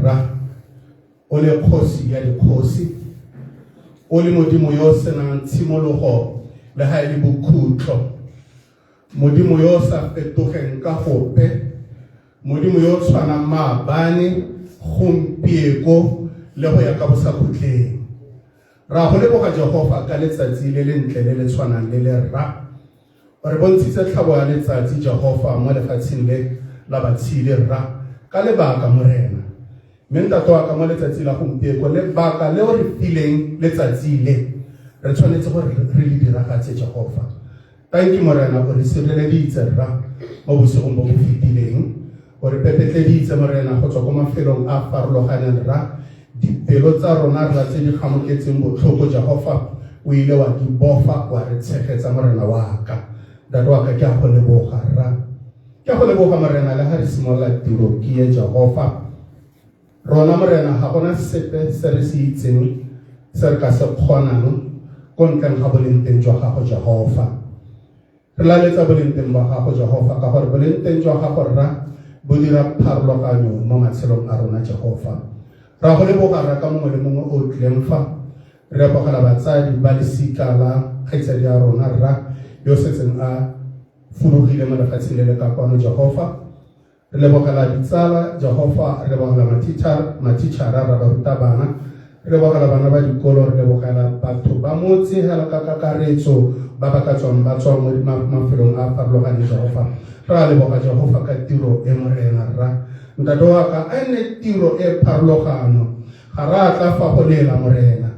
Rra, o le kgosi ya dikgosi, o le Modimo yo o senang tshimologo le ga e le bokhutlo, Modimo yo o sa fetogeng ka gope, Modimo yo o tshwanang maabane, gompieko le go ya ka bosakhutleng. Ra go leboga Jehofa ka letsatsi le lentle le le tshwanang le le Rra. O re bontshitse tlhabo ya letsatsi Jehofa mo lefatsheng le la batshile Rra ka lebaka Morena. Mme ntate wa ka mo letsatsi la gompieko lebaka le o re fileng letsatsi le re tshwanetse gore re le diragatse Jehofa. Tanki Morena o re sireleditse Rra mo bosigong bo bo fetileng. O re pepetleditse Morena go tswa ko mafelong a farologaneng Rra. Dipelo tsa rona Rra tse di gamoketseng botlhoko Jehofa o ile wa di bofa wa re tshegetsa Morena wa ka. Ntate wa ka ke a go leboga Rra. Ke a go leboga Morena le ga re simolola tiro ke ye Jehofa. Rona Morena ga gona sepe se re se itseng se re ka se kgonang ko ntleng ga boleng teng jwa gago Jehofa. Re laletsa boleng teng ba gago Jehofa ka gore boleng teng jwa gago Rra bo dira pharologanyo mo matshelong a rona Jehofa. Ra go leboga Rra ka mongwe le mongwe o tlileng fa. Re lebogela batsadi ba lesika la kgaitsadi ya rona Rra yo setseng a fudugile mo lefatsheng le le ka kwano Jehofa. Re lebogela ditsala Jehofa, re lebogela mathichara, ra barutabana, re lebogela bana ba dikolo, re lebogela batho ba motse hela ka kakaretso ba ba ka tswang ba tswa mo mafelong a a farologaneng Jehofa. Re a leboga Jehofa ka tiro e Morena Rra. Ntate wa ka a nne tiro e pharologano. Ga re a tla fa go lela Morena,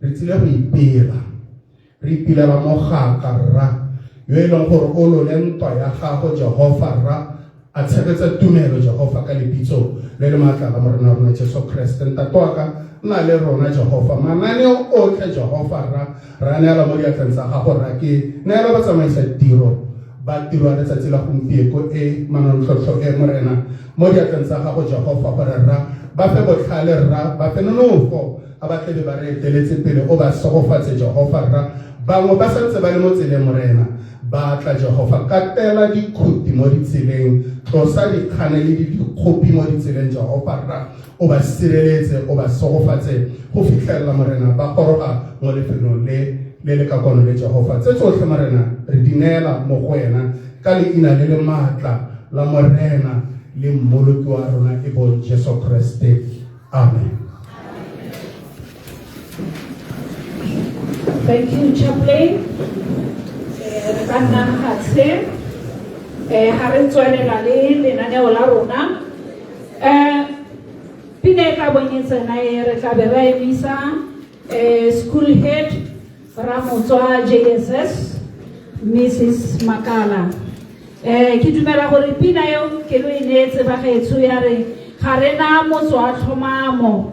re tsile go ipela. Re ipilela mogaka Rra, yo e leng gore o lole ntwa ya gago Jehofa Rra, a tshegetsa tumelo Jehofa ka lebitso le le maatla la Morena rona Jesu Kriste. Ntate wa ka, nna le rona Jehofa. Mananeo otlhe Jehofa Rra, re a neela mo diatleng tsa gago Rra. Ke neela batsamaisa tiro ba tiro ya letsatsi la gompieko e manontlhotlho e Morena mo diatleng tsa gago Jehofa gore Rra ba fe botlhale Rra, ba fe nonofo a ba tlebe ba re eteletse pele o ba segofatse Jehofa Rra. Bangwe ba santse ba le mo tseleng Morena, ba tla Jehofa katela dikhuti mo ditseleng, tlosa dikgane le dikgopi mo ditseleng Jehofa Rra, o ba sireletse o ba segofatse go fitlhelela Morena ba goroga mo lefelong le le le ka kwano le Jehofa. Tse tsotlhe Morena re di neela mo go wena ka leina le le maatla la Morena le mmoloki wa rona e bong Jesu Kriste. Amen. Thank you, Chaplain. Re ka nna fatshe. Ga re tswelela le lenaneo la rona. Pina e tla bong e tsena e re tla be re emisa school head Ramotswa JSS Mrs. Makala. Ke dumela gore pina eo ke lo e neetse bagaetsho ya re ga re na motswa tlhomamo.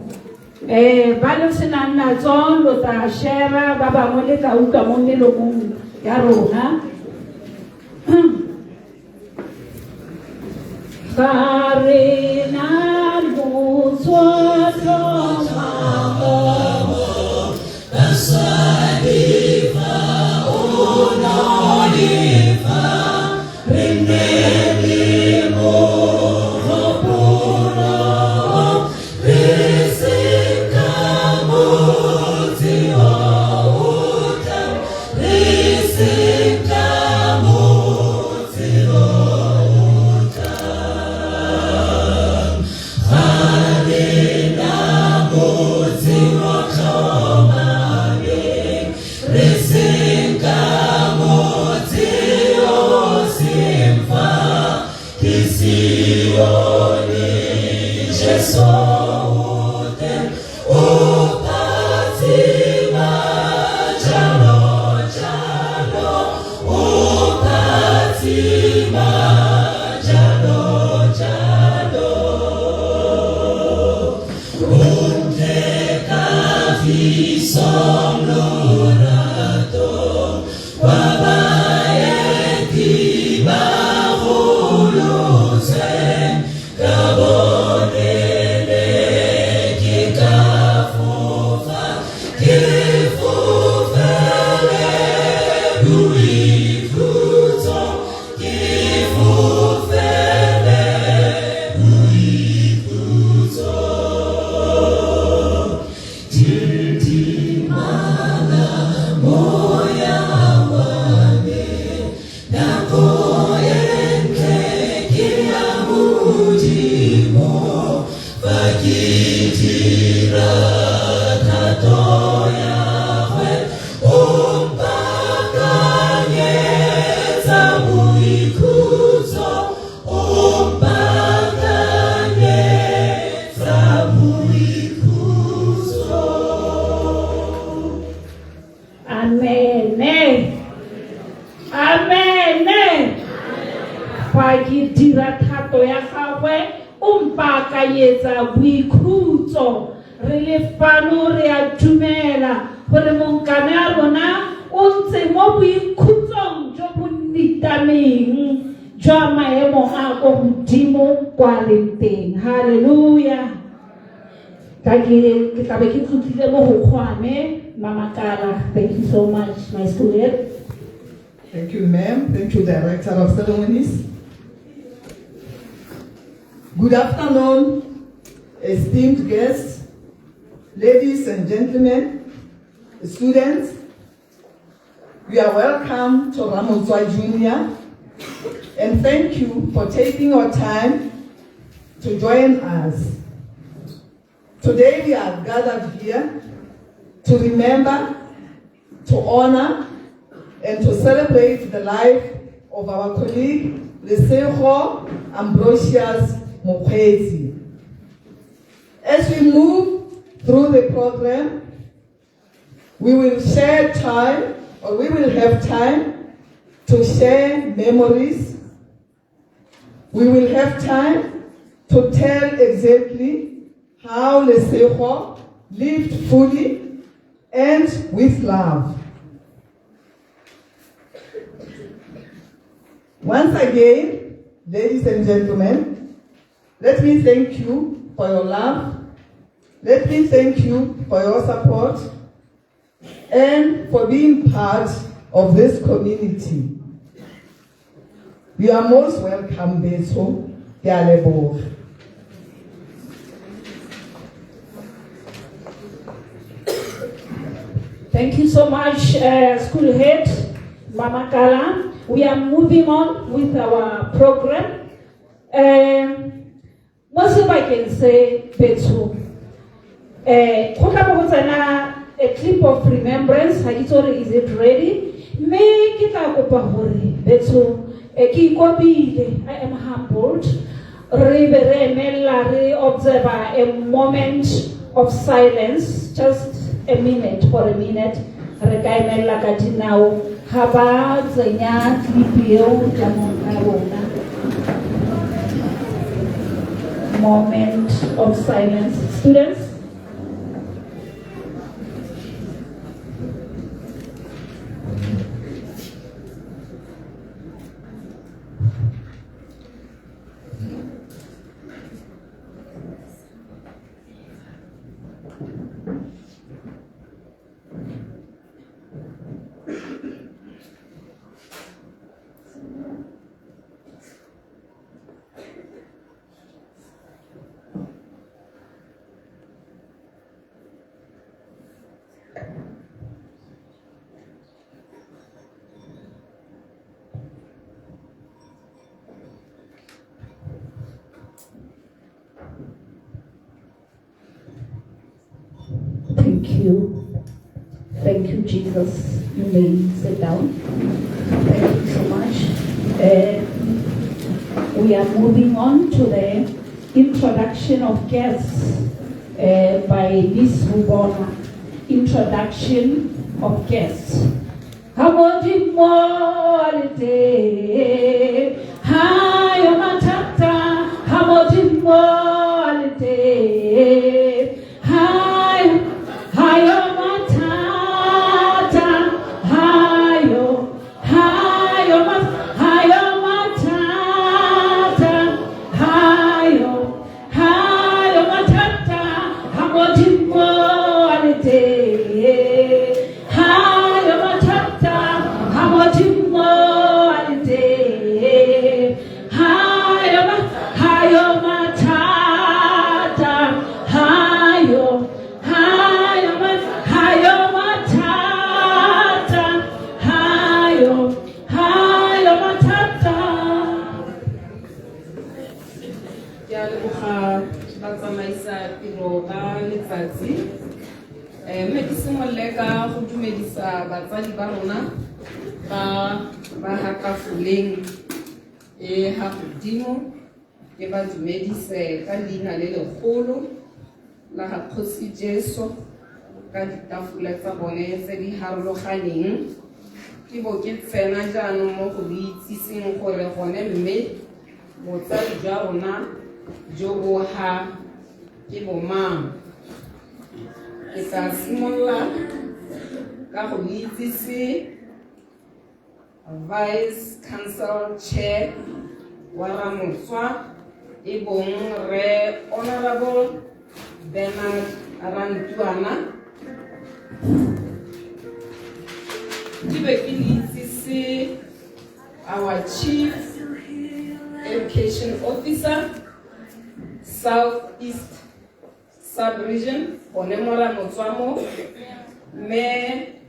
Ba lo senang natso lo tla share ba bangwe le tla utlwa mo melomong ya rona. Ga re na motswa tlhomamo. Basadi fa o nolifa re nne le mogopolo re seka motse o tla re seka motse o tlang ga re na motse o tlhomameng re seka motse o seng fa ke Sione Jesu o teng o phatsima jalo jalo o phatsima jalo jalo o ntle kagisong lorato kwa baeti ba golotsweng ka bone. Fa ke dira thato ya gagwe, o mpaakanyetsa boikhutso, o mpaakanyetsa boikhutso. Amene. Amene. Fa ke dira thato ya gagwe, o mpaakanyetsa boikhutso. Re le fano re a dumela gore monkane a rona o ntse mo boikhutsong jo bo nitameng jwa maemo a ko godimo kwa leng teng. Halleluja. Ka ke ke tla be ke tlotlile mo go kgwame Mamakala. Thank you so much, my school head. Thank you, ma'am. Thank you, Director of Ceremonies. Good afternoon, esteemed guests, ladies and gentlemen, students. You are welcome to Ramotswa Junior, and thank you for taking your time to join us. Today we are gathered here to remember, to honor, and to celebrate the life of our colleague Lesego Ambrosius Mokgweetsi. As we move through the program, we will share time, or we will have time to share memories. We will have time to tell exactly how Lesego lived fully and with love. Once again, ladies and gentlemen, let me thank you for your love. Let me thank you for your support and for being part of this community. You are most welcome, Betso. Ke a leboga. Thank you so much, school head, Mama Kala. We are moving on with our program. Mo sebakeng se betsho, go tla bo go tsena a clip of remembrance. Ga ke itse gore is it ready, mme ke tla kopa gore betsho, ke ikobile, I am humbled, re be re emella, re observe a moment of silence, just a minute, for a minute re ka emella ka dinao ga ba tsenya clip eo jaanong ka rona. Moment of silence, students. Thank you. Thank you, Jesus. You may sit down. Thank you so much. We are moving on to the introduction of guests by Miss Rubona. Introduction of guests. Hamodimo alite, hayo matata, hamodimo alite, hayo, hayo matata, hayo, hayo hayo matata, hayo, hayo matata, hamodimo alite, hayo matata, hamodimo alite, hayo hayo matata. Botsamaisa tiro ba letsatsi. Mme ke simolole ka go dumedisa batsadi ba rona ba ba ha tafoleng e ha godimo, ke ba dumedise ka leina le legolo la ga Kgosi Jesu ka ditafole tsa bone tse di harologaneng. Ke bo ke tsena jaanong mo go le itsiseng gore gone mme botsadi jwa rona jo bo ha ke bomang. Ke tla simolola ka go le itsise Vice Council Chair wa Ramotswa e bong Rre Honorable Bernard Rantuana. Ke be ke le itsise our Chief Education Officer, South East Sub-Region, gone mo Ramotswa mo, mme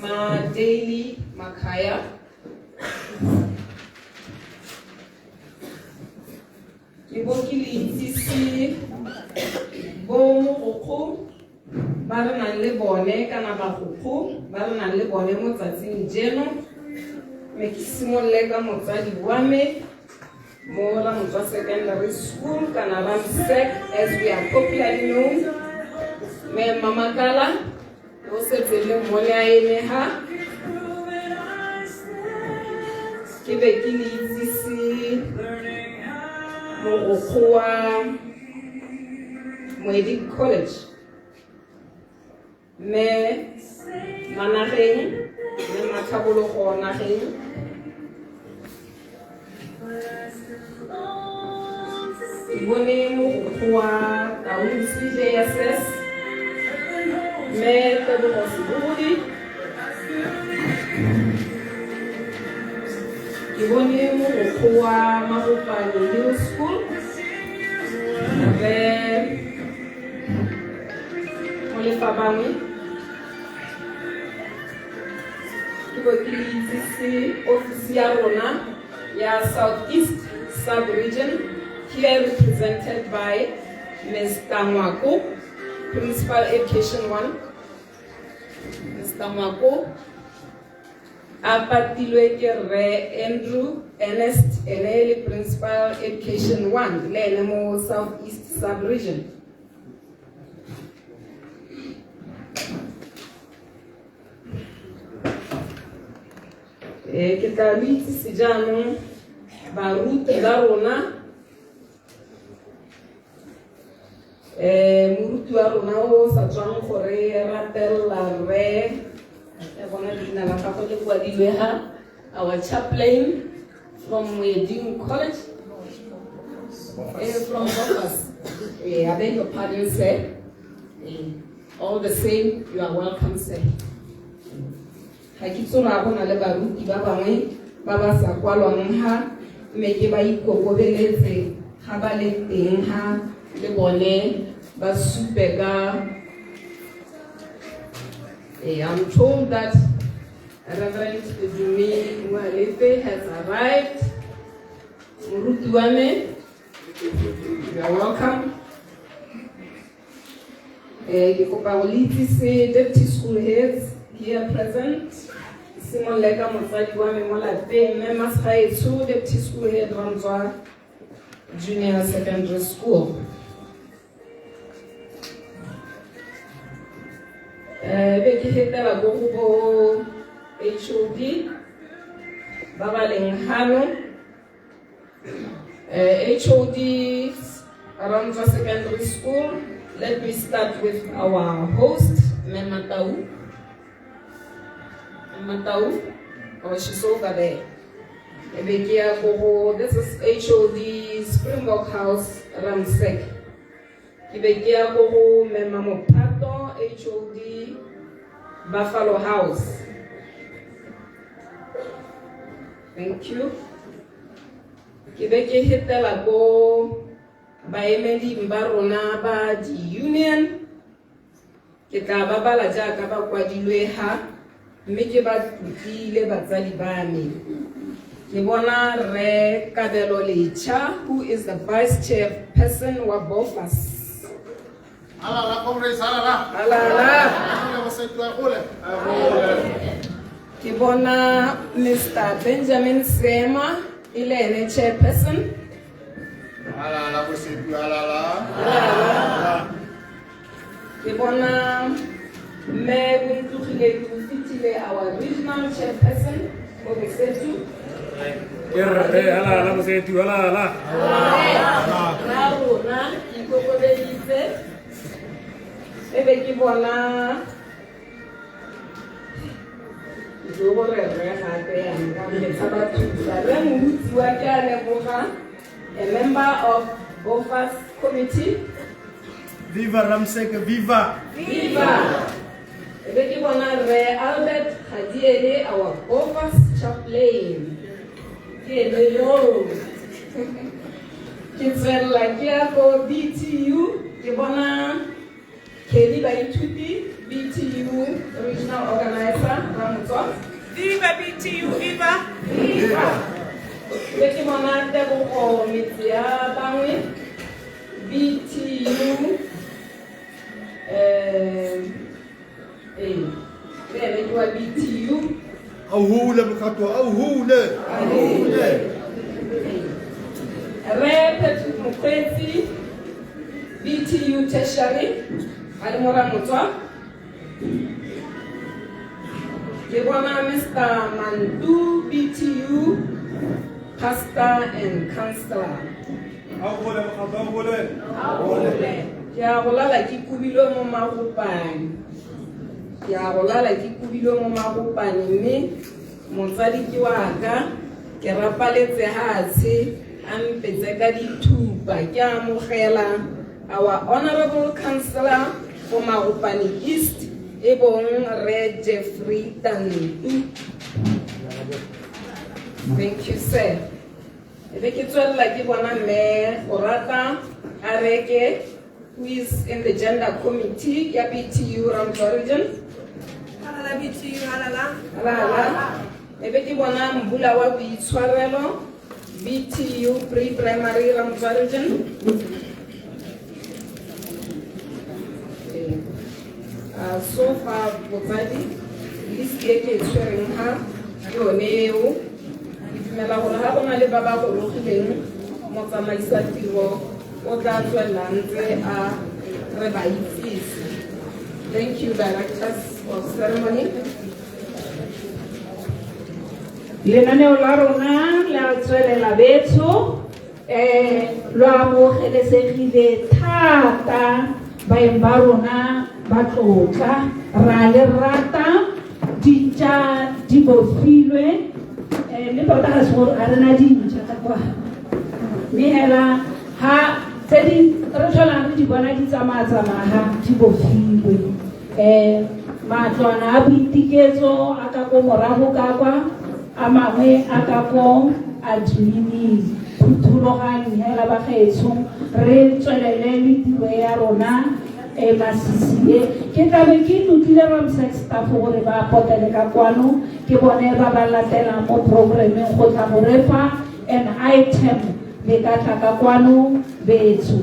Ma Daily Makhaya. Ke bo ke le itsise bo mogokgo ba re nang le bone kana bagokgo ba re nang le bone mo tsatsing jeno. Mme ke simolole ka motsadi wa me mo Ramotswa Secondary School kana Ramsec as we are popularly known, mme Mamakala o setse le mmone a eme ha. Ke be ke le itsise mogokgo wa Moeding College, mme Manageng le Matlhabologo Nageng. Ke bone mogokgo wa Taung CJSS, mme Tebogo Sebodi. Ke bone mogokgo wa Magopane Hill School, rre Molefabangwe. Ke bo ke le itsise ofisi ya rona ya South East Sub-Region, here represented by Mr. Ngwako, Principal Education 1. Mr. Ngwako a patilwe ke Rre Andrew Ernest, ene e le Principal Education 1 le ene mo South East Sub-Region. Ke tla lo itsise jaanong baruti ba rona. Moruti wa rona o sa tswang go re rapella, rre, ke bona leina la gagwe le kwadilwe ha, our chaplain from Moeding College, from Bofas. I beg your pardon, sir. All the same, you are welcome, sir. Ga ke itse gore a go na le baruti ba bangwe ba ba sa kwalwang ha, mme ke ba ikokobeletse ga ba le teng ha le bone ba supe ka. I'm told that Reverend Dumi Mwalefe has arrived. Moruti wa me, you are welcome. Ke kopa go le itsise deputy school heads here present. Simolole ka motsadi wa me mo lapeng, mme Masgaetsho, deputy school head Ramotswa Junior Secondary School. Be ke fetela ko go bo HOD ba ba leng hano. HOD Ramotswa Secondary School. Let me start with our host, Mme Matau. Matau, oh, she's over there. Ebe ke ya ko go, this is HOD Springbok House Ramsek. Ke be ke ya ko go Mme Mophato, HOD Buffalo House. Thank you. Ke be ke hetela ko baemeding ba rona ba di-union. Ke tla ba bala jaaka ba kwadilwe ha, mme ke ba tlotlile batsadi ba me. Ke bona Rre Kabelo Lecha, who is the vice chairperson wa BOFAS. Halala, comrades, halala. Halala. Gole, Bosetu, a gole. Ke bona Mr. Benjamin Sema, e le ene chairperson. Halala, Bosetu, halala. Halala. Ke bona Mme Bontlogile Kofitile, our regional chairperson for Bosetu. Ke rre halala Bosetu halala. Ra rona ke ikokobeditse. E be ke bona ke gore rre gape yanong ka gonne tshaba thusa. Rre Mohutsiwa ke a leboga, a member of BOFAS committee. Viva Ramseke, viva! Viva! E be ke bona Rre Albert Gadiele, our BOFAS chaplain. Ke ene yo. Ke tswelela ke ya ko BTU, ke bona Kelly Baithuti, BTU regional organizer, Ramotswa. Viva BTU, viva! Viva! Be ke bona Tebogo Metse ya bangwe, BTU, le ene ke wa BTU. Auhule mokgatlo, auhule. Auhule. Rre Patrick Mokgweetsi, BTU tertiary, a le mo Ramotswa. Ke bona Mr. Mantu, BTU, pastor and counselor. Auhule mokgatlo, auhule. Auhule. Ke a go lala ke kubilwe mo magopane. Ke a go lala ke kubilwe mo magopane, mme motsadi ke wa ka, ke rapaletse hatshe, a mpetse ka dithupa. Ke amogela our honorable councillor for Magopane East, e bong Rre Jeffrey Tantu. Thank you, sir. E be ke tswelela ke bona mme Gorata Areke, who is in the gender committee ya BTU Ramotswa region. Halala BTU, halala. Halala. E be ke bona Mbula wa Boitshwarelo, BTU pre-primary Ramotswa region. So far botsadi, list e ke e tshwereng ha ke yone eo. Ke dumela gore ha go na le ba ba gorogileng, motsamaisa tiro o tla tswelela ntse a re ba itsise. Thank you, directors of ceremony. Lenaneo la rona la tswelela betsho, lo amogelesegile thata baeng ba rona ba tlotla, ra le rata, dintša di bofilwe, le tota ga se gore ga re na dintša ka kwa. Mme hela ha tse di re tlholang re di bona di tsamaya-tsamaya di bofilwe. Matlwana a boitiketso a ka ko morago ka kwa, a mangwe a ka ko admining. Phuthologane hela bagaetsho, re tswelele le tiro ya rona e masisi e. Ke tla be ke tlotlile Ramsek staff gore ba potele ka kwano, ke bone ba ba latelang mo programmeng go tla go re fa an item le ka tla ka kwano betsho.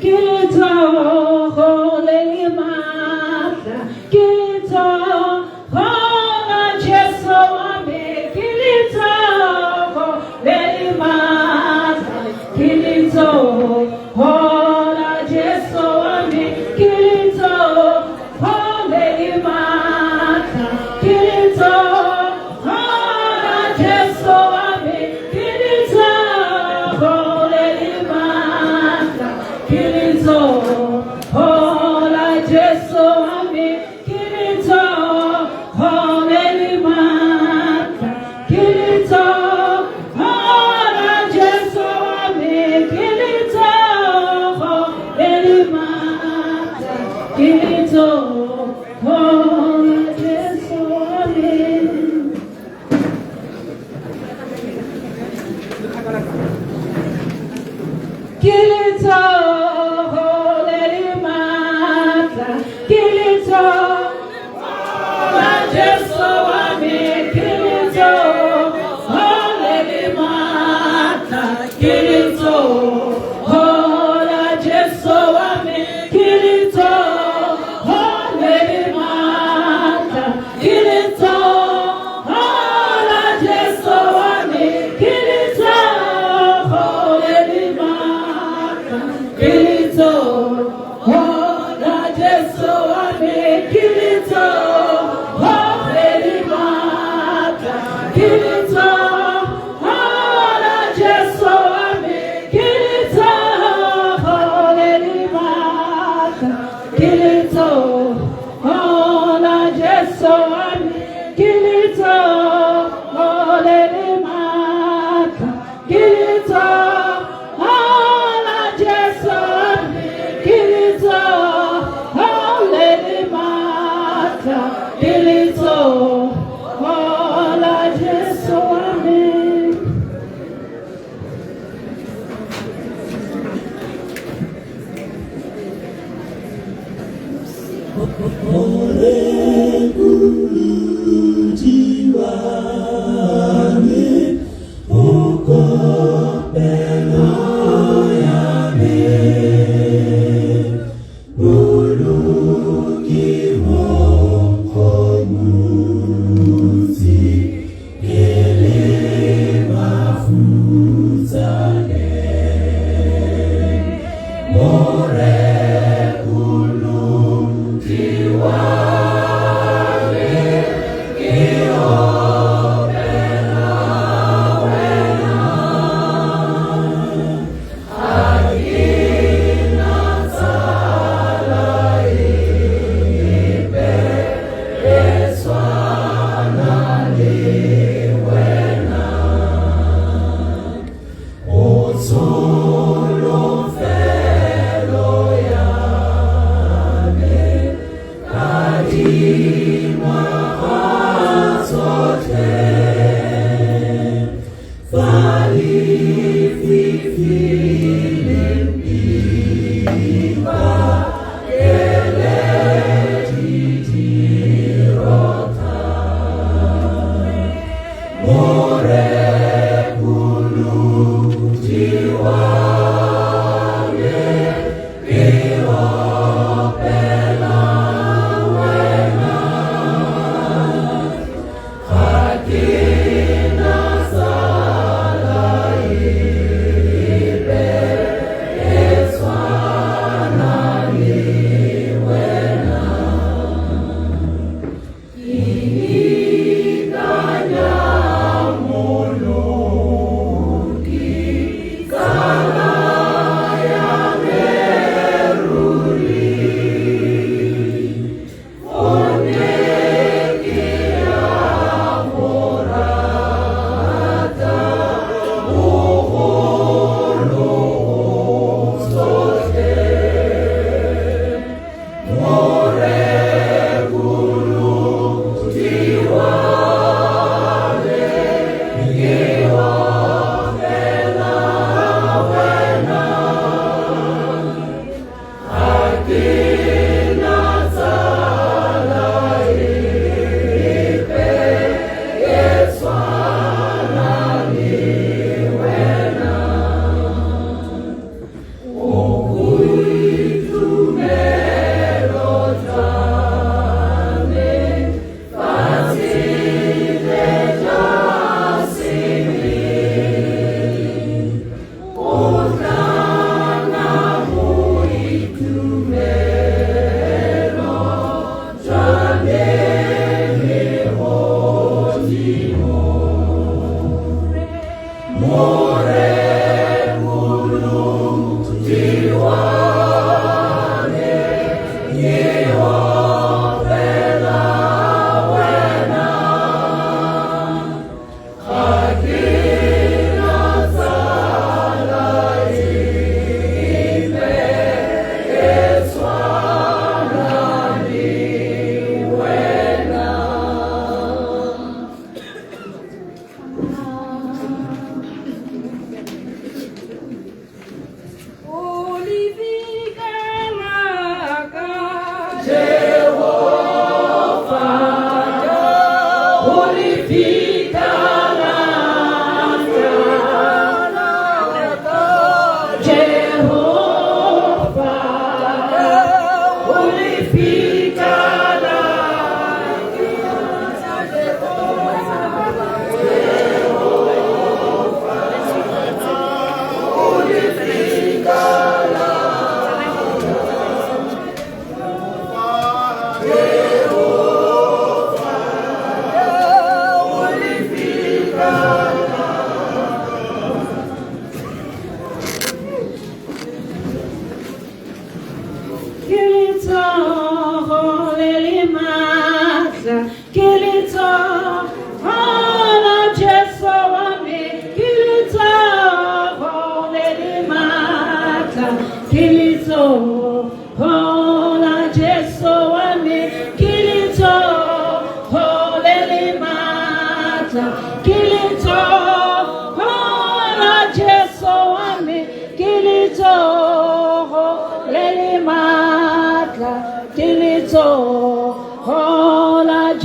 Ke letsogo le le maatla, ke letsogo la Jesu wa me, ke letsogo le le maatla, ke letsogo la Jesu wa me, ke letsogo le le maatla, ke letsogo la Jesu wa me, ke letsogo le le maatla, ke letsogo la Jesu.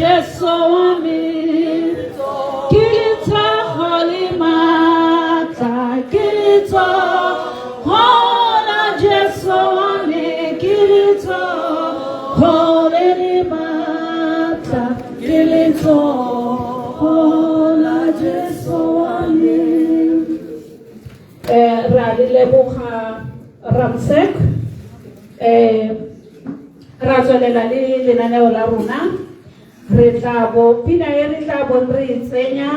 Jesu wa me, ke letsogo le maatla. Re a le leboga Ramsek. Ra tswelela le lenaneo la rona. Re tla bo pina e re tla bong re e tsenya,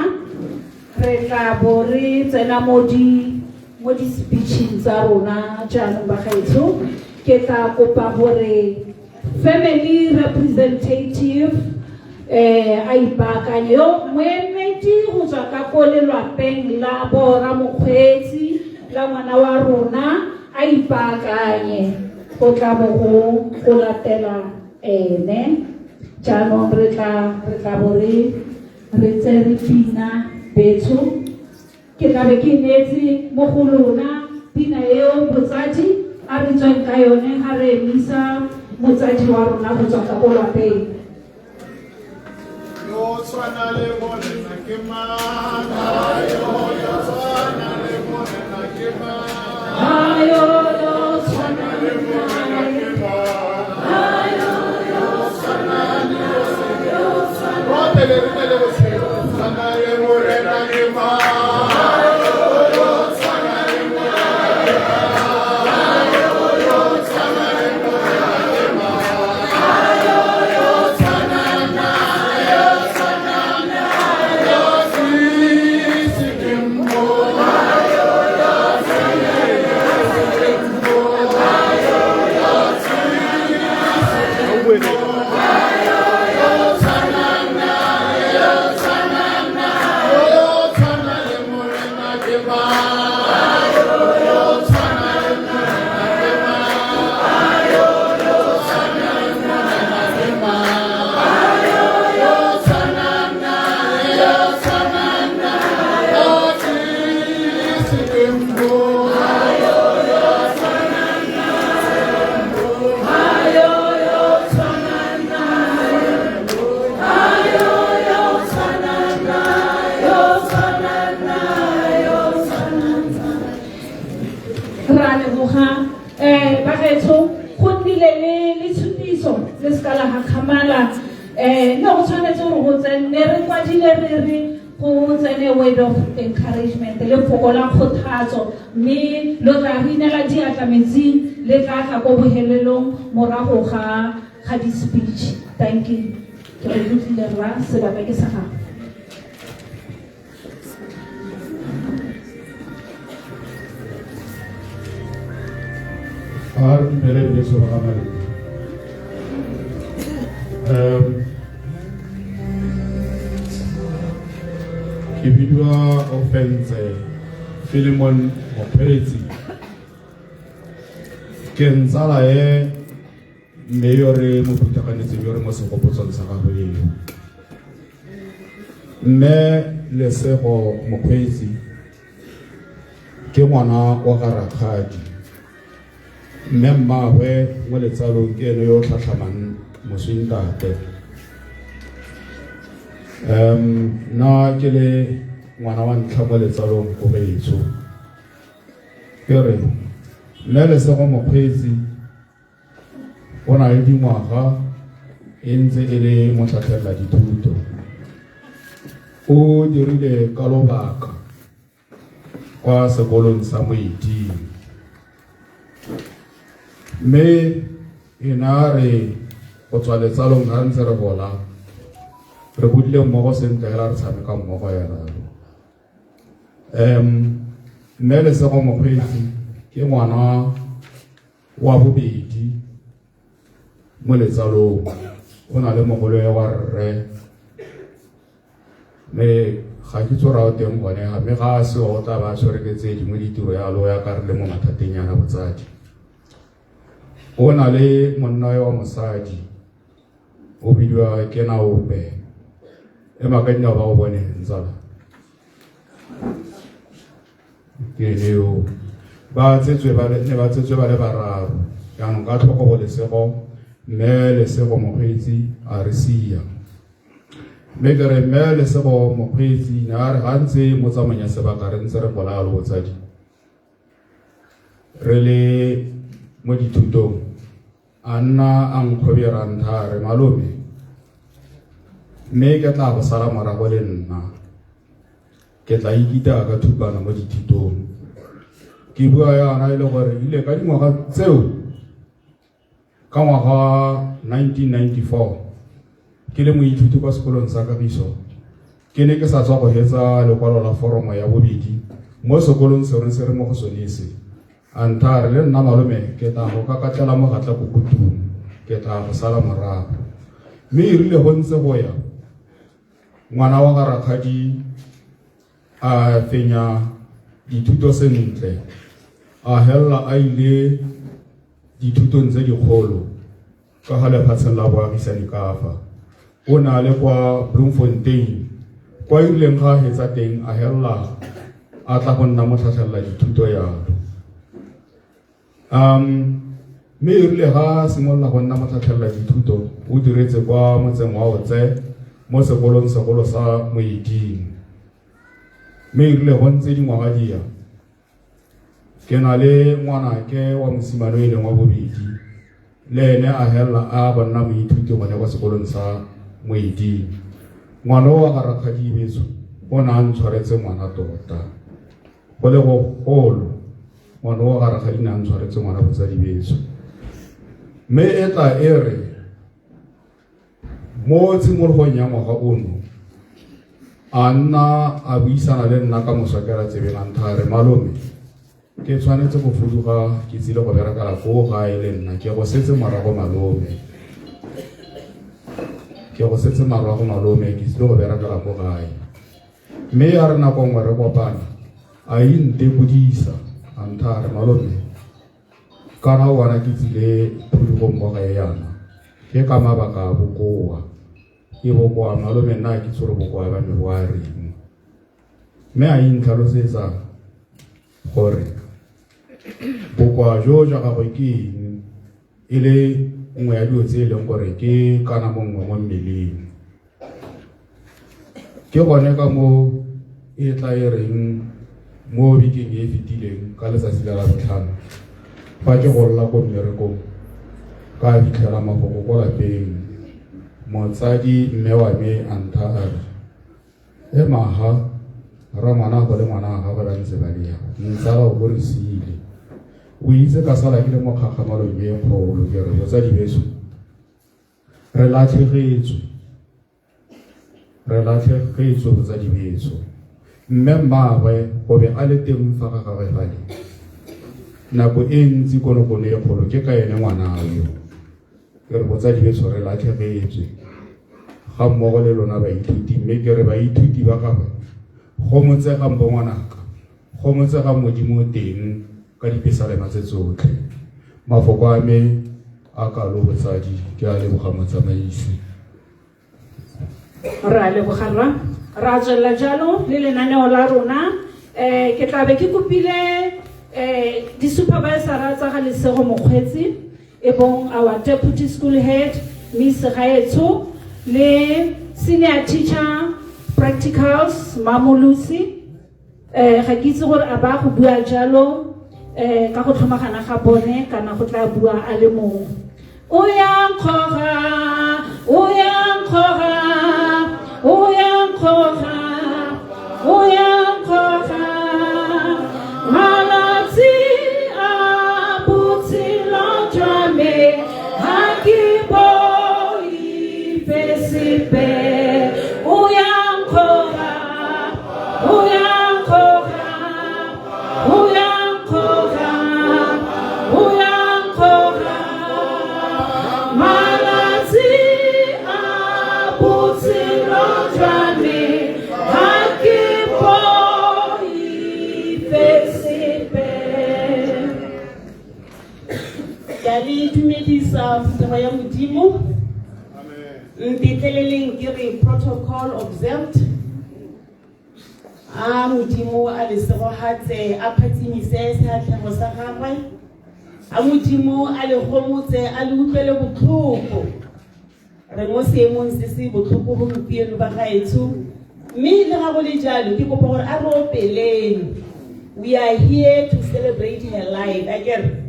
re tla bo re tsena mo di mo di-speecheng tsa rona. Jaanong bagaetsho, ke tla kopa gore family representative a ipaakanye, yo moemedi go tswa ka ko lelwapeng la bora mokgweetsi la ngwana wa rona a ipaakanye, go tla bo go latela ene. Jaanong re tla bo re tsere pina betsho. Ke tla be ke neetse mo go lona pina eo botsadi a re tsweng ka yone ga re emisa motsadi wa rona go tswa ka ko lapeng. Yo tshwana le Morena ke mang? Ayo, yo tshwana le Morena ke mang? Ayo, yo tshwana le Morena ke mang? Ayo, yo tshwana le yo tshwana. Rote le re le botshelo. Tshwana le Morena ke mang? Ayo, yo tshwana le Morena ke mang? Ayo, yo tshwana le Morena ke mang? Ayo, yo tshwana na, yo tshwana na, yo sisi ke mo. Ayo, yo tshwana ke mo. Ayo, yo sisi ke mo. Ayo, yo tshwana na, yo tshwana na, yo tshwana le Morena ke mang? Ayo, yo tshwana le Morena ke mang? Ayo, yo tshwana le Morena ke mang? Ayo, yo tshwana na, yo tshwana na, yo sisi ke mo. Ayo, yo tshwana na, ayo, yo tshwana na, ayo, yo tshwana na, yo tshwana na, yo tshwana na. Ra leboga bagaetsho, go nnile le tshutiso le seka la gakgamala. Ne go tshwanetse gore go tsene, re kwadile re re go tsene word of encouragement, lefoko la kgothatso, mme lo tla re inela diatla metsing, le tla tla ko bohelelong morago ga di-speech. Thank you. Ke re utlwile rra, sebaka ke sa gago. A re dumele Jesu ba ga Maria. Ke bidiwa Ofentse Philemon Mokgweetsi. Ke ntsala e mme yo re mo phuthaganetseng, yo re mo segopotsong sa gagwe eo. Mme Lesego Mokgweetsi ke ngwana wa ga rakgadi, mme mmaagwe mo letsalong ke ene yo o tlhatlhamang moswi ntate. Nna ke le ngwana wa ntlha mo letsalong ko gaetsho. Ke re mme Lesego Mokgweetsi o na le dingwaga e ntse e le motlhatlhelela dithuto. O dirile ka lobaka kwa sekolong sa Moeding, mme ena re go tswa letsalong ga ntse re gola, re godile mmogo sentle hela, re tshameka mmogo yalo. Mme Lesego Mokgweetsi ke ngwana wa bobedi mo letsalong, o na le mogolo wa rre, mme ga ke itse gore a o teng gone ga, mme ga a seo o tla ba a tshwere ke tse dingwe ditiro yalo ya ka re le mo mathateng yana botsadi. O na le monna yo wa mosadi o bidiwa Kenaope, ema ka dinao ba go bone ntsala ke ene yo. Ba tsetswe ba le, ne ba tsetswe ba le bararo. Jaanong ka tlhoko bo Lesego, mme Lesego Mokgweetsi a re sia. Mme ke re mme Lesego Mokgweetsi ne a re ga ntse mo tsamaong ya sebaka re ntse re gola le botsadi, re le mo dithutong, a nna a nkgobera ntha a re malome, mme ke tla go sala morago le nna, ke tla ikitaya ka thupana mo dithutong. Ke bua yana e le gore ile ka dingwaga tseo ka ngwaga wa 1994 ke le moithuti kwa sekolong sa Kagiso ke ne ke sa tswa go hetsa lekwalo la foromo ya bobedi mo sekolong sengwe se re mo go sone se. A ntha a re le nna malome ke tla go kakatlela mogatla ko kutung ke tla go sala morago. Mme e rile go ntse go ya ngwana wa ga rakgadi a fenya dithuto sentle a helela a ile dithutong tse dikgolo ka ga lefatsheng la boagisani ka fa o ne a le kwa Bloemfontein kwa e rileng ga a hetsa teng a helela a tla go nna motlhatlhelela dithuto yalo. Mme e rile ga a simolola go nna motlhatlhelela dithuto o diretse kwa motseng wa Otse mo sekolong segolo sa Moeding. Mme e rile go ntse dingwaga di ya ke na le ngwanake wa mosimane o e leng wa bobedi le ene a helela a go nna moithuti gone kwa sekolong sa Moeding. Ngwana o wa ga rakgadi betso o ne a ntshwaretse ngwana tota go le gogolo. Ngwana wa ga rakgadi ne a ntshwaretse ngwana botsadi betso. Mme e tla e re mo tshimologong ya ngwaga ono a nna a buisana le nna ka moswakela tsebeng a ntha re malome ke tshwanetse go fuduga ke tsile go berekela koo gae le nna ke go setse morago malome ke go setse morago malome ke tsile go berekela ko gae. Mme ya re nako nngwe re kopana a intekodisa a ntha a re malome kana o bona ke tsile phudugong mo gae yana ke ka mabaka a bokoa ke bokoa malome nna ke tsore bokoa ba me bo a reng. Mme a intlhalosetsa gore bokoa jo jwa gagwe ke eng e le nngwe ya dilo tse e leng gore ke kana mongwe mo mmeleng. Ke gone ka mo e tla e reng mo bekeng e e fetileng ka letsatsi la Labotlhano fa ke golola ko mmerekong ka fitlhela mafoko ko lapeng motsadi mme wa me a ntha a re emaga rangwana go le ngwana wa gagwe ba ntse ba le ya ntsala o bo re siile o itse ka sala ke le mo kgakgamalong e kgolo ke re botsadi beso re latlhegetswe re latlhegetswe botsadi beso mme mmaagwe go be a le teng fa ga gagwe fale nako e ntsi konokono e kgolo ke ka ene ngwana yo ke re botsadi beso re latlhegetswe ga mmogo le lona baithuti mme ke re baithuti ba gagwe go motsegang bo ngwanaka go motsegang modimo teng ka dipesalema tse tsotlhe. Mafoko a me a kalo botsadi ke a leboga motsamaisi. Re a leboga rra. Ra tswelela jalo le lenaneo la rona. Ke tla be ke kopile di-supervisora tsa ga Lesego Mokgweetsi e bong our deputy school head Miss Gaetsho le senior teacher practicals Mamolusi. Ga ke itse gore a ba go bua jalo ka go tlhomagana ga bone kana go tla bua a le mongwe. O ya nkgoga, o ya nkgoga, o ya nkgoga, o ya nkgoga. Malatsi a botshelo jwa me ga ke boife sepe. O ya nkgoga, o ya nkgoga, o ya nkgoga, o ya nkgoga. Malatsi a botshelo jwa me ga ke boife sepe. Ke a le dumedisa phuthego ya Modimo. Ntetleleleng ke re protocol observed. A Modimo a le segohatse, a phatsimise sehatlhego sa gagwe. A Modimo a le gomotse, a le utlwele botlhoko. Re mo seemong se se botlhoko gompieno ba gaetsho. Mme le ga go le jalo ke kopa gore a re opeleng. We are here to celebrate her life. Akere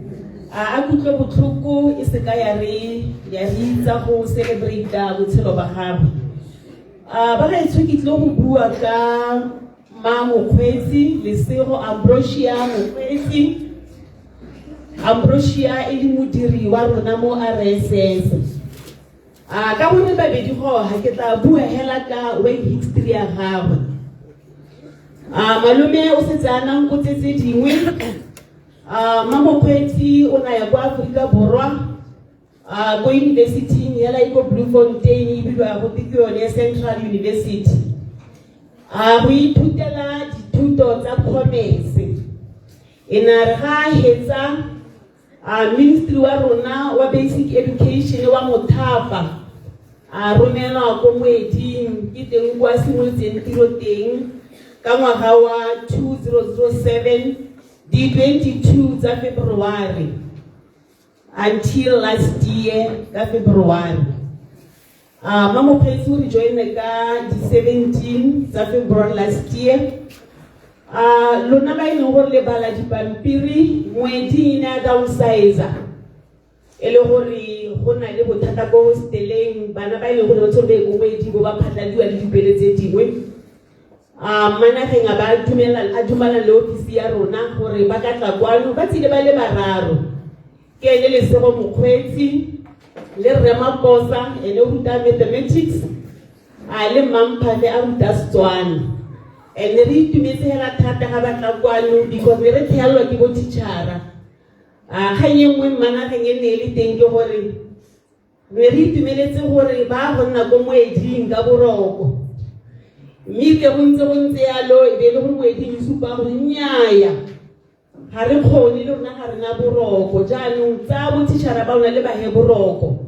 a kutlwe botlhoko e seka ya re ya re itsa go celebrate botshelo ba gagwe. Ba gaetsho ke tlile go bua ka Mma Mokgweetsi Lesego Ambrosia Mokgweetsi. Ambrosia e le modiri wa rona mo RSS. A ka gore babedi goga ke tla bua hela ka work history ya gagwe. A malome o setse a nankotse tse dingwe. A Mma Mokgweetsi o na ya kwa Aforika Borwa a ko university yela e ko Bloemfontein e bidiwa go ke yone Central University, a go ithutela dithuto tsa commerce. E na re ga a hetsa, a ministry wa rona wa basic education wa mothapa, a romelwa ko Moeding, ke teng kwa simolotseng tiro teng ka ngwaga wa 2007 di 22 tsa February until last year ka February. Mma Mokgweetsi o re joine ka di 17 tsa February last year. Lona ba e leng gore le bala dipampiri, Moeding e ne a downsizer e le gore go na le bothata ko hosteleng, bana ba e leng gore ba tshwere ba ye ko Moeding bo ba phatladiwa le dipele tse dingwe. A manageng a ba a dumelana le ofisi ya rona gore ba ka tla kwano, ba tsile ba le bararo, ke ene Lesego Mokgweetsi le Rre Maposa, ene o ruta mathematics, a le Mmamphafe a ruta Setswana. And re itumetse hela thata ga ba tla kwano because ne re theelwa ke bo teachera. A kgang e nngwe mmanageng e ne e le teng ke gore ne re itumeletse gore ba go nna ko Moeding ka boroko, mme tle go ntse yalo e be e le gore Moeding e supa gore nnyaya, ga re kgone le rona, ga rena boroko, jaanong tsa bo teachera ba lona le bahe boroko.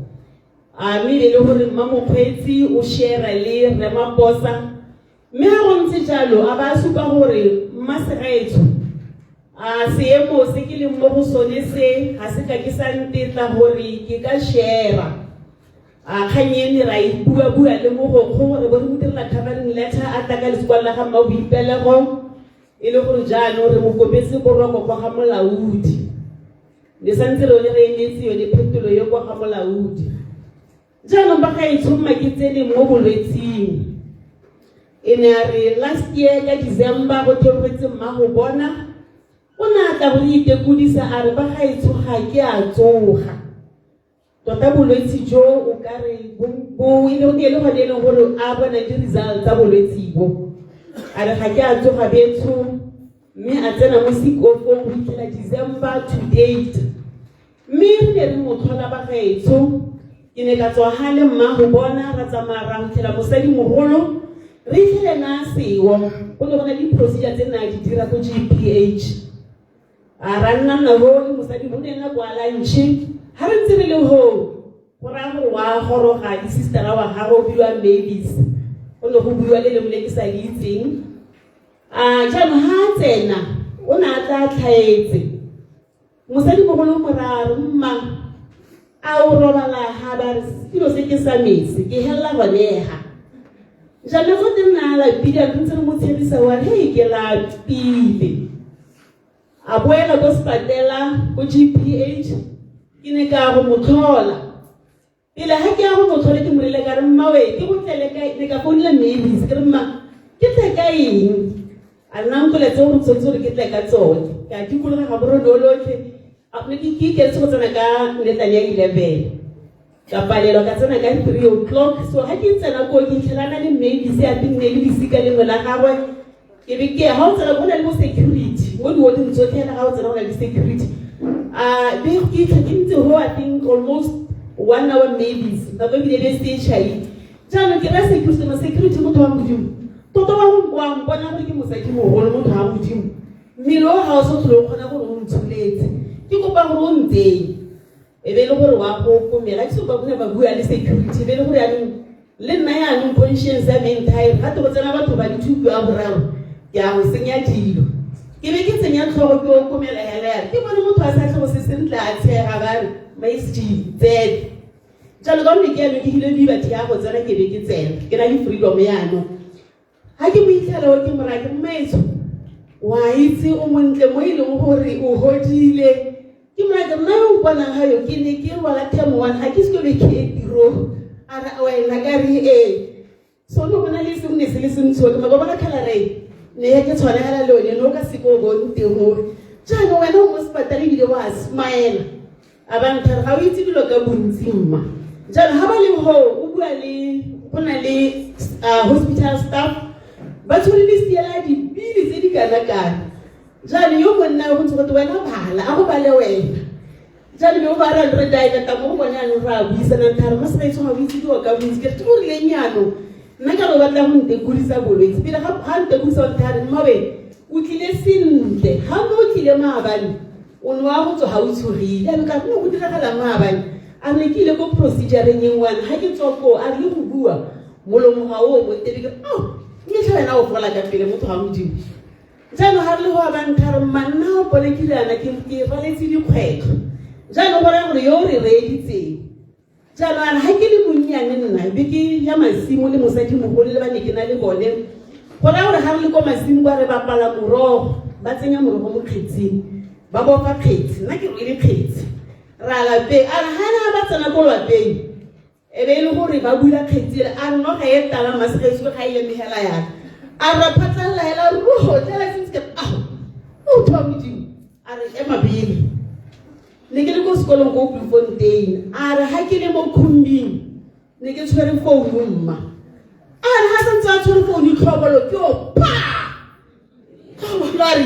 A mme e le gore Mma Mokgweetsi o share le Rre Maposa, mme ga go ntse jalo a ba supa gore mma segaetsho, a seemo se ke leng mo go sone se ga se ka ke sa ntetla gore ke ka share. A kgang e ne ra e bua-bua le mogokgo, re bo re mo direla covering letter, a tla ka lekwalo la ga mma boipelego, e le gore jaanong re mo kopetse boroko kwa ga molaodi. Ne santse re yone re emetse yone phetolo e kwa ga molaodi. Jaanong ba gaetsho, mma ke tsene mo bolwetsing. E ne a re last year ka December go theogetse mma go bona, o ne a tla go re itekodisa, a re ba gaetsho ga ke a tsoga tota, bolwetse jo o ka re bo e le gone e leng gore a bona di-result tsa bolwetse bo. A re ga ke a tsoga betsho, mme a tsena mo sekofong go fitlhela December to date, mme re ne re mo tlhola. Bagaetsho, ke ne ka tswa ga le mma go bona, ra tsamaya ra fitlhela mosadimogolo, re itlhele na sewo, go ne go na le di-procedure tse nna di dira ko GPH. A ra nna nna ho le mosadi mo ne nna kwa lunch. Ha re ntse re le ho, go raya gore wa goroga le sistera wa gago o bidiwa Mavis, go ne go buiwa le lengwe le ke sa le itseng. A jaanong ha a tsena, o ne a tla tlhaetse mosadimogolo mo raro, mma a o robala ha ba re setilo se ke sa metse ke helela gonega. Jaanong go teng na a lapile, a ntse re mo tshegisa wa re hei ke lapile. A boela ko sepatela ko GPH, ke ne ka go mo tlhola. Pele ga ke ya go mo tlhola, ke mo rile ka re, mmawe ke go tlele ka ne ka founela Mavis, ke re mma ke tle ka eng? A nna nkoletse gore tshwanetse gore ke tle ka tsone. Ka dikologa ga borone lotlhe, ne ke iketse go tsena ka letlane ya 11, ka palelwa, ka tsena ka 3 o'clock. So ga ke tsena koo, ke itlhelana le Mavis a teng, ne le lesika lengwe la gagwe. Ke be ke ga o tsena go na le bo security mo diwoding tsotlhe hela, ga o tsena go na le security. A be ke itlhe ke ntse ho, I think almost one hour Mavis, nako ebile be se tšhai. Jaanong ke raya security, ma security, motho wa Modimo tota wa wa mpona gore ke mosadi mogolo, motho wa Modimo, mmele o ga o se tlhole o kgona gore o ntsholetse, ke kopa gore o ntseng. E be e le gore wa go komela ke se ba bone ba bua le security, e be e le gore yaanong le nna yaanong conscience ya mentire ga te go tsena batho ba dithuto ya boraro, ke a go senya dilo. Ke be ke tsenya tlhogo ke okomela hela yare ke bone motho a sa tlhogo se sentle, a tshega ba re maisg tsene jalo ka gonne ke yanong ke hile liberty ya go tsena, ke be ke tsena, ke na le freedom. Yaanong ga ke mo itlhela o, ke moraya ke mmaetsho, wa itse o montle mo e leng gore o godile. Ke moraya ke nna yo mponang ga yo, ke ne ke rwala term one, ga ke se be ke ye tirong. A re wena? Ka re ee. So no go na le sengwe ne se le sentsho ke maka bona colour e Ne ke tshwane hela le one no ka seke o bo ntegoge. Jaanong wena o mo sepatala ebile wa smile. A ba nthare ga o itse dilo ka bontsi mma. Jaanong ga ba le ho o bua le go na le hospital staff ba tshwere list ya dibili tse di kana kana. Jaanong yo monna go ntse gote wena bala a go bale wena. Jaanong yo ba re re divert mo go bone anong re a buisana nthare mo segaetsho ga o itse dilo ka bontsi ke re ke go rileng jaanong. Nna ka re o batla go ntekodisa bolwetse pele ga ntekodisa o nthare mmawe o tlile sentle ga o ne o tlile maabane o ne wa go tswa ga o tshogile a ka re go diragalang maabane a re ke ile ko procedureng e nngwe ga ke tswa koo a re le go bua molomo ga o mo tebe ke ao mme tlhe wena o fola ka pele motho ga modimo. Jaanong ga re le go a ba nthare mma nna o pole ke riana ke raletse dikgwetlho. Jaanong go raya gore yo o re reeditseng. Jaanong a re ga ke le monnyane nna be ke ya masimo le mosadimogolo le ba ne ke na le bone. Go raya gore ga re le ko masimo kwa re bapala morogo, ba tsenya morogo mo kgetsing, ba bofa kgetsi, nna ke rwele kgetsi. Ra lapeng, a re ga na ba tsena ko lwapeng, e be e le gore ba bula kgetsi ele, a re noga e tala masegetso ga e eme hela yaka. A re phatlalela hela roho, tlhela sentse ke ao, motho wa Modimo, a re ema pele. Ne ke le ko sekolong ko Bloemfontein, a re ga ke le mo khumbing, ne ke tshwere founu mma. A re ga santse a tshwere founu tlhobolo ke o pa! Tlhobolo a re,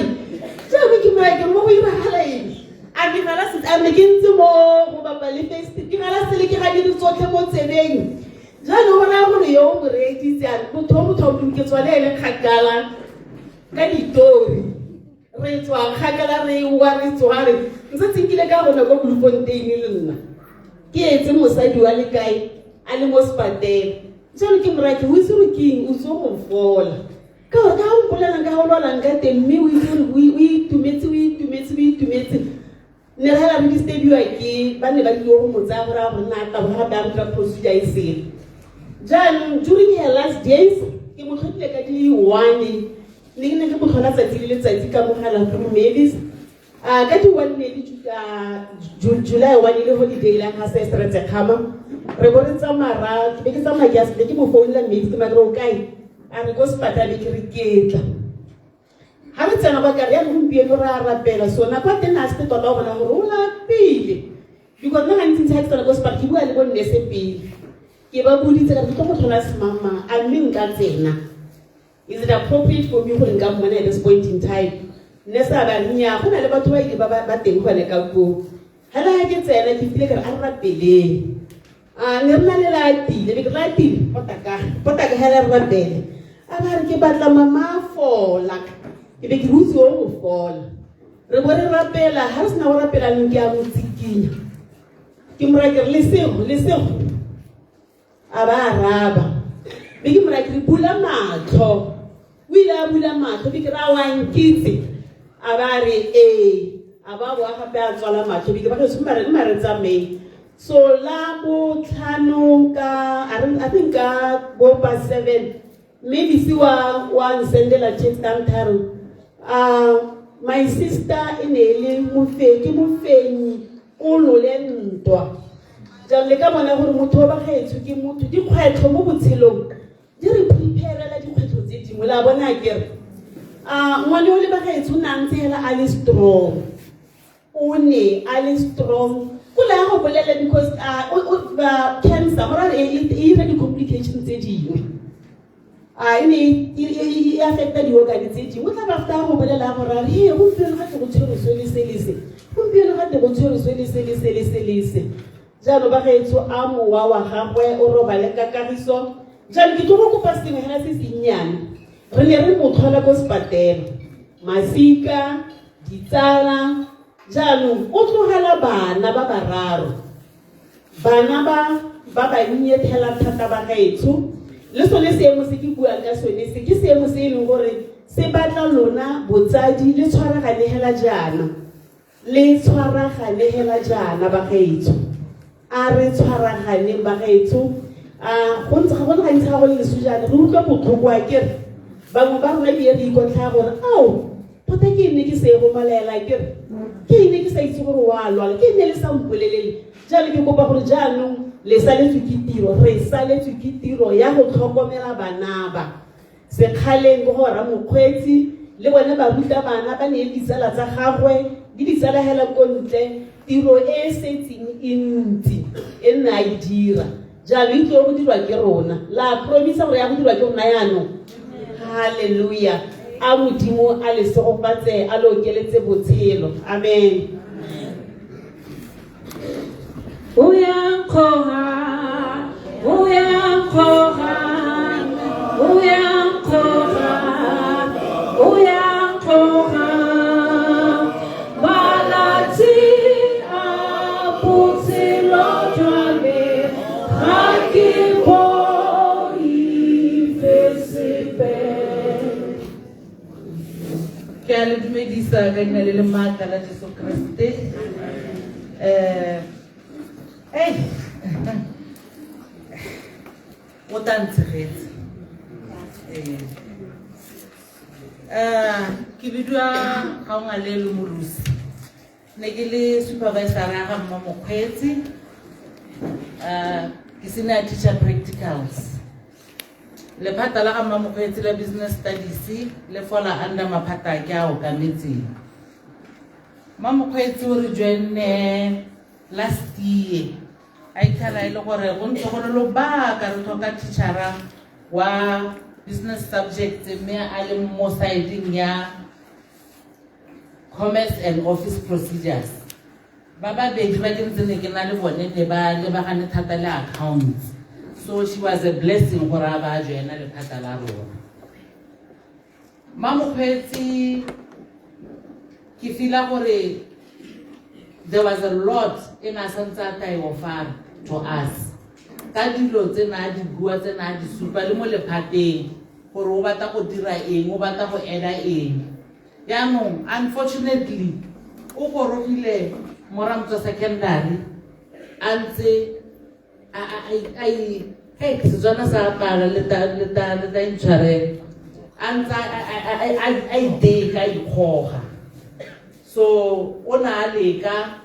jaanong ke moraya ke re mo go iragala eng? A ke gala se, a ne ke ntse mo go bapa le face, ke gala sele ke ga dire tsotlhe mo tsebeng. Jaanong go raya gore yo o mo reeditse a re motho o motho wa Modimo ke tswa le ene kgakala ka ditori. Re tswa kgakala re wa re tswa re ntse tsinkile ka gona ko Bloemfontein le nna. Ke etse mosadi wa le kae a le mo sepatela. Jalo ke moraya ke o itse gore ke eng o tso go fola. Ka gore ka o mpolelang ka o lwalang ka teng mme o itse gore o itumetse o itumetse o itumetse. Ne re hela re disturbiwa ke ba ne ba tlile go mo tsaya gore a gore na taboga gape a re dira procedure e sele. Jaanong during her last days ke mo tlhophile ka di 1 ne ke ne ke mo tlhola tsatsi le letsatsi ka mogala through Mavis. Ka di 1 ne le July 1 le holiday la ga Sestre Tsekgama. Re bo re tsamaya ra ke be ke tsamaya ke a ke mo founela Mavis ke mare o kae? A re ko sepatala ke re ke tla. Ha re tsena kwa kare ya gompieno re a rapela so nako ya teng a se tota o bona gore o lapile. Because nna gantsi ntse ha ke tsena ko sepatala ke bua le bo nurse pele. Ke ba boditse ka re ke tlo go tlhola semangmang a mme nka tsena. Is it appropriate for me gore nka mmona at this point in time? Nurse a ba re nnyaa go na le batho ba ile ba teng gone ka koo. Hela ha ke tsena ke file ka re a re rapeleng. Ne re na le latile, be ke re latile, potaka, potaka hela re rapele. A ba re ke batla mama a fola. Ke be ke re utse o go fola. Re bo re rapela, ha re sena go rapela neng ke a mo tsikinya. Ke mo raya ke re lesego, lesego. A ba araba. Be ke mo raya ke re bula matlho. O ile a bula matlho, be ke re a wa nkitse. A ba re ee. A ba boa gape a tswala matlho, be ke ba re mma re tsamaye. So la botlhano ka, I think ka bo past 7, Mavis wa nsendela text a nthare, my sister e ne e le ke mofenyi o lole ntwa. Jaanong le ka bona gore motho wa bagaetsho ke motho, dikgwetlho mo botshelong di re preparela dikgwetlho tse dingwe, la bona akere. Ngwane o le bagaetsho o ne a ntse hela a le strong. O ne a le strong. Ko la go bolela because cancer go ra e ira di-complications tse dingwe. E ne e affecta di-organ tse dingwe. O tla ba after go bolela gore a re, he, gompieno ga te go tshwerwe se le se le se. Gompieno ga te go tshwerwe se le se le se le se le se. Jaanong bagaetsho a mowa wa gagwe o robale ka kagiso. Jaanong ke tlo go kopa sengwe hela se sennyane. Re ne re mo tlhola ko sepatela. Masika, ditsala, jaanong o tlogela bana ba bararo. Bana ba bannye thela thata bagaetsho. Le sone seemo se ke buang ka sone se ke seemo se e leng gore se batla lona botsadi le tshwaragane hela jaana. Le tshwaragane hela jaana bagaetsho. A re tshwaraganeng bagaetsho. Go ntse ga go le gantsi ga go le leso jaana re utlwa botlhoko a kere. Bangwe ba rona ebile re ikotlhaya gore ao tota ke nne ke se go malaela kere. Ke nne ke sa itse gore wa lwala, ke nne le sa mpolelele. Jaanong ke kopa gore jaanong le saletswe ke tiro, re saletswe ke tiro ya go tlhokomela bana ba. Sekgaleng ko go Ramokgweetsi le bone barutabana ba ne le ditsala tsa gagwe le ditsala hela ko ntle tiro e e setseng e ntsi e nne a e dira jalo e tlile go dirwa ke rona la promisa gore ya go dirwa ke rona yaanong halleluja a modimo a le segofatse a le okeletse botshelo amen. Uyankhoha, uyankhoha, uyankhoha, uyankhoha. Malatsi a botshelo jwa me ga ke boife sepe. Ke a le dumedisa ka leina le le maatla la Jesu Kriste. Ei o tla ntshegetse. Ke bidiwa Gaongalelwe Morusi. Ne ke le supervisor ya ga mma Mokgweetsi. Ke senior teacher practicals. Lephata la ga mma Mokgweetsi la business studies le fola under maphata a ke a okametseng. Mma Mokgweetsi o re joinne last year. A itlhela e le gore go ntse go le lobaka re tlhoka teachera wa business subjects mme a le mo sideng ya commerce and office procedures. Ba babedi ba ke ntse ne ke na le bone ne ba lebagane thata le accounts. So she was a blessing gore a ba joina lephata la rona. Mma Mokgweetsi ke feela gore there was a lot e ne a santse a tla e ofara to us ka dilo tse na di bua tse na di supa le mo lephateng gore o batla go dira eng o batla go eda eng. Jaanong unfortunately o gorogile mo Ramotswa Secondary a ntse a hey Setswana sa apara le ta le ta le ta intshwarela a ntse a iteka a ikgoga. So o ne a leka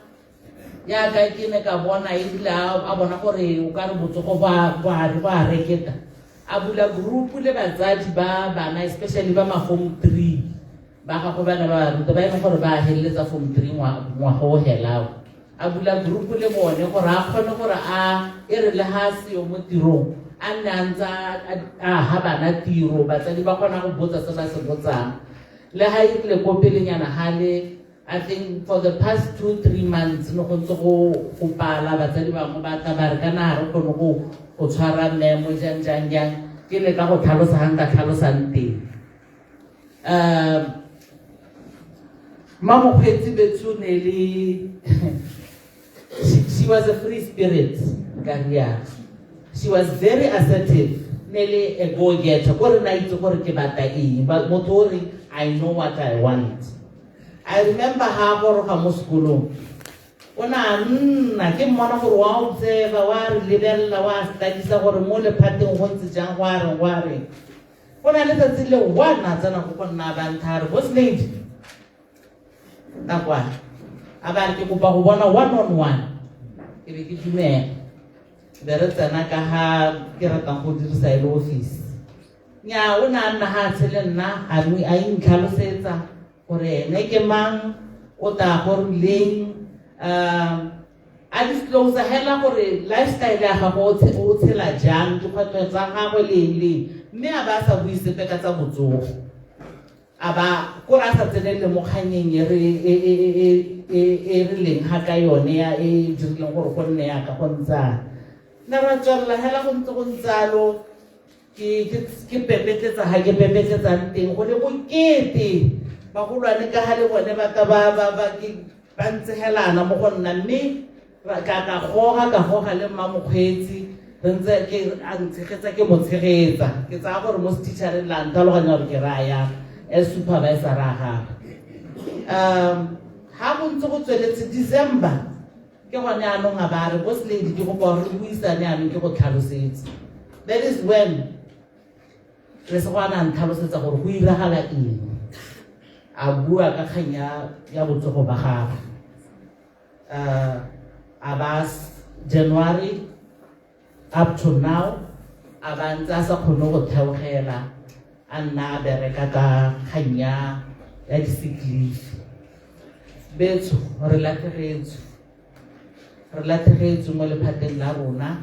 yaka ke ne ka bona ebile a bona gore o ka re botsogo ba a reketa a bula group le batsadi ba bana especially ba ma form 3 ba gagwe bana ba ruta ba e leng gore ba heleletsa form 3 ngwaga o helao. A bula group le bone gore a kgone gore a e re le ha seyo mo tirong a nne a ntse a ha bana tiro batsadi ba kgona go botsa se ba se botsang. Le ha e rile ko pelenyana hale I think for the past 2-3 months no go ntse go pala batsadi bangwe ba tla ba re kana ha re kgone go tshwara memo jang jang jang ke le ka go tlhalosa ha nka tlhalosang teng. Mma Mokgweetsi Bethu ne le she was a free spirit ka rialo. She was very assertive, ne le a go-getter. Ko re na itse gore ke batla eng, but motho o re I know what I want. I remember ha goroga mo sekolong o na nna ke mmona gore wa observe wa re lebelela wa studyisa gore mo lephateng go ntse jang go a reng go a reng. Go na le tsatsi le one a tsena go go nna ba ntha re boss lady ka kwa a ba re ke kopa go bona one on one ke be ke dumela be re tsena ka ha ke ratang go dirisa e le office. Nya o na nna ha tshele nna a a intlhalosetsa gore ene ke mang o ta go rileng a disclose hela gore lifestyle ya gago o tshela jang dikgwetlho tsa gagwe le eng le eng mme a ba sa bue sepe ka tsa botsogo a ba kore a sa tsenelele mo kganyeng e re e re leng ga ka yone ya e dirileng gore go nne yaka go ntsana nna ra tswelela hela go ntse go ntsalo ke pepetletsa ha ke pepetletsang teng go le bokete bagolwane ka ha le bone ba ka ba ntsegelana mo go nna mme ka goga le mma Mokgweetsi re ntse ke a ntshegetsa ke mo tshegetsa ke tsaya gore mo teachereng la ntlhaloganya gore ke raya as supervisor a gagwe. Ha go ntse go tsweletse December ke gone anong a ba re boss lady ke kopa gore re buisane anong ke go tlhalosetse. That is when re se go ana ntlhalosetsa gore go iragala eng a bua ka kgang ya botsogo ba gagwe. A ba January up to now a ba ntse a sa kgone go theogela a a nna a bereka ka kgang ya ya di-sick leave. Betsho, re latlhegetswe, re latlhegetswe mo lephateng la rona.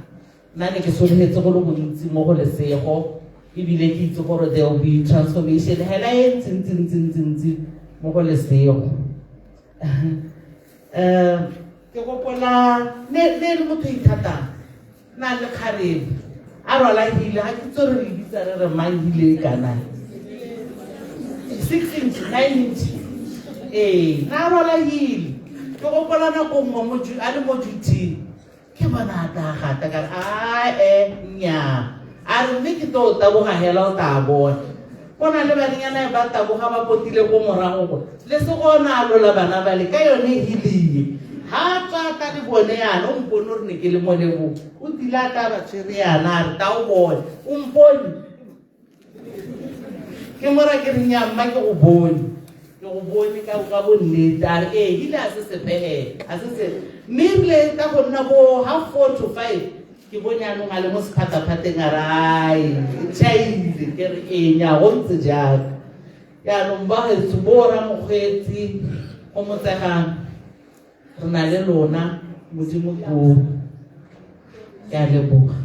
Nna ne ke solofetse go le gontsi mo go Lesego, ebile ke itse gore there will be transformation hela e ntsi ntsi ntsi ntsi ntsi mo go Lesego. Ke gopola ne ne le motho ithatang, na le kgarebe a rwala hile, ga ke itse gore re bitsa re re mang hile e kana 6 inch, 9 inch, ee, na rwala hile. Ke gopola nako nngwe a le mo duty, ke bona a tla gata ka re ae nnyaa, a re mme ke tlo taboga hela, o tla bona go na le banenyana ba taboga ba potile ko morago go le se gona a lola bana ba le ka yone hilie. Ha tswa ka le bone yana, o mpone gore ne ke le mo lebo, o tile a tla ba tshwere yana, a re ta o bone o mpone, ke mora ke re nnyaa mma, ke go bone, ke go bone ka bonnete. A re ee, ile a se sepegela a se se, mme ebile ka go nna bo half four to five ke bone anong a le mo sephataphateng, a re ai tšhaile, ke re ee nya go ntse jalo. Jaanong ba gaetsho bo ramokgweetsi go motsegang, re na le lona, Modimo koo. Ke a leboga.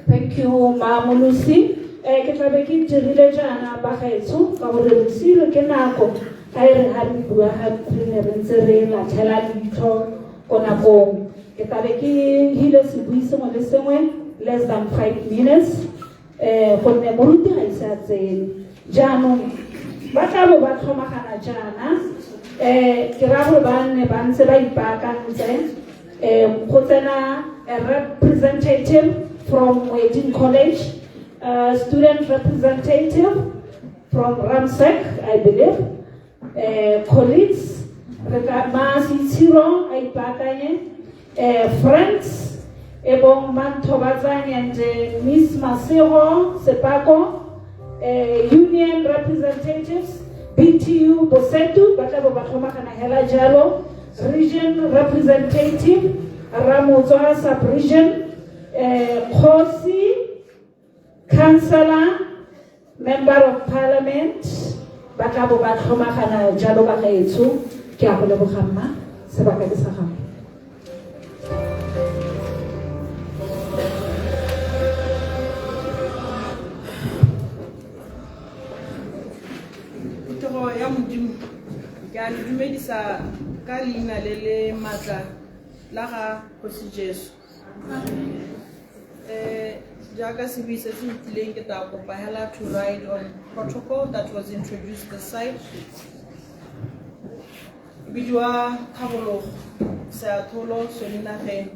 Thank you, Mamolusi. Ke tla be ke dirile jaana bagaetsho ka gore re siilwe ke nako, ka e re ga re bua ga re ne re ntse re latlhela leitlho ko nakong. Ke tla be ke hile sebui sengwe le sengwe less than 5 minutes, gonne moruti ga ise a tsene. Jaanong ba tla bo ba tlhomagana jaana, ke raya gore ba nne ba ntse ba ipaakantse go tsena a representative from Moeding College, student representative from Ramsek, I believe, colleagues, re tla ma Seitshiro a ipaakanye, friends, ebong Manthobatsang and Miss Masego Sepako, union representatives, BTU Bosetu, ba tla bo ba tlhomagana hela jalo, region representative, Ramotswa sub-region, Kgosi, councillor, member of parliament, ba tla bo ba tlhomagana jalo bagaetsho. Ke a go leboga mma, sebaka ke sa gago. Phuthego ya Modimo, ke a le dumedisa ka leina le le maatla la ga Kgosi Jesu. Jaaka sebui se se fetileng, ke tla kopa hela to ride on protocol that was introduced this side. E bidiwa Tlhabologo Seatholo Soninageng,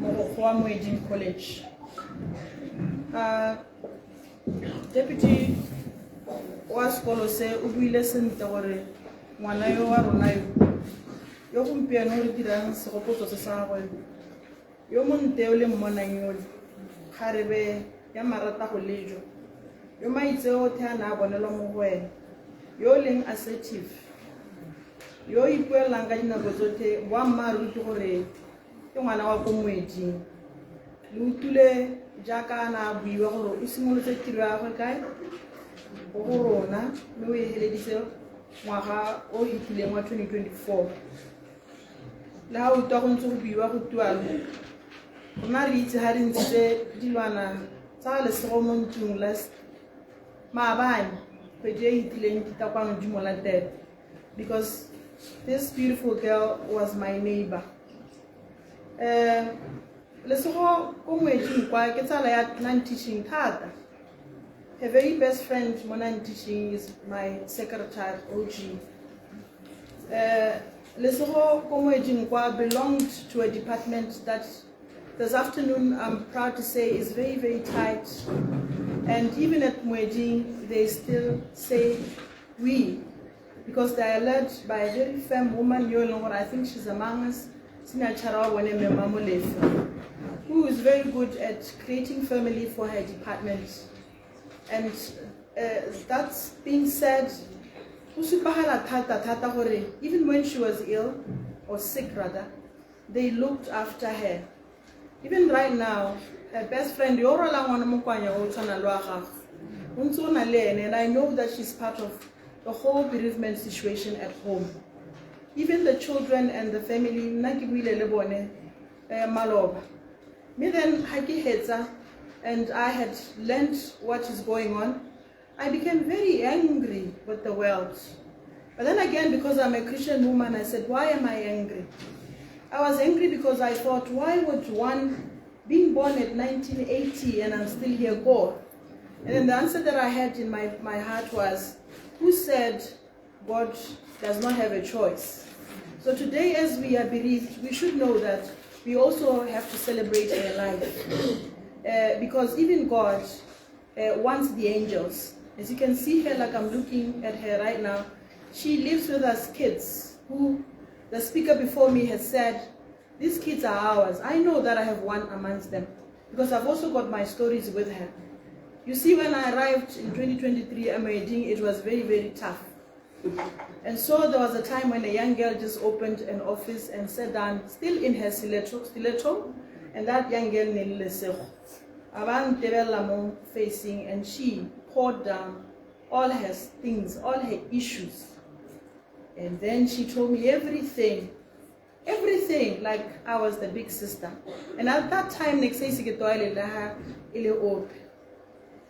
mogokgo wa Moeding College. Deputy wa sekolo se o buile sentle gore ngwana yo wa rona yo yo gompieno re dirang segopotso se sa gagwe, yo monte o le mmonang yole, kgarebe ya marata go lejo, yo maitseo othe a ne a bonelwa mo go wena, yo o leng assertive, yo o ipuelelang ka dinako tsotlhe boammaaruri ke gore ke ngwana wa ko Moeding. Le utlwile jaaka a ne a buiwa gore o simolotse tiro ya gagwe kae go go rona, mme o e heleditse ngwaga o fetileng wa 2024. Le ga o utlwa go ntse go buiwa go tualo, rona re itse ga re ntshitse dilwana tsa Lesego mo ntlong last maabane, kgwedi e fetileng kita kwano di mo latela, because this beautiful girl was my neighbor. Lesego ko Moeding kwa ke tsala ya non-teaching thata. Her very best friend mo non-teaching is my secretary, OG. Lesego ko Moeding kwa belonged to a department that this afternoon I'm proud to say is very, very tight. And even at Moeding, they still say we, because they are led by a very firm woman, yo e leng gore I think she's among us, senior chara wa bone Mme Mamolefe, who is very good at creating family for her department. And that being said, go supagala thata thata gore even when she was ill, or sick rather, they looked after her. Even right now, Her best friend yo o rwalang one mokwanya o tshwana le wa gago o ntse o na le ene, and I know that she's part of the whole bereavement situation at home. Even the children and the family, nna ke buile le bone maloba. Mme then ha ke hetsa and I had learned what is going on, I became very angry with the world. But then again, because I'm a Christian woman, I said, why am I angry? I was angry because I thought, why would one being born at 1980 and I'm still here go? And then the answer that I had in my heart was, who said God does not have a choice? So today, as we are bereaved, we should know that we also have to celebrate her life. Because even God wants the angels. As you can see her, like I'm looking at her right now, she lives with us kids who the speaker before me has said, these kids are ours. I know that I have one amongst them because I've also got my stories with her. You see, when I arrived in 2023 at Moeding, it was very, very tough. And so there was a time when a young girl just opened an office and sat down, still in her stiletto, and that young girl, Nelly Lesego, facing, and she poured down all her things, all her issues. And then she told me everything, like I was the big sister. And at that time,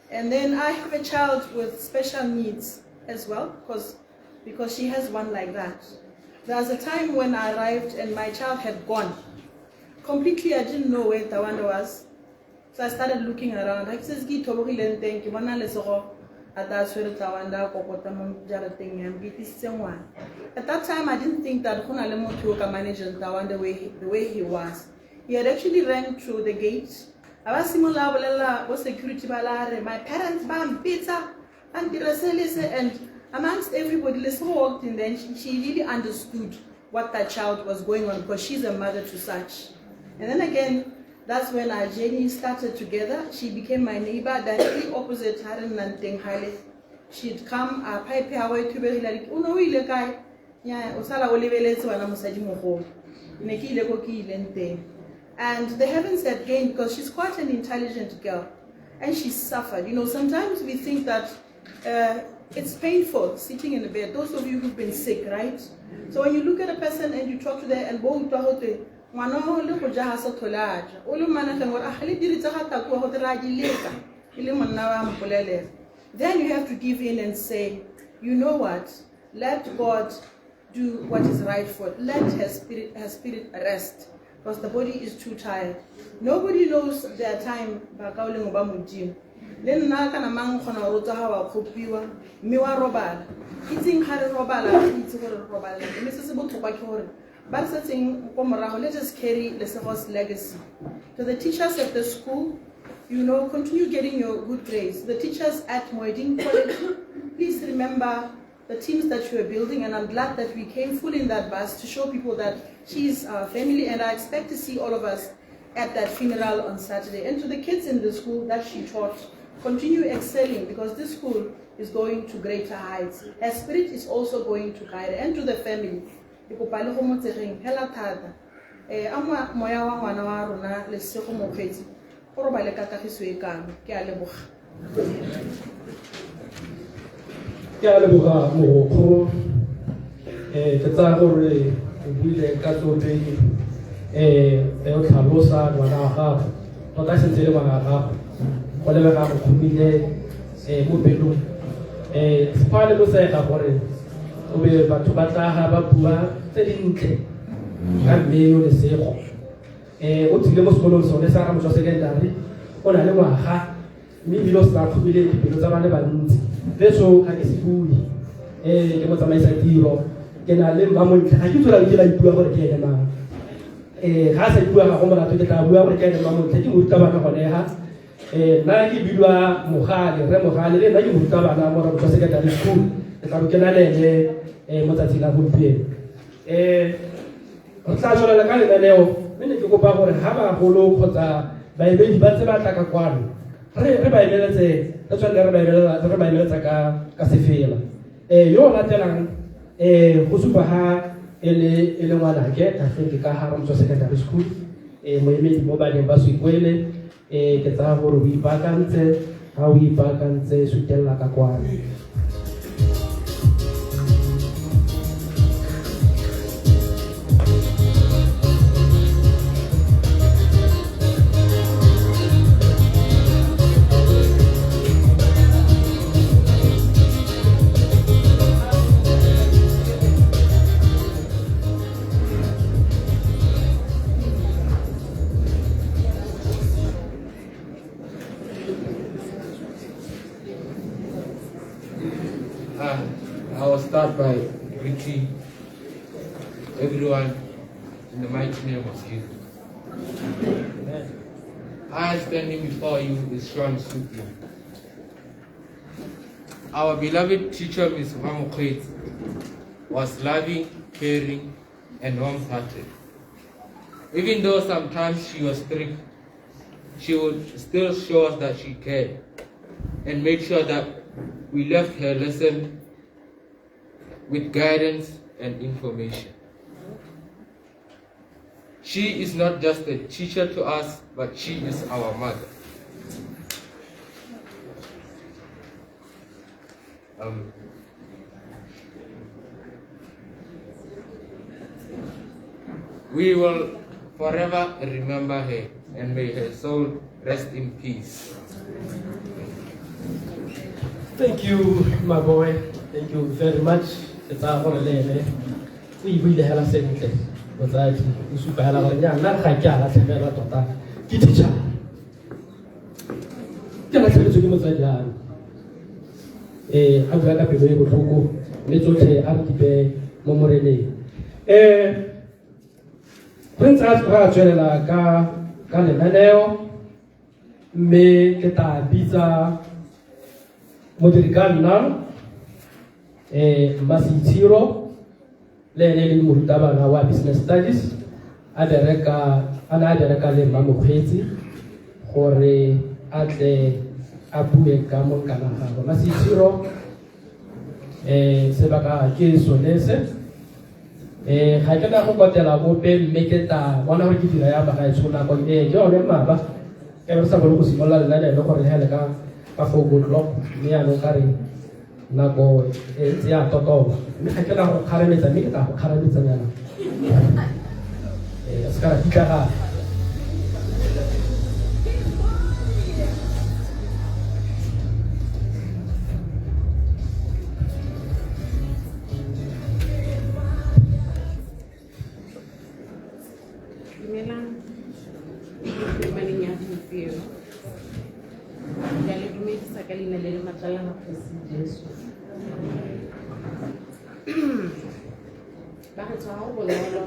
and then I have a child with special needs as well, because she has one like that. There was a time when I arrived and my child had gone. Completely, I didn't know where Tawanda was. So I started looking around. I said, at that time, I didn't think that managed Tawanda the way he was. He had actually ran through the gate. My parents, pizza, and amongst everybody, Lesego walked in. Then she really understood what that child was going on, because she's a mother to such. And then again, that's when our journey started together. She became my neighbor directly opposite Haran Nanteng Hale. She'd come, pipe her to be like, oh no, and the heavens had gained, because she's quite an intelligent girl and she suffered. You know, sometimes we think that it's painful sitting in the bed. Those of you who've been sick, right? So when you look at a person and you talk to them and then you have to give in and say, you know what? Let God do what is right for it. Let her spirit rest, because the body is too tired. Nobody knows their time. Le nna kana mang kgona go tsoga wa kgopiwa mme wa robala. Itseng ga re robala, re itse gore re robala. Mme se se botlhokwa ke gore ba re setseng ko morago, let us carry Lesego's legacy. To the teachers at the school, you know, continue getting your good grades. The teachers at Moeding College, please remember the teams that you are building, and I'm glad that we came full in that bus to show people that she is our family, and I expect to see all of us at that funeral on Saturday. And to the kids in the school that she taught, continue excelling, because this school is going to greater heights. Her spirit is also going to guide her, and to the family. Ke kopa le go motsegeng hela thata. A moya wa ngwana wa rona Lesego Mokgweetsi o robale ka kagiso e kalo. Ke a leboga. Ke a leboga mogokgo. Ke tsaya gore o buile ka tsotlhe, o tlhalosa ngwana wa gago. Tota e sentse e le ngwana wa gago. Go lebega go kgomile mo pelong. Fa le mosega gore o be batho ba tla ba bua tse dintle ka mme yo Lesego. O tsile mo sekolong sone sa Ramotswa Secondary, o na le ngwaga, mme ebile o setse a kgomile dipelo tsa ba le bantsi. Leso ga ke se bue, ke motsamaisa tiro, ke na le mmamontle, ga ke tswela ke la ipua gore ke ene mang. Ga a sa ipua ga go molato, ke tla bua gore ke ene mmamontle, ke morutabana gone ha. Nna ke bidiwa Mogale, Rre Mogale, le nna ke morutabana mo Ramotswa Secondary School. Ke tla bo ke na le ene mo tsatsing la gompieno. Re tla tswelela ka lenaneo, mme ne ke kopa gore ga bagolo kgotsa baemedi ba tse ba tla ka kwano, re ba emeletse, re tswelele re ba emeletsa ka sefela. Yo o latelang, go supa ha e le ngwanake, I think ka ha Ramotswa Secondary School, moemedi mo baneng ba Sekwele, Ke tsaya gore o ipaakantse, ga o ipaakantse sutelela ka kwano. I will start by greeting everyone in the mighty name of Jesus. I standing before you is Sean Supli. Our beloved teacher, Ms. Ramokgwetsi, was loving, caring, and warm-hearted. Even though sometimes she was strict, she would still show us that she cared and made sure that we left her lesson with guidance and information. She is not just a teacher to us, but she is our mother. We will forever remember her, and may her soul rest in peace. Thank you, my boy. Thank you very much. Ke tsaya gore le ene o e buile hela sentle, motsadi o supa hela gore nnyaa, nna ga ke a latlhegelwa tota ke teacher, ke latlhegetswe ke motsadi wa me. A bua ka pelo e botlhoko, mme tsotlhe a re di beye mo moreneng. Re ntse ra tswelela ka lenaneo, mme ke tla bitsa modiri ka nna, Mmasitshiro, le ene e leng morutabana wa business studies, a ne a bereka le Mmamokgweetsi gore a tle a bue ka monkana gagwe. Mmasitshiro, sebaka ke sone se. Ga ke na go kwatela ope, mme ke tla bona gore ke dira ya bagaetsho nako e, ke yone mmaba. Ke re sa bone go simolola lenaneo gore le hele ka 4 o'clock, mme jaanong ka re nako e ntse ya totoba, mme ga ke na go kgarametsa, mme ke tla go kgarametsa nyana. Se ka ra pitlagana. Dumelang, temaneng ya gompieno. Ke a le dumedisa ka leina le le maatla la Kgosi Jesu. Bagaetsho, ga go bonolo,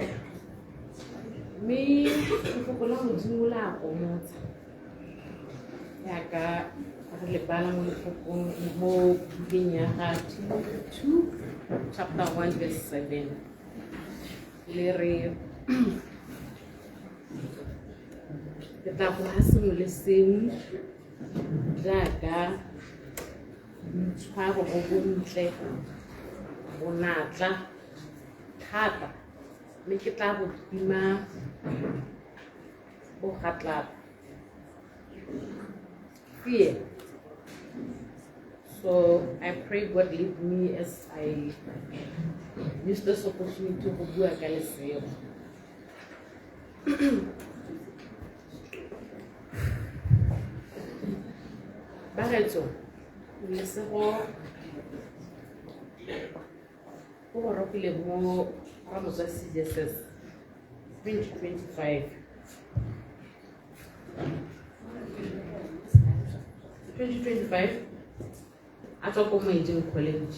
mme lefoko la Modimo la gomotsa. Jaaka re le bala mo lefokong mo bukeng ya ga Timothy 2 chapter 1 verse 7, le re ke tla go ha sengwe le sengwe jaaka boitshwaro bo bontle, bonatla thata, mme ke tla bo tima bogatlapa fear. So I pray God lead me as I use this opportunity go bua ka Lesego. Bagaetsho, Lesego o gorogile mo Ramotswa CJSS 2025. 2025 a tswa ko Moeding College.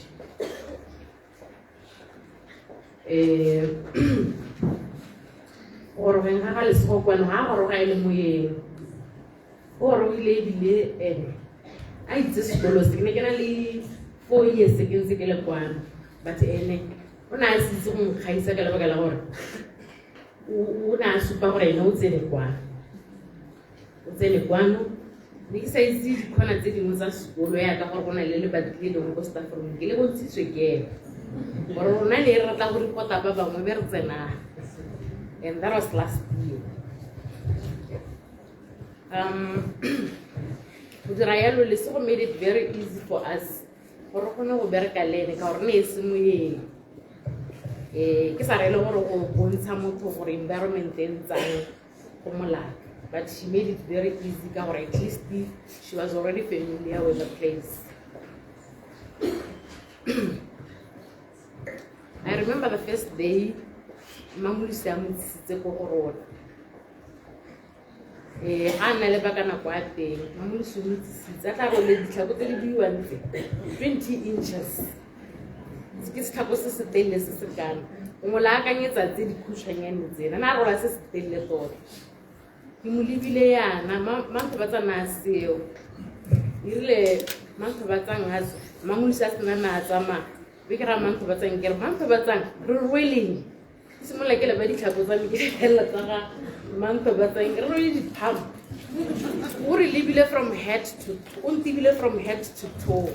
Gorogeng ga ga Lesego kwano, ga a goroga e le moyeng, o gorogile ebile ene a itse sekolo se. Ke ne ke na le 4 years ke ntse ke le kwano, but ene o ne a se itse go nkgaisa ka lebaka la gore o ne a supa gore ene o tsene kwano, o tsene kwano, mme ke sa itse dikhona tse dingwe tsa sekolo, yaka gore go na le lebati le lengwe ko staff room, ke le bontshitswe ke ene gore rona ne re tla go report-a ba bangwe be re tsenang, and that was last year. Go dira yalo Lesego made it very easy for us gore re kgone go bereka le ene ka gore ne e se moyeng. Ke sa rele gore go bontsha motho gore environment e ntsang go molato, but she made it very easy ka gore at least she was already familiar with the place. I remember the first day Mmamolose a mo tsisitse ko go rona. Ga a nna le baka nako ya teng, Mmamolose o mo tsisitse a tla role ditlhako tse di buiwang tse 20 inches. Ke setlhako se se telele se se kana. O mo la akanyetsa tse dikhutshwanyane tsena, na a rola se se telele tota. Ke mo lebile yana, mantho ba tsamaya seo. Erile mantho ba tsang a tswa, Mmamolose a sena na a tsamaya. Be ke ra mantho ba tsang ke re mantho ba tsang re rweleng. Ke simolola ke leba ditlhako tsa me ke lebelela tsa ga mantho ba tsang ke re rwele diphamo. O re lebile from head to o ntebile from head to toe.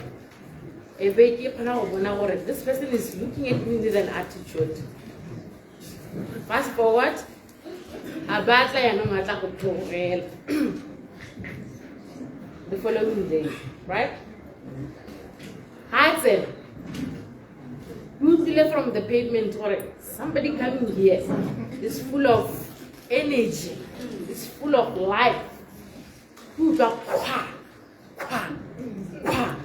E be ke kgona go bona gore this person is looking at me with an attitude. Fast forward, a batla yaanong a tla go tlogela the following day, right? Ha tsena, ke utlwile from the pavement gore somebody coming here is full of energy, is full of life. Ke utlwa kwa, kwa, kwa,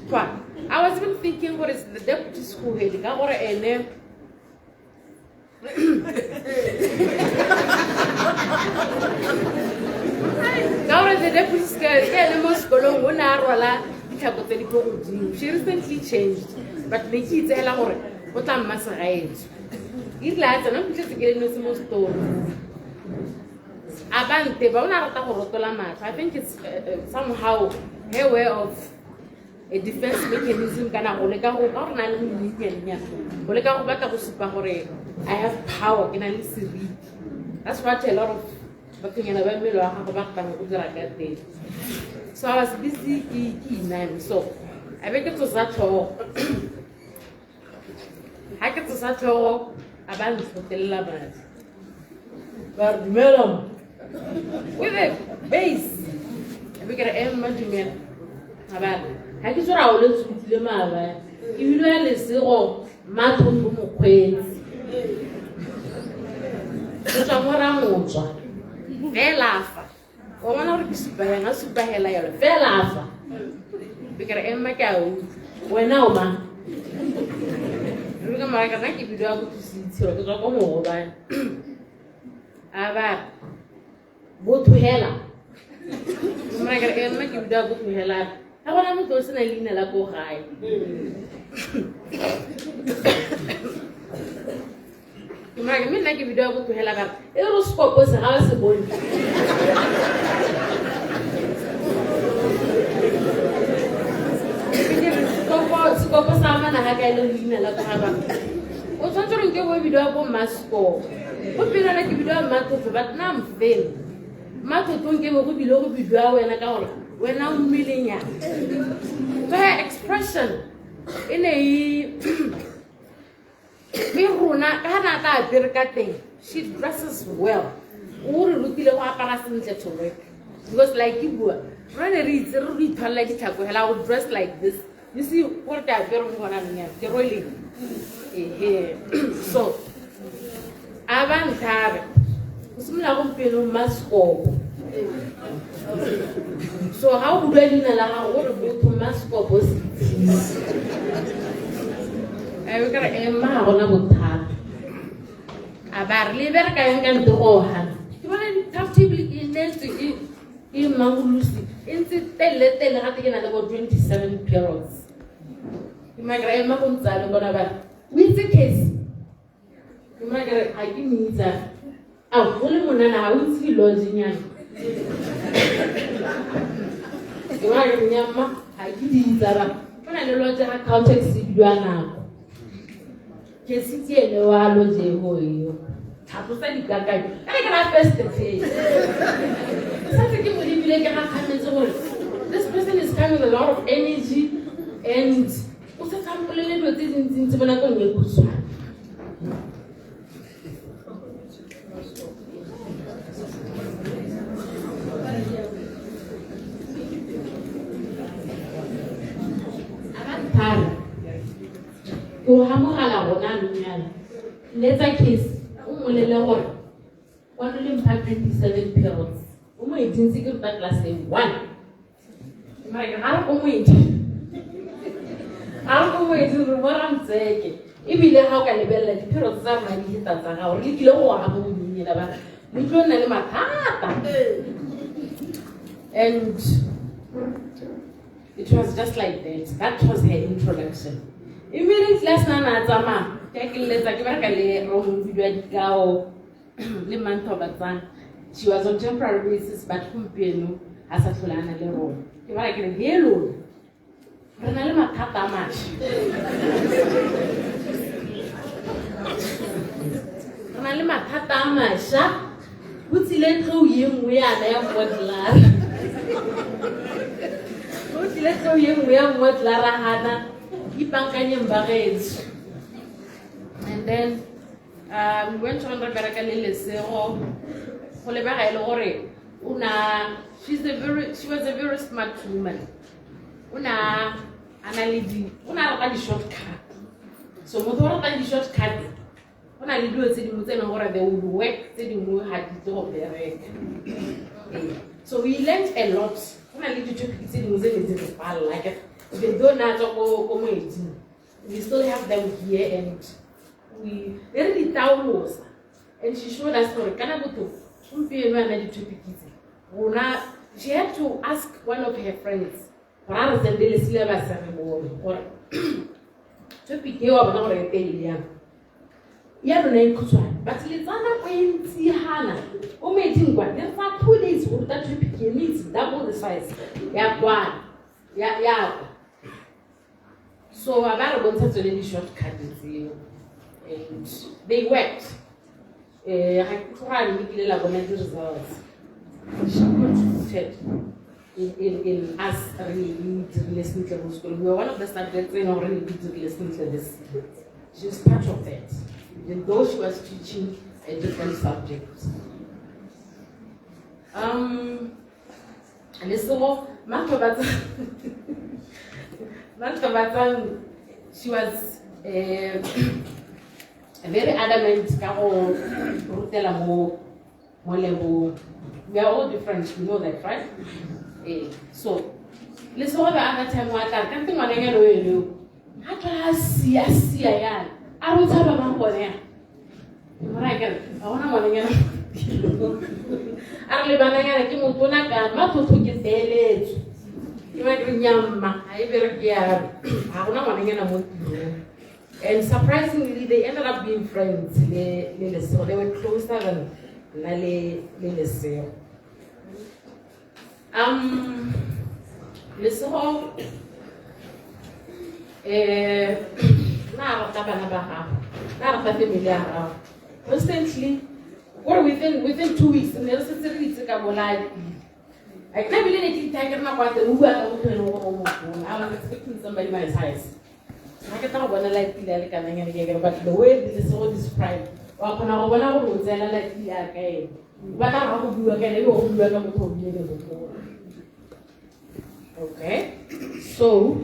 kwa. I was even thinking gore it's the deputy school head ka gore ene ka gore the deputy school ke ene mo sekolong o ne a rwala ditlhako tse di ko godimo. She recently changed, but ne ke itse hela gore o tla mma segaetsho. Erile a tsena, o fitlhetse ke le nosi mo store. A ba nteba, o ne a rata go rotola matlho. I think it's somehow her way of a defense mechanism kana go leka go ka gore na le monyennyana, go leka go batla go supa gore I have power, ke na le seriti. That's what a lot of bathonyana ba mmele wa gago ba ratang go dira ka teng. So I was busy ke iname, so a be ke tsosa tlhogo. Ha ke tsosa tlhogo, a ba ntlhotelela madi. Ba re dumela mo. With a base. A be ke re, mma dumela. A ba re, ha ke tsora o le tshutile maabane. Ke bile ya Lesego Mathotho mokgweetsi. Go tswa mo Ramotswa. Fela fa. Wa bona gore ke supa yang, a supa hela yalo. Fela fa. Be ke re, mma ke a utlwa. Wena o mang? Re ka mara ka nna ke bidiwa go thusitshiro, ke tswa ko Mogobane. A ba re, botho hela. Ke mara ke re, mma ke bidiwa go tlohela. Ga gona motho o sena leina la ko gae. Ke mara ke mme nna ke bidiwa go tlohela ka re, e re sekopo se ga ba se bone. Sekopo sa amana ga kae le leina la ko ga ba. O tshwanetse gore nke bo bidiwa bo Mmaseko. Go pele ke bidiwa Mmathotho, but now I'm failing. Mmathotho nke bo go bile go bidiwa wena ka gore wena o mmelenyana. So her expression e ne e mme rona ka na tla apere ka teng, she dresses well. O re rutile go apara sentle to work. Because like ke bua, rona ne re itse re re ithwalela ditlhako hela, I would dress like this. You see, gore ke apere mo gona nnyane, ke rweleng. Ehe. So, a ba ntlhabe, go simolola gompieno Mmaseko. So ga o bua leina la gago o re botho Mmaseko se. A be ke re, mma ga gona bothata. A ba re le bereka yang ka nte go gana. Ke bona comfortably e neetswe e Mmamolose e ntse telele telele gate ke na le bo 27 periods. Ke mara ke re, mma go ntse a le bona ba re, o itse case? Ke mara ke re, ga ke mo itse. A go le monana ga o itse di-lodge-nyana. Ke mara ke re, nnyaa mma, ga ke di itse ba. Go na le lodge ga Caltex e bidiwa nako. Ke se ke ene wa lodge eo eo. Tlhatlosa dikakanyo. Ka re ke ra first day. Ke santse ke mo lebile ke gakgametse gore this person is coming with a lot of energy and o setse a mpolele dilo tse dintsintsi mo nakong e khutshwane. Go amogela gona anong yana letsa case o mmolele gore kwano le mpha 27 periods o moedi ntse ke ruta class e one. Mara ke ga re ko moedi, ga re ko moedi re mo Ramtseke. Ebile ga o ka lebelela di-periods tsa rona di heta tsa gago, re lekile go aga mo bonyenyena ba le tlo nna le mathata. And it was just like that. That was her introduction. Immediately a sena na a tsamaya, ke a ke leletsa ke bereka le Romombidio wa Dikao le Manthobatsang. She was on temporary basis, but gompieno a sa tlhole a na le rona. Ke bara ke re, he lona, re na le mathata a mašwa. Re na le mathata a mašwa, go tsile tlou ye nngwe yana ya modlara. Go tlile tlou ye nngwe ya modlara gana, ipankanyeng ba gaetsho. And then we went on re bereka le Lesego, go lebega e le gore o na she was a very smart woman. O na a na le di, o na rata di-shortcut. So motho o ratang di-shortcut, go na le dilo tse dingwe tse e leng gore they would work, tse dingwe ga di tle go bereka. Ee. So we learned a lot. Go na le di-topic tse dingwe tse ne di re palela, like even though na tswa ko moeding, we still have them here and we re re di taolosa. And she showed us gore kana botho gompieno yana di-topic tse rona, she had to ask one of her friends gore a re sendele syllabus re bone gore topic e wa bona gore e telele yang. Ya rona e khutshwane, but le tsaya nako e ntsi hana o moeding kwa ne re tsaya 2 days go ruta topic e, mme it's double the size ya kwa ya kwa. So ba re bontsha tsone di-shortcut tseo and they worked. Ga ke tloga mme kile la bona di-results. She contributed in us re dirile sentle mo sekolong. We were one of the subjects e leng gore re dirile sentle this year. She was part of that, even though she was teaching a different subject. Lesego Manthobatsang, she was very adamant ka go rutela mo lebong. We are all different, you know that, right? So Lesego the other time wa tla ka nte ngwananyana o ene o a tla a sia sia yana a re o tshaba mang gone ya mora ke re ga gona ngwananyana a re le bananyana ke motona kana mathotho ke peeletso ke ba ke re nyamma ga e bereke yalo ga gona ngwananyana mo tirong. And surprisingly they ended up being friends le Lesego. They were closer than nna le Lesego. Lesego na rata bana ba gago, na rata family ya gago. Recently, or within 2 weeks, ne re setse re itse ka boladi. I can't believe it. Ke re nako ya teng o bua ka motho e leng gore o motona. I was expecting somebody my size. Ga ke tla go bona Latile a le kananyana ke kere, but the way Lesego describe, wa kgona go bona gore o tseela Latile a ka ene. O batla ga go bua ka ene, ebe go bua ka motho o bile le motona. Okay, so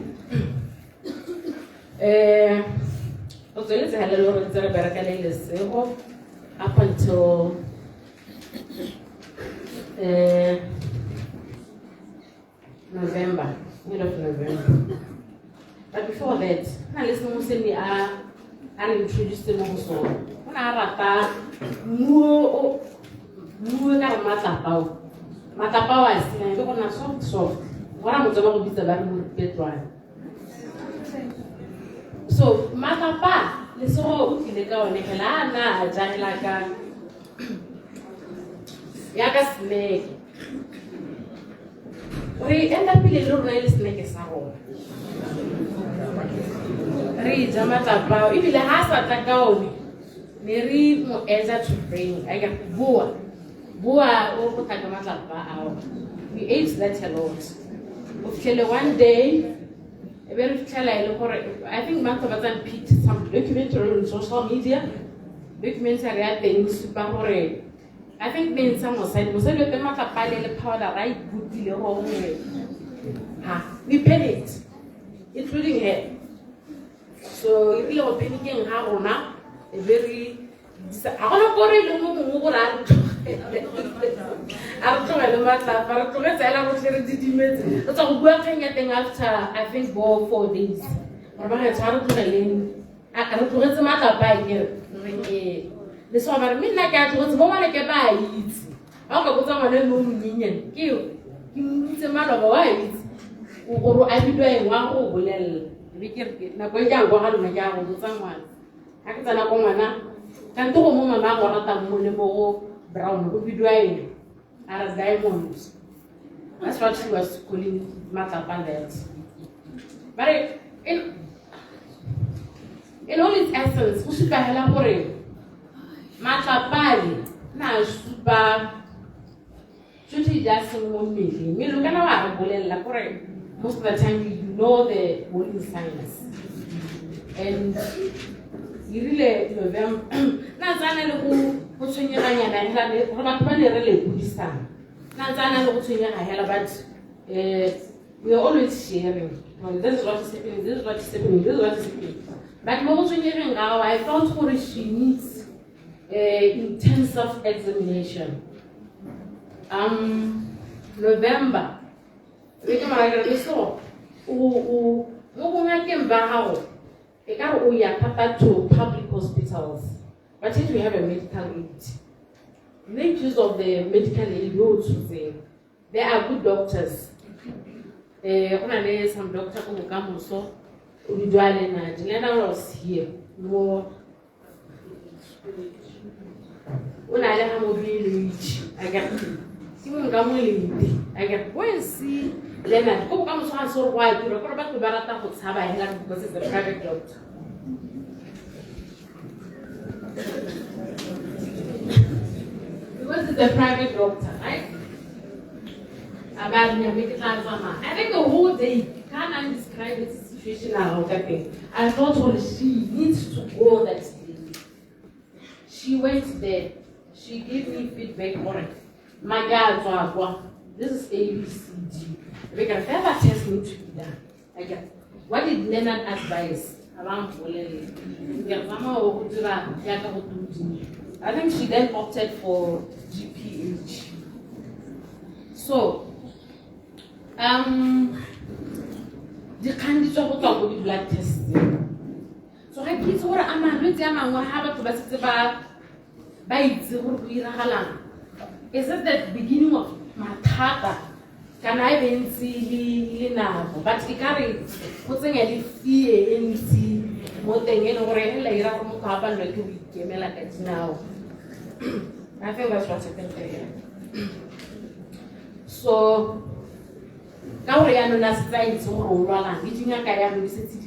go tsweletse hela le gore ntse re bereka le Lesego up until November, middle of November. But before that, na le sengwe se ne a re introduce mo go sone. O ne a rata mmuo ka re matlapa o. Matlapa o a sena, e be go nna soft soft. Gora motho ba go bitsa ba re morupetlwane. So matlapa Lesego o tlile ka one hela a na a ja hela ka ya ka snack. Re enda pele le rona e le snack sa rona. Re ja matlapa ao, ebile ha a sa tla ka one ne re mo urge to bring a ka boa boa o go tla ka matlapa ao. We ate that a lot. O fitlhele one day e be re fitlhela e le gore I think Manthobatsang picked some documentary on social media. Documentary ya teng e supa gore I think ne ntsha mosadi o teng matlapa a le powder a iputile gore ha we panicked, including her. So e rile go paniceng ga rona e be re ga gona ko re e leng mo mongwe gore a re tlogele matlapa, re tlogetse fela rotlhe re didimetse. Re tswa go bua kgang ya teng after I think bo 4 days, gore ba gaetsho, ga re tlogeleng, re tlogetse matlapa a kere re ee Lesego ba re mme nna ke a tlogetse bo ngwana ke ba a itse. Ga o ka botsa ngwana yo monyenyane ke yo ke mmoditse maloba wa itse gore a bidiwa eng, wa go bolelela. Ebe ke re nako e ke yang kwa ga lona ke a go botsa ngwana ga ke tsena ko ngwana kante go mo mama a go ratang mo le mo go brown go bidiwa eng, a re Diamond. That's what she was calling matlapa that. But in all its essence, go supa hela gore matlapale na supa tsotlhe di a seng mo mmeleng. Mme lo kana wa re bolelela gore most of the time you know the warning signs. And erile November na ntse a na le go tshwenyeganyana hela re batho ba ne re lekodisang, na ntse a na le go tshwenyega hela, but we are always sharing. Well, this is what is happening, this is what is happening, this is what is happening. But mo go tshwenyegeng ga gagwe, I felt gore she needs intensive examination. November be ke mara ke re Lesego, o mo bongakeng ba gago e ka re o ya thata to public hospitals, but if we have a medical aid, make use of the medical aid yo o tshotseng. There are good doctors. Go na le some doctor ko Bokamoso o bidiwa Leonard. Leonard was here mo o na le ga mo village akere ke mo nka mo lente akere. Go and see Leonard ko Bokamoso, ga se gore go a tura, kore batho ba rata go tshaba hela because it's a private doctor, because it's a private doctor, right? About me, ke tla tsamaya. I think the whole day, can I describe the situation now? Okay. I thought well, she needs to go that day. She went there. She gave me feedback on it. My God, this is A, B, C, D. Because further tests need to be done. Okay. What did Leonard advise? I think she then opted for GPH. So, dikgang di tswa go tswa ko di-blood test. So ga ke itse gore a malwetse a mangwe ga batho ba setse ba itse gore go iragalang, is it the beginning of mathata kana e be ntse le nako, but e ka re go tsenya le fear e ntsi mo teng e leng gore e la ira gore motho a palelwa ke go ikemela ka dinao. I think that's what happened there. So ka gore yaanong a setse a itse gore o lwalang le dingaka yaanong di setse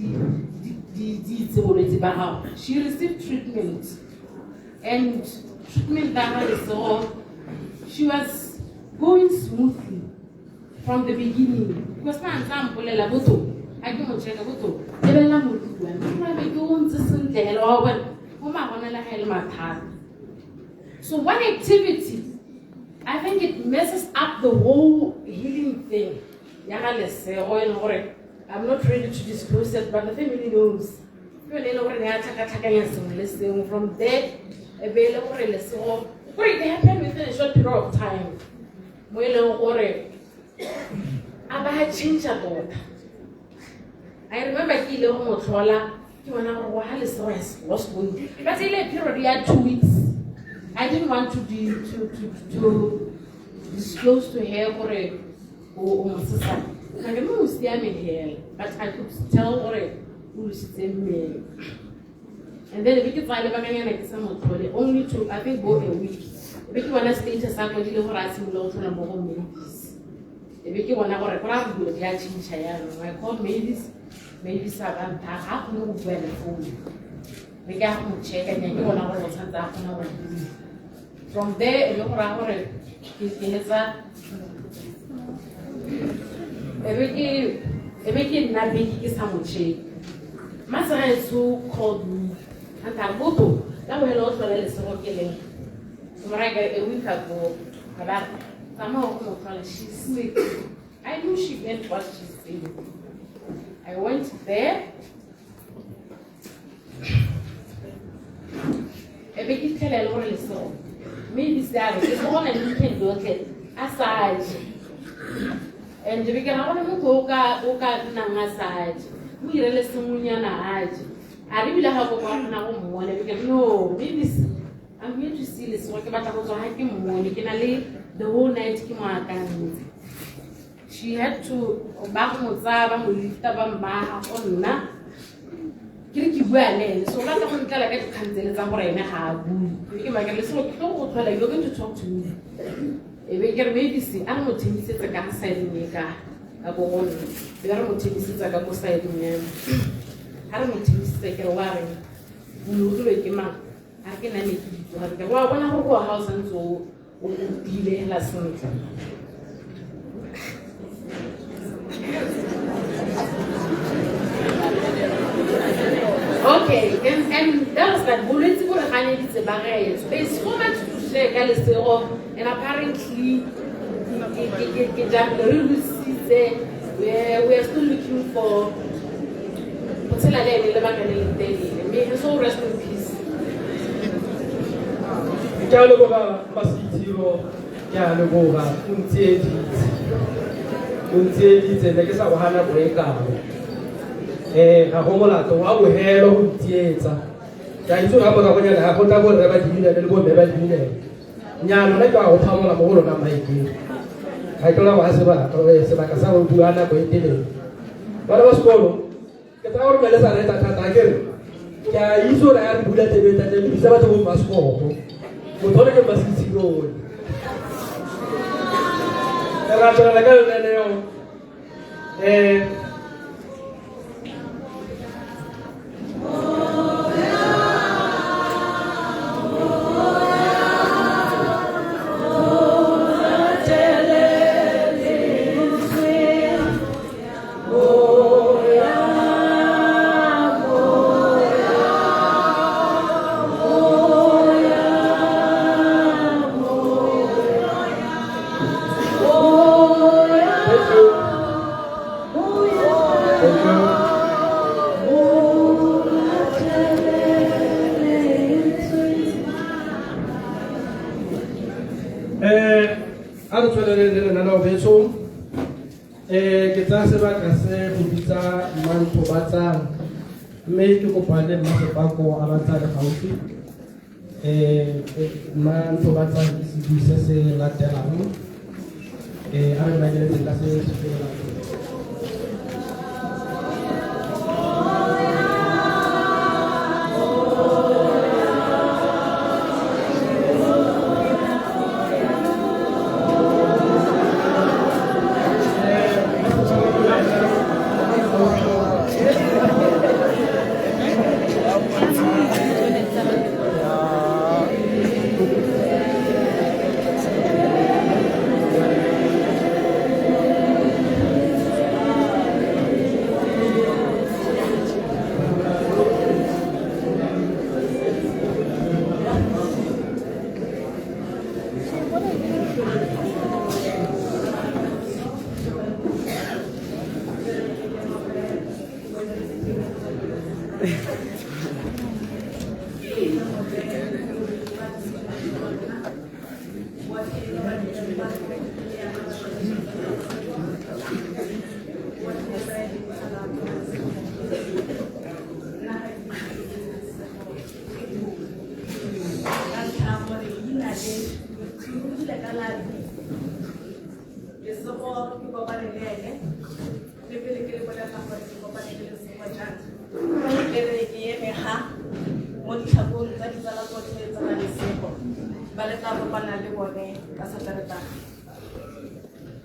di itse bolwetse ba gago. She received treatment, and treatment ya ga Lesego, she was going smoothly from the beginning because na ntse a mpolela botho a ke mo checka botho lebelela moriri wa me ke ke o ntse sentle hela wa bona go magonela ga e le mathata. So one activity, I think it messes up the whole healing thing ya ga Lesego e leng gore I'm not ready to disclose it, but the family knows. Ke yone e leng gore ne ya tlhakatlhakanya sengwe le sengwe. From there e be e le gore Lesego gore it happened within a short period of time mo e leng gore a ba change tota. I remember ke ile go mo tlhola ke bona gore wa Lesego has lost weight, but e le period ya 2 weeks. I didn't want to be to disclose to her gore o mosesane ka ke mo o siame hela, but I could tell gore o lositse mmele. And then be ke tsaya lebakanyana ke sa mo tlhole, only to I think go a week, e be ke bona status a kwadile gore a simolola go tlhola mo go Mavis. E be ke bona gore go raya gore dilo di a change yaanong. I called Mavis. Mavis a ba ntha ga a kgone go bua le phone be ke a go mo checka nya ke bona gore o tshwanetse a kgona go bua. From there e be go raya gore ke hetsa e be ke nna beke ke sa mo check. Matshegetso called me a ntha boto ka bohela o tlhola Lesego ke leng moraka a week ago ga ba re tsamaya go mo tlhola. She's sick. I knew she meant what she said. I went there. Be ke fitlhela e le gore Lesego mme ebise a re ke gona le weekend yotlhe a sa je, and be ke ra gone motho o ka nnang a sa je, mo irele sengwenyana a je. A re ebile ga koko a kgona go mmona, be ke re no, maybe I'm here to see Lesego, ke batla go tswa ga ke mmone, ke na le the whole night ke mo akantse. She had to ba go mo tsaya, ba mo lifta, ba mmaga go nna. Ke re ke bua le ene, so o batla go ntlela ka dikgang tsele tsa gore ene ga a bue. Be ke makere Lesego, ke tlo go tlhola, you're going to talk to me. E be ke re maybe se a re mo themisetsa ka ga sideng e ka ko go nna, e be re mo themisetsa ka ko sideng ya me. Ga re mo themisetsa, ke re wa reng, o lorilwe ke mang? A re ke nna ne ke itse gore ke re wa bona gore wa ga o santse o tiile hela sentle. Okay, and that was that. Bolwetse bo re ganeditse ba gaetsho. There's so much to share ka Lesego, and apparently ke jang re lositse. We are still looking for go tshela le ene lebaka le le telele. May his soul rest in peace. Ke a leboga Masitiro, ke a leboga, o ntsieditse. O ntsieditse, ne ke sa go gana nako e kalo. Ga go molato wa bohelo go ntsietsa. Ke a itse gore ga moragonyana ga go tla borre ba di-union le bomme ba di-union. Nnyaa, lona ke a go phamola mo go lona maikeng. Ga ke lona go ga sebaka sa go bua nako e telele. Bana ba sekolo, ke tsaya gore le sa reetsa thata, a ke re ke a itse gore a re bula tsebe tsa teng, le bitsa batho bo mmasikopo. Motho ole ke Mmasitshirone. Re a tswelela ka lenaneo. Thank you. A re tswelele le lenaneo betso. Ke tsaya sebaka se go bitsa Mmantho ba tsang, mme ke kopa le Mmasepako a ba tsale gaufi. Mmantho ba tsang ke sebui se se latelang. A re makeletseng ka se se felelang.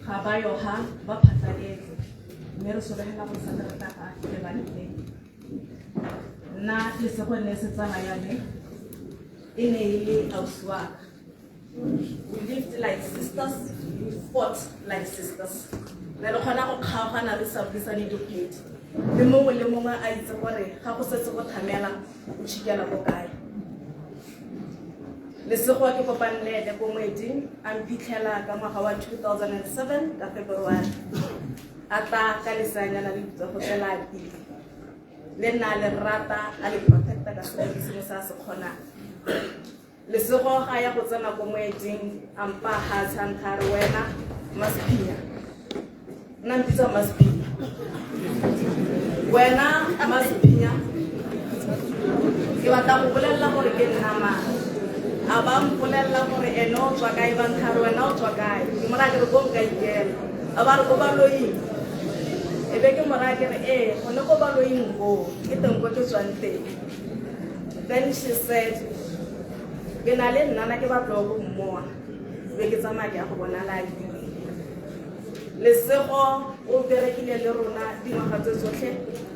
Ga ba yo ha ba phatlaletse, mme re sologela go Sateretaga le ba le. Nna Lesego ne se tsala ya me, e ne e le ausi wa ka. We lived like sisters, we fought like sisters. Ne re kgona go kgaogana re sa buisane dikgwedi, le mongwe le mongwe a itse gore ga go setse go thamela o tšhikela ko kae. Lesego ke kopane le ene ko moeding, a mphitlhela ka ngwaga wa 2007 ka February. A tla ka leseanyana le bitsa go tsela a pele. Le nna a le rata, a le protecta ka sengwe le sengwe se a se kgonang. Lesego ga ya go tsena ko moeding a mpa hatshe a ntha a re wena Masphia. Nna mpitsa Masphia. Wena Masphia, ke batla go bolelela gore ke nna mang. A ba mpolelela gore ene o tswa kae, ba ntha re wena o tswa kae. Ke mo raya ke re ko nka ikela. A ba re ko baloing. E be ke mo raya ke re ee, gone ko baloing koo, ke teng ko ke tswang teng. Then she said, ke na le nnana ke batla go mmona. Be ke tsamaya ke ya go bona Ladi. Lesego o berekile le rona dingwaga tse tsotlhe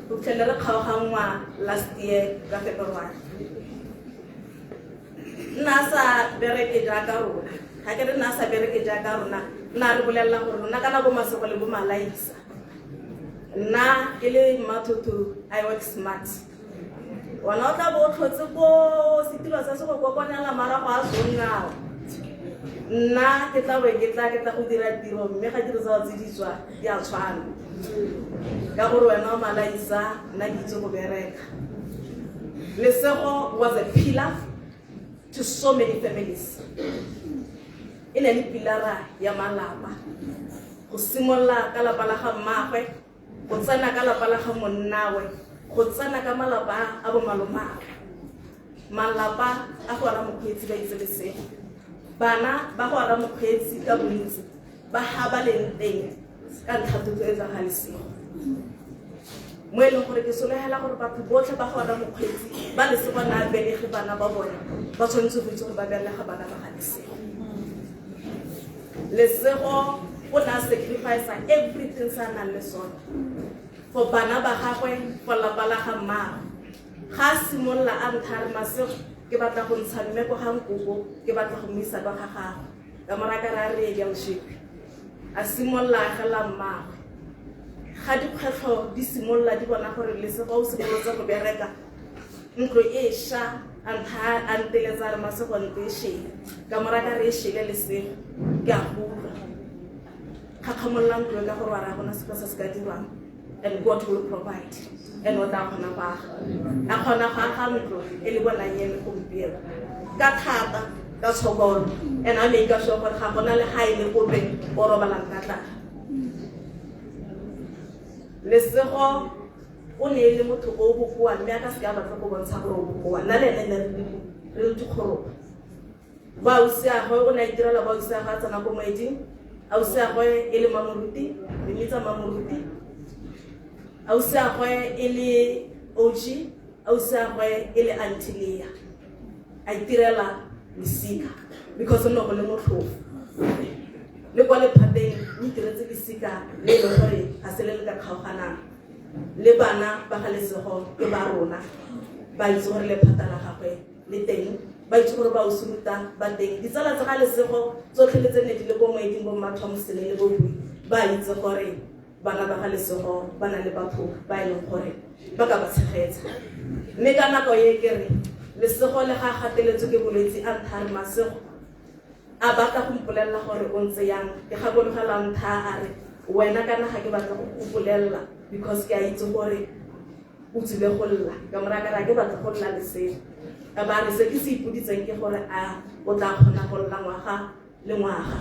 go fitlhele re kgaoganngwa last year ka February. Nna a sa bereke jaaka rona. Ga ke re nna a sa bereke jaaka rona, nna re bolelela gore rona kana bo Masego le bo Malaisa. Nna ke le Mmathotho, I work smart. Wena o tla bo o tlhotse ko setilo se se go kokonela marago a songao. Nna ke tla bo ke tla ke tla go dira tiro mme ga tiro tsa tse di tswa di a tshwana. Ka gore wena o Malaisa, nna ke itse go bereka. Lesego was a pillar to so many families. E ne le pilara ya malapa. Go simolola ka lapa la ga mmagwe, go tsena ka lapa la ga monnawe, go tsena ka malapa a bo malomawe. Malapa a go ara mokgweetsi ba itse Lesego. Bana ba go ara mokgweetsi ka bontsi ba ha ba leng teng ka ntlha thuto e tsa ga Lesego. Mo e leng gore ke sologela gore batho botlhe ba go ara mokgweetsi ba Lesego na belege bana ba bone ba tshwanetse go itse gore ba belega bana ba ga Lesego. Lesego o ne a sacrifice everything se a nang le sone for bana ba gagwe, for lapa la ga mmagwe. Ga a simolola a ntha a re Masego ke batla go ntsha mme ko ga nkoko, ke batla go mo isa kwa ga gagwe. Ka mo raya ka re a re ye girlship. A simolola a agela mmagwe. Ga dikgwetlho di simolola di bona gore Lesego o simolotse go bereka, ntlo e sha, a ntha a nteletsa a re Masego ntlo e shele. Ka mo raya ka re e shele Lesego, ke a go utlwa. Kgakgamolola ntlo e ka gore wa re ga gona sepe se se ka dirwang, and God will provide. And o tla kgona go aga. A kgona go aga ntlo e le bonang eme gompieno. Ka thata, ka tshokolo, and a make sure gore ga gona le ga e le ope o robalang ka tlala. Lesego o ne e le motho o bokoa mme a ka seke a batla go bontsha gore o bokoa. Nna le ene ne re le dikgoropa. Ba ausiagwe o ne a itirela ba ausiagwe a tsena ko moeding. Ausiagwe e le Mamoruti, re mmitsa Mamoruti. Ausiagwe e le OG, ausiagwe e le Antilia. A itirela lesika because o ne go le motlhofo. Le kwa lephateng o itiretse lesika le e leng gore ga se le le ka kgaoganang. Le bana ba ga Lesego ke ba rona, ba itse gore lephata la gagwe le teng, ba itse gore ba osuruta ba teng. Ditsala tsa ga Lesego tsotlhe le tse ne di le ko moeding bo Mma Thompson le bo Bui, ba itse gore bana ba ga Lesego ba na le batho ba e leng gore ba ka ba tshegetsa. Mme ka nako e ke re Lesego le ga gateletswe ke bolwetse a ntha re Masego a batla go mpolelela gore o ntse yang, ke gakologelwa ntha a re wena kana ga ke batla go go bolelela because ke a itse gore o tsile go lla. Ka mo raya ka re a ke batla go lla Lesego. Ka ba re se ke se ipoditseng ke gore a o tla kgona go lla ngwaga le ngwaga.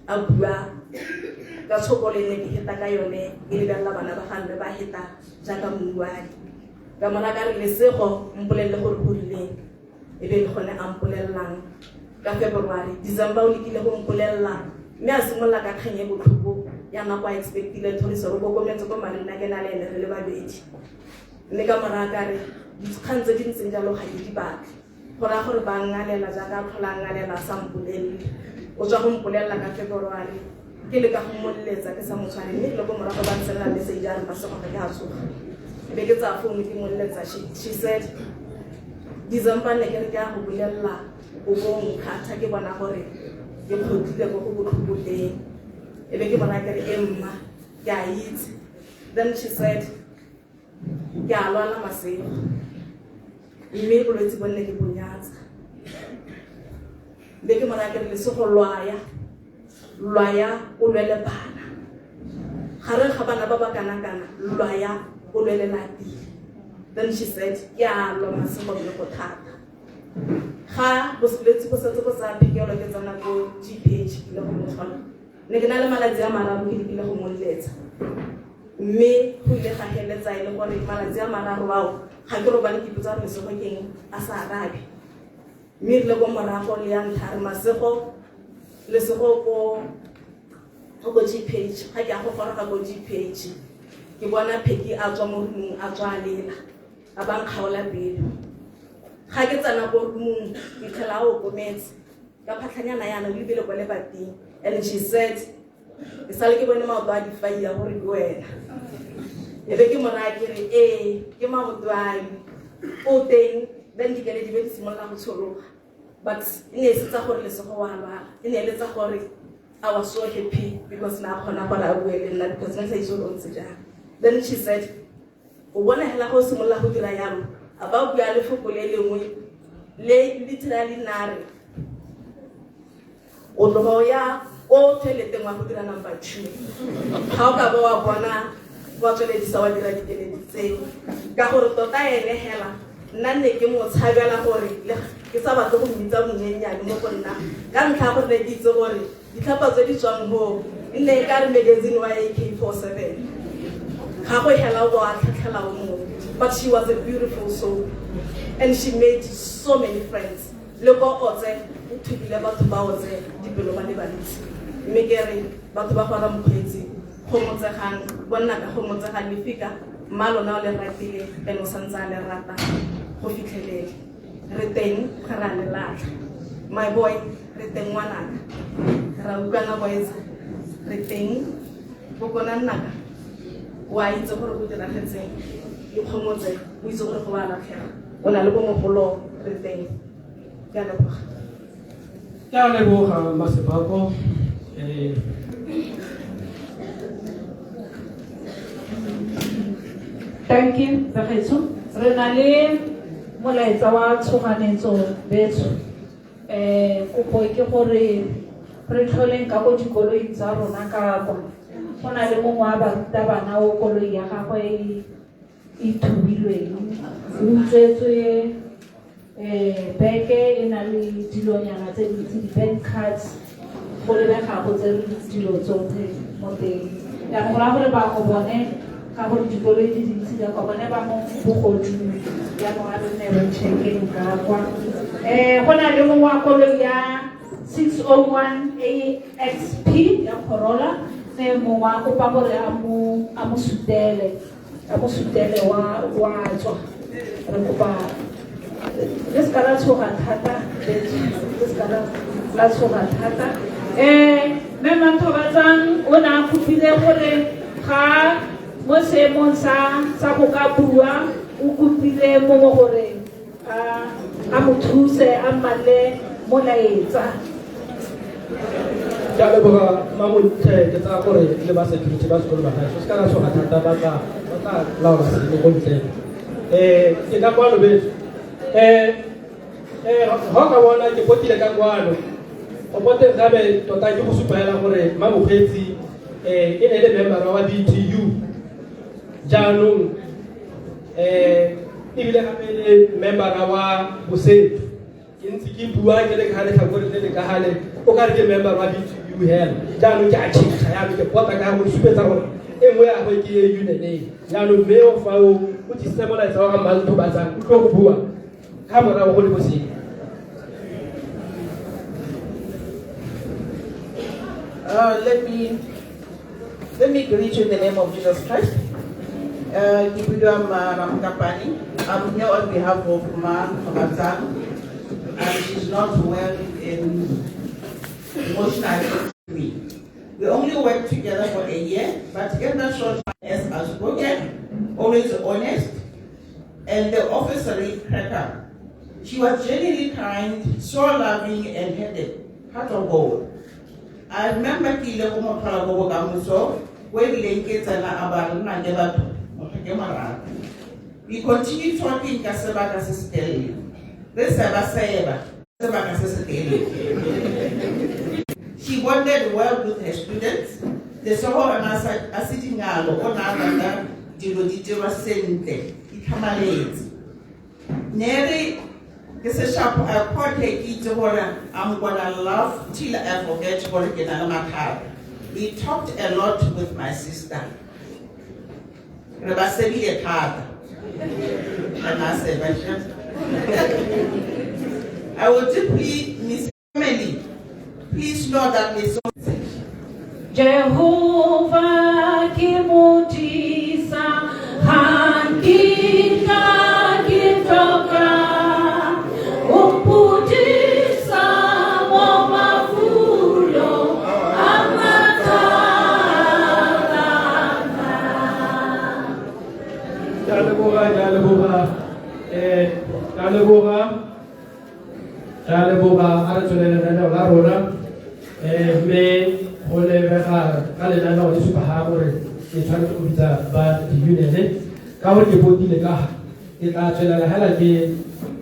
A bua ka tshokolo e ne ke heta ka yone ke lebelela bana ba ga mme ba heta jaaka mouwane. Ka mo raya ka re Lesego mpolelele gore go rileng. E be le gone a mpolelelang ka February. December o lekile go mpolelela mme a simolola ka kgang e botlhoko ya nako a expectile Thoriso re kokometse ko Marina ke na le ene re le babedi. Mme ka moraya ka re dikgang tse di ntseng jalo ga ke di batle. Go raya gore ba ngalela jaaka a tlhola a ngalela a sa mpolelele. O tswa go mpolelela ka February ke leka go moleletsa ke sa mo tshware mme le ko morago ba ntshelela message a re Masego ga ke a tsoga. E be ke tsaya phone ke moleletsa, she said December ne ke re ke a go bolelela o bo nkgatha ke bona gore ke kgotlile ko go botlhoko teng. E be ke bona ke re e mma ke a itse. Then she said ke a lwala Masego mme bolwetse bo nne ke bo nyatsa. Be ke mora ke re Lesego lwaya, lwaya o lwele bana. Gareng ga bana ba ba kana-kana, lwaya o lwele Latile. Then she said ke a lwa Masego mme go thata. Ga bolwetse bo setse bo tsaya phekelo ke tsena ko GPH le go mo tlhola. Ne ke na le malatsi a mararo ke lekile go mo letsa. Mme go ile ga heletsa e le gore malatsi a mararo ao ga ke robale ke ipotsa gore Lesego ke eng a sa arabe. Mme erile ko morago le ya ntlha re Masego Lesego ko ko GPH ga ke a go goroga ko GPH ke bona Pheki a tswa mo roomong a tswa a lela a ba nkgaola pelo. Ga ke tsena ko roomong fitlhela a okometse ka phatlhanyana yana o lebile kwa lebating and she said ke sale ke bone maoto a difaia gore ke wena. E be ke mo raya ke re ee ke maoto a me o teng, then dikeledi be di simolola go tshologa, but e ne e se tsa gore Lesego wa lwala, e ne e le tsa gore I was so happy because na kgona gore a bue le nna because ne sa itse gore o ntse jang. Then she said o bona hela go simolola go dira yalo, a ba bua lefoko le lengwe le literally nare o tloga o ya ko toileteng wa go dira number 2 ga o ka ba wa bona wa tsweledisa wa dira dikeledi tseo ka gore tota ene hela nna nne ke mo tshabela gore ke sa batle go mmitsa monyenyane mo go nna ka ntlha ya gore ne ke itse gore ditlhapa tse di tswang mo e nne e ka re magazine wa AK47 ga go hela o bo a tlhatlhela o mongwe. But she was a beautiful soul and she made so many friends. Le ko Otse o thubile batho ba Otse dipelo ba le bantsi. Mme ke re batho ba gora mokgweetsi gomotsegang bonna ka gomotsegang lefika mma lona o le ratile and o santse a le rata go fitlhelele. Re teng ga re a le latlha. My boy re teng ngwanaka. Ra utlwana boys re teng bokona nnaka wa itse gore go diragetseng ikgomotse o itse gore go ba latlhega o na le bomogolo re teng. Ke a leboga. Ke a leboga Masebako. Thank you, Bagaetsho. Re na le molaetsa wa tshoganetso betsho. Kopo ke gore re tlholeng ka ko dikoloing tsa rona ka kwa. Go na le mongwe wa barutabana o koloi ya gagwe e thubilweng. O utswetswe beke e na le dilonyana tse dintsi, di-bank cards, go lebega go tsere dilo tsotlhe mo teng. Jaanong go raya gore bangwe bone ka gore dikoloi di dintsi ka kwa bone ba mo bogodung, jaanong a re nne re check-eng ka kwa. Go na le mongwe wa koloi ya 601 AXP ya Corolla, mme mongwe a kopa gore a mo sutele, a mo sutele wa tswa. Re kopa le seka la tshoga thata, le seka la tshoga thata. Mme Manthobatsang o ne a kopile gore ga mo seemong sa go ka bua, o kopile mongwe gore a mo thuse a mmale molaetsa. Ke a leboga Mamontle, ke tsaya gore le ba security ba sekolo ba gaetsho se ka la tshoga thata, ba tla laola seemo ko ntle. Ke ka kwano betso. Ga o ka bona ke potile ka kwano, go poteng gape tota ke go supa hela gore Mamokgweetsi e ne le member wa BTU. Jaanong ebile gape le member wa Bosetu. Ke ntse ke bua ke le ka letlhakore le le ka gale, o ka re ke member wa BTU hela. Jaanong ke a change jaanong ke pota ka go supetsa gore e nngwe ya gagwe ke e union e. Jaanong mme o fa o tlisitse molaetsa wa ga Manthobatsang, o tlo go bua ka morago go le bosigo. Let me greet you in the name of Jesus Christ. I'm here on behalf of Ma Thobatsang, and she's not well in emotionally. We only worked together for a year, but in that short time, as outspoken, always honest, and the officer cracker. She was genuinely kind, so loving, and had a heart of gold. I remember ke ile go mo tlhola ko bokamoso, ko e rileng ke tsena a ba re nna le batho, motho ke morato. We continued talking ka sebaka se se telele. Re seba seba, sebaka se se telele. She bonded well with her students. Lesego o ne a se dingalo, o ne a rata dilo di dirwa sentle, di tlhamaletse. Ne re Ke se sharp a khothe ke itse gore I'm gonna laugh till I forget gore ke na le mathata. We talked a lot with my sister. Re ba sebile thata. Re na seba shem. I will deeply miss family. Please know that we so Jehovah ke modisa, ha nkitla ke tlhoka. O mphodisa mo mafulong a matalana. Ke a leboga, ke a leboga. Ke a leboga. Ke a leboga, a re tswelele lenaneo la rona. Mme go lebega ka lenaneo le supa ga gore ke tshwanetse go bitsa ba di-union ka gore ke botile ka ga ke tla tswelela hela ke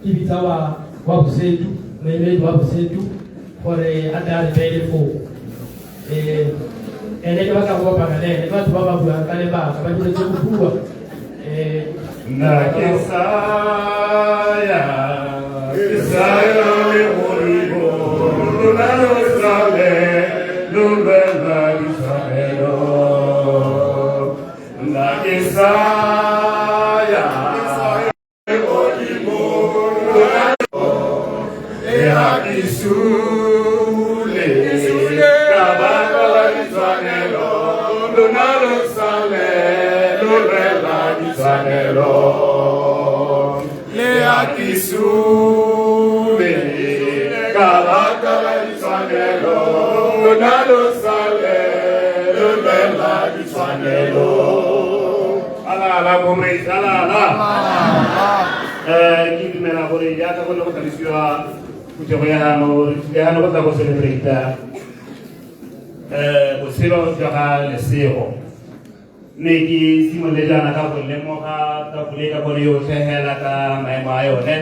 bitsa wa Bosetu, moemedi wa Bosetu, gore a tle a re beele foo. Ene ke batla go kopana le ene, ke batho ba ba buang ka lebaka, ba diretse go bua. Nna ke saya, ke saya le Modimo, lona lo sale, lo lwela ditshwanelo. Nna ke saya, le Modimo, lona le ha ke sule, ka baka la ditshwanelo, lona lo sale, lo lwela ditshwanelo. Le ha ke sule, ka baka la ditshwanelo, lona lo sale, lo lwela ditshwanelo. Ala ala, comrades, ala ala. Ke dumela gore jaaka go ne go tlhalosiwa phuthego ya gano, re tlile gano go tla go celebrate botshelo jwa ga Lesego. Mme ke simolole jaana ka go lemoga tafole ka bone yotlhe hela ka maemo a yone.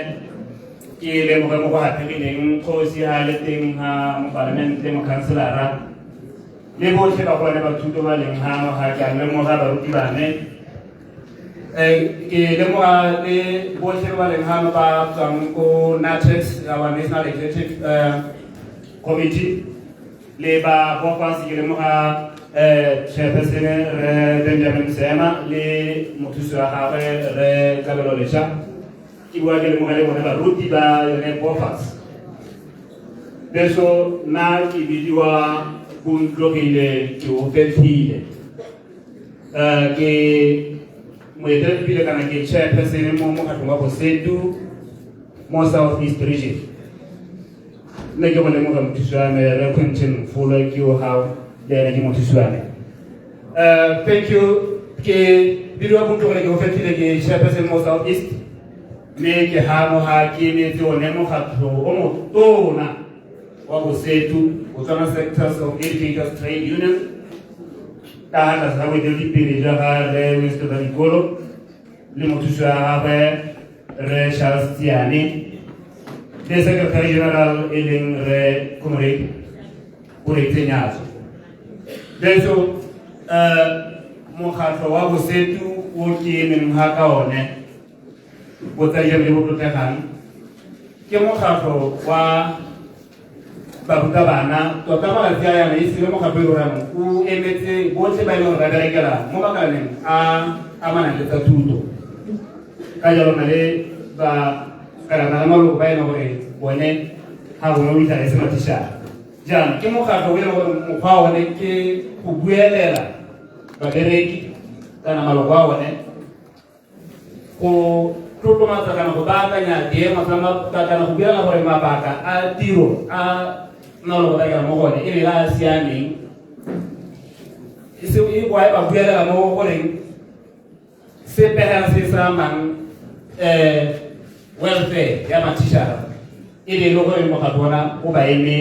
Ke lemoge mo go haphegileng kgosi ha le teng ha mopalamente, mokhanselara le botlhe ba gone ba thuto ba leng hano, ga ke a lemoga baruti ba me. Ke lemoga le botlhe ba leng hano ba tswang ko NATEX, our National Executive Committee, le ba BOFAS. Ke lemoga chairperson re Benjamin Sema le mothusi wa gagwe re Kabelo Lesha. Ke bua ke lemoga le bone baruti ba yone BOFAS. Beso nna ke bidiwa Bontlogile ke Ofetlhile. Ke moeteledipele kana ke chairperson mo mokgatlhong wa Bosetu mo South East Region. Nne ke go lemoga mothusi wa me re Quentin Mfolo, ke o gao le ene ke mothusi wa me. Thank you. Ke bidiwa Bontlogile ke Ofetlhile, ke chairperson mo South East, mme ke hano ha ke emetse one mokgatlho o motona wa Bosetu, Botswana Sectors of Educators Trade Union, ka ha tlase ga boeteledipele jwa ga Rre Winston Radikolo le mothusi wa gagwe Rre Charles Tsiane le Secretary General e leng Rre Comrade Oreitse Nyatso. Beso, mokgatlho wa Bosetu o ke emeng ga ka one botsadi jo bo tlotlegang ke mokgatlho wa barutabana. Tota malatsi a yana e sele mokgatlho e rorang o emetse botlhe ba e leng gore ba berekela mo makalaneng a amanang le tsa thuto. Ka jalo na le ba kana na le maloko ba e leng gore bone ga gongwe o fitlhela e se mathišana. Jaanong ke mokgatlho o e leng gore mokgwa wa one ke go buelela babereki kana maloko a one go tlotlomatsa kana go baakanya diemo tsa kana go buela gore mabaka a tiro a maloko ba mo gone e be a siameng. E se e boa e ba buelela mo goreng sepe hela se se amang welfare ya mathišara e be e le gore mokgatlho ona o ba eme,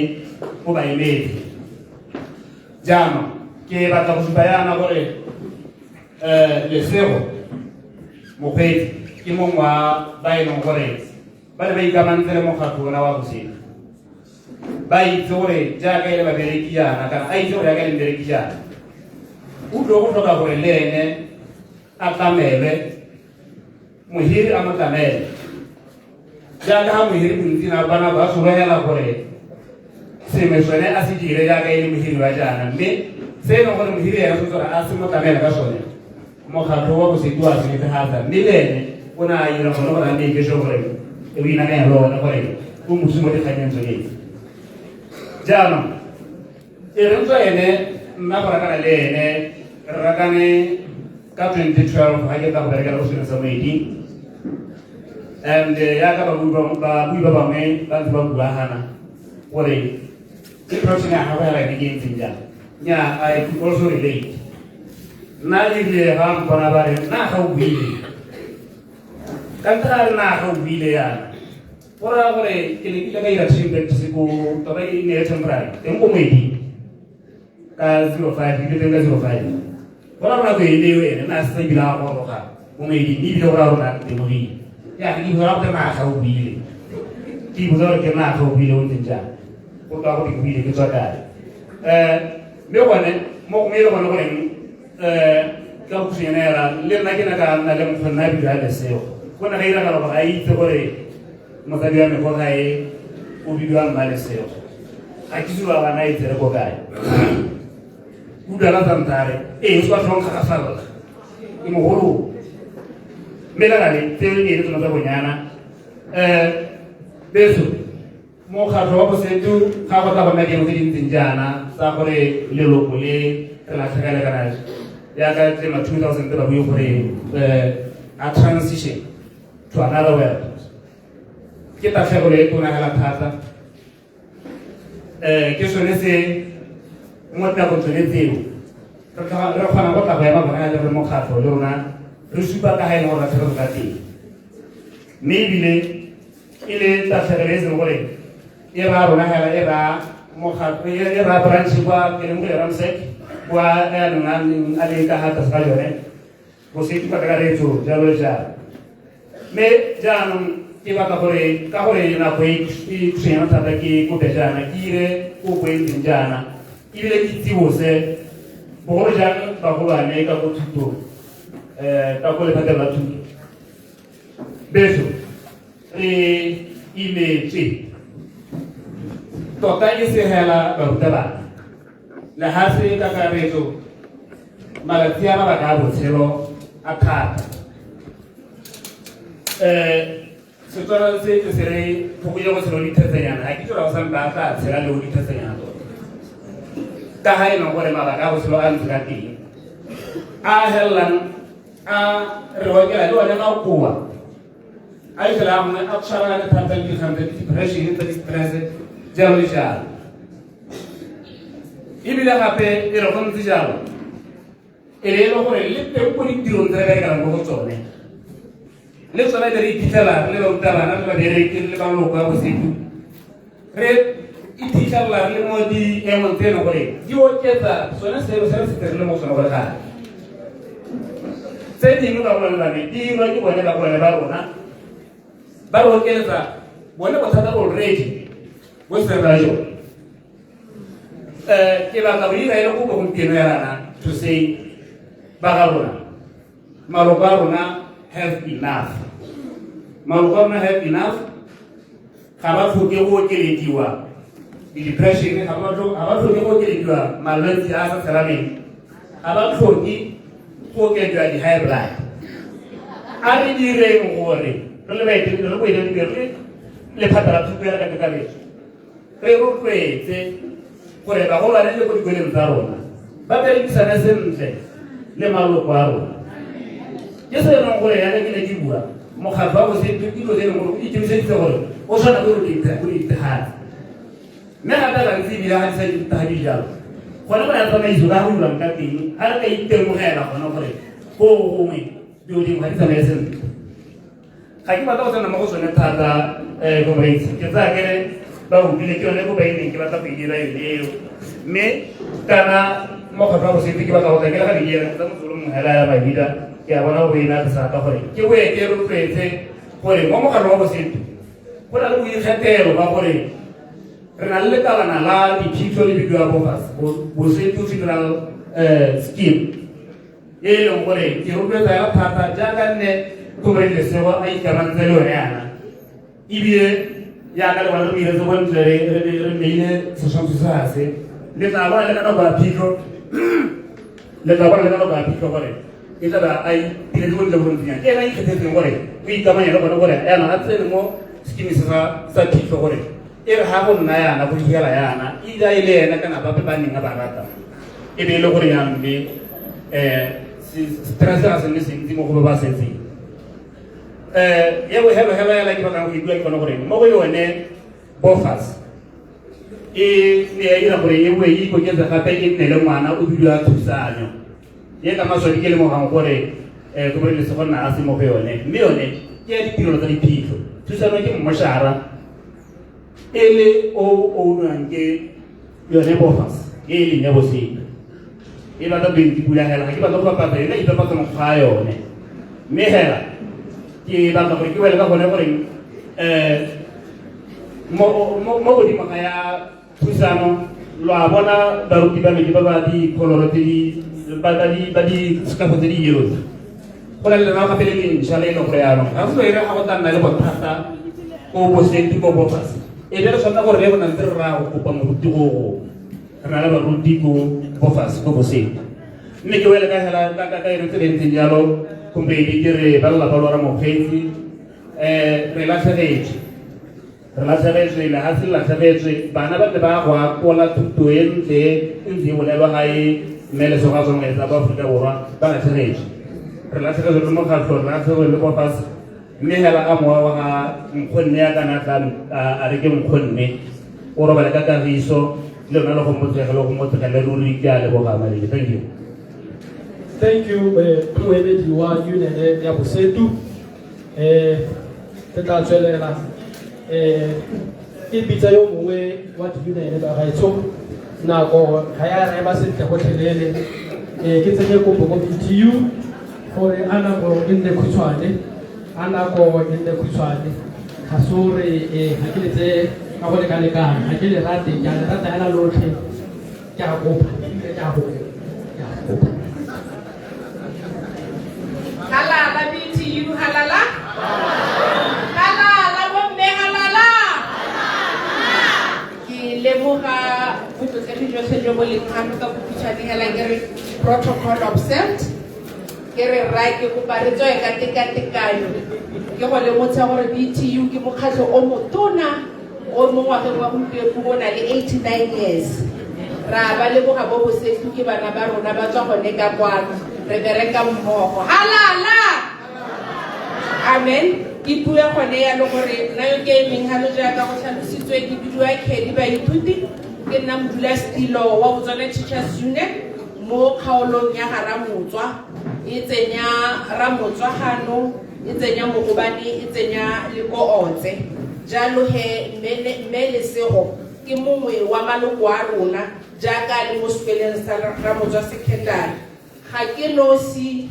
o ba emetse. Jaanong ke batla go supa yana gore Lesego Mokgweetsi ke mongwe wa ba e leng gore ba ne ba ikamantse le mokgatlho ona wa Bosetu. Ba itse gore jaaka e le babereki jaana, kana a itse gore jaaka e le mmereki jaana, o tlile go tlhoka gore le ene a tlamelwe, mohiri a mo tlamele. Jaaka ga mohiri bontsi na bana ba sologela gore sengwe sone a se dire jaaka e le mohiri wa jaana, mme se e leng gore mohiri ena tshwanetse gore a se mo tlamele ka sone, mokgatlho wa Bosetu wa se netefatsa. Mme le ene o ne a dira gone gore a make sure gore o inakanya le one gore o mo thuse mo dikganyeng tsone tse. Jaanong e re ntswa ene nna go rakana le ene re rakane ka 2012 ga ke tla go berekela go Sekolong sa Moeding, and yaka babui ba bangwe ba ntse ba bua gana gore depression ya gagwe hela ke e ntseng jang. Nya, I could also relate. Nna ebile ga mpona ba re nna ga o buile ka ntle ga re nna ga o buile yana, go raya gore ke ne ke ile ka ira teaching practice ko tota e ne e le temporary teng ko Moeding ka 05, ile teng ka 05. Go raya gore nako e leo ene nna se ebile a goroga mo Moeding, mme ebile go raya gore a ntemogile ya ke botsa gore nna ga o buile, ke ipotsa gore ke nna ga o buile o ntseng jang, go tswa gore ke buile ke tswa kae. Mme gone mo gongwe e le gone goreng ka go khutshwanyana hela le nna ke ne ka nna le nkgonne a bidiwa Lesego. Go ne ga iragala gore a itse gore mosadi wa me ko gae o bidiwa Mma Lesego, ga ke itse ba bana e tsere ko kae. Utlwa ka santare ee o se wa tlhonkga ga falla ke mogolo, mme le gale tse e le tsona tsa bonyana. Beso mokgatlho wa Bosetu ga go tla go nna dingwe tse di ntseng jaana tsa gore leloko le re latlhegele kana jaaka tsema 2000 ba bue gore a transition to another world ke tatlhegelo e tona hela thata. Ke sone se mo dinakong tsone tseo re kgona go tla go ema bona le re mokgatlho le rona re supa ka ga e leng gore latlhegelo ka teng, mme ebile e le tatlhegelo e seng gore e raya rona hela, e raya mokgatlho, e raya branch kwa ke leng go Ramsek kwa yaanong a neng a le ka ga tlase ga yone Bosetu ka kakaretso jalo le jalo. Mme jaanong ke batla gore ka gore nako e khutshwanyana thata ke kope jaana ke ire kopo e ntseng jaana ebile ke tsibose bogolo jang bagolwane ka ko thutong, ka ko lephateng la thuto. Beso re imetswe tota e se hela barutabana le ga se kakaretso, malatsi a mabaka a botshelo a thata. Setswana se tle se re phokoje go tshela o dithetsanyana, ga ke tsora go sampe a tla tshela le o dithetsanyana tota ka ga e leng gore mabaka a botshelo a ntse ka teng a helelang a re okela le one makoa a ifela a gongwe a tshwarana le thata le dikgang tsa di-depression, tsa di-stress jalo le jalo. Ebile gape e re go ntse jalo e le e le gore le teng ko ditirong tse re berekelang mo go tsone le tsone be re iphitlhela re le barutabana le babereki le maloko a Bosetu re iphitlhelela re le mo diemong tse e leng gore di oketsa sone selo se re setse re le mo sone gore gale tse dingwe bagolwane ba me di dirwa ke bone bagolwane ba rona ba re okeletsa bone bothata already bo se re jone. Ke batla go ira e le kopo gompieno ya rana to say ba ga rona maloko a rona have enough, maloko a rona have enough, ga ba tlhoke go okelediwa di-depression, ga ba tlhoke go okelediwa malwetse a a sa tshelaneng, ga ba tlhoke go okelediwa di-high blood. A re direng gore re le baeteledipele, re boeteledipele, re lephata la thuto ya ka kakaretso re rotloetse gore bagolwane le ko dikoleng tsa rona ba berekisane sentle le maloko a rona. Ke se e leng gore yana ke ne ke bua mokgatlho wa Bosetu ke dilo tse e leng gore o ikemiseditse gore o tshwana ke gore o ditegatse, mme gape gantsi ebile ga di sa ditagadi jalo gone go ya tsamaiso ka go dirwang ka teng ga re ka itemogela gone gore go gongwe dilo dingwe ga di tsamaye sentle. Ga ke batla go tsena mo go tsone thata, comrades, ke tsaya ke re ba utlwile ke yone ko ba ileng ke batla go e dira yone eo. Mme kana mokgatlho wa Bosetu ke batla go tla ke le ga diela tsa motsolo mongwe hela ya mahida ke a bona gore ena re sa gore ke boe ke rotloetse gore mo mokgatlho wa Bosetu go na le boikgethelo ba gore re na le lekalana la diphitlho le bidiwa Bosetu Funeral Scheme e e leng gore ke rotloetsa ya thata jaaka nne comrade Lesego a ikamantse le yone yana. Ebile jaaka le bona re mo iretse bontle re re re meile setshwantsho se ga se le tla bona le ka nako ya phitlho le tla bona le ka nako ya phitlho gore e tla ba a itiretse bontle bontsinyana ke ena a ikgethetseng gore o ikamanya le gone gore yana a tsene mo sekimi se sa phitlho gore e re ga go nna yana go fitlhela yana either e le ena kana bape ba neng a ba rata e be e le gore yang mme um stress ga se nne sentsi mo go ba ba setseng um ya bohelohelo yala ke batlang go e bua ke gone gore mo go yone bofas e ne ya dira gore e boe e ikoketse gape e nne le ngwana o bidiwa thusanyo ye ka maswabi ke lemogang gore um ke bore lesego nna a se mo go yone mme yone ke ya ditirelo tsa diphitlho thusano ke mmošara e le o ownwang ke yone bofas e e leng ya bosepe e batla twenty pula hela ga ke batla go bapatsa yone e ipapatsa mokgwa a yone mme hela ke batla gore ke wele ka gone gore um mo godimo ga ya thusano lo a bona baruti ba me ke ba ba dikholoro tse di ba di sekafo tse di yellow go na le lenao gape le lentšha le e leng gore yaanong ga se ere ga go tla nna le bothata ko bosenti ko bofase e be re tshwanela gore re bona ntse re raya go kopa moruti go go re na le baruti ko bofase ko bosenti mme ke wele ka hela ka yone tsela e ntseng jalo comrade ke re ba lelapa lwa ramokgweetsi um re latlhegetswe re latlhegetswe lehatshe le latlhegetswe bana ba tle ba go akola thuto e ntle e ntse e bolelwa gae mme lesego a tswang ba Aforika Borwa ba latlhegetswe re latlhegetswe le mokgatlho re latlhegetswe le bofase mme hela a mowa wa ga nkgonne ya kana tla a re ke nkgonne o robale ka kagiso le lona le go motsege le go motsege le ruri ke a leboga maledi thank you. Thank you moemedi wa union ya bosetu. Re tla tswelela ke bitsa yo mongwe wa di-union ba gaetsho nako ga ya re ema sentle gotlhelele ke tsenye kopo ko BTU gore a nako e nne khutshwane a nako e nne khutshwane ga se gore ga ke letse ka go lekalekana ga ke le rate ke a le rata hela lotlhe ke a kopa ke a kopa ke a kopa. Halala BTU halala. Halala bomme halala. Ke lemoga botlotlegi jotlhe jo bo leng gano ka bokhutshwane hela ke re protocol observed. Ke re rra ke kopa re tswe ka tekatekanyo. Ke go lemotsha gore BTU ke mokgatlho o motona o mo ngwageng wa gompieno o na le 89 years. Ra ba leboga bo bosetu ke bana ba rona ba tswa gone ka kwano re bereka mmogo halala amen. Ke bua gone yalo gore nna yo ke emeng gano jaaka go tlhalositswe ke bidiwa Kedi Baithuti ke nna modulasetilo wa Botswana Teachers Union mo kgaolong ya ga Ramotswa e tsenya Ramotswa gano e tsenya Mogobane e tsenya le ko Otse jalo he mme Lesego ke mongwe wa maloko a rona jaaka le mo sekoleng sa Ramotswa Secondary. Ga ke nosi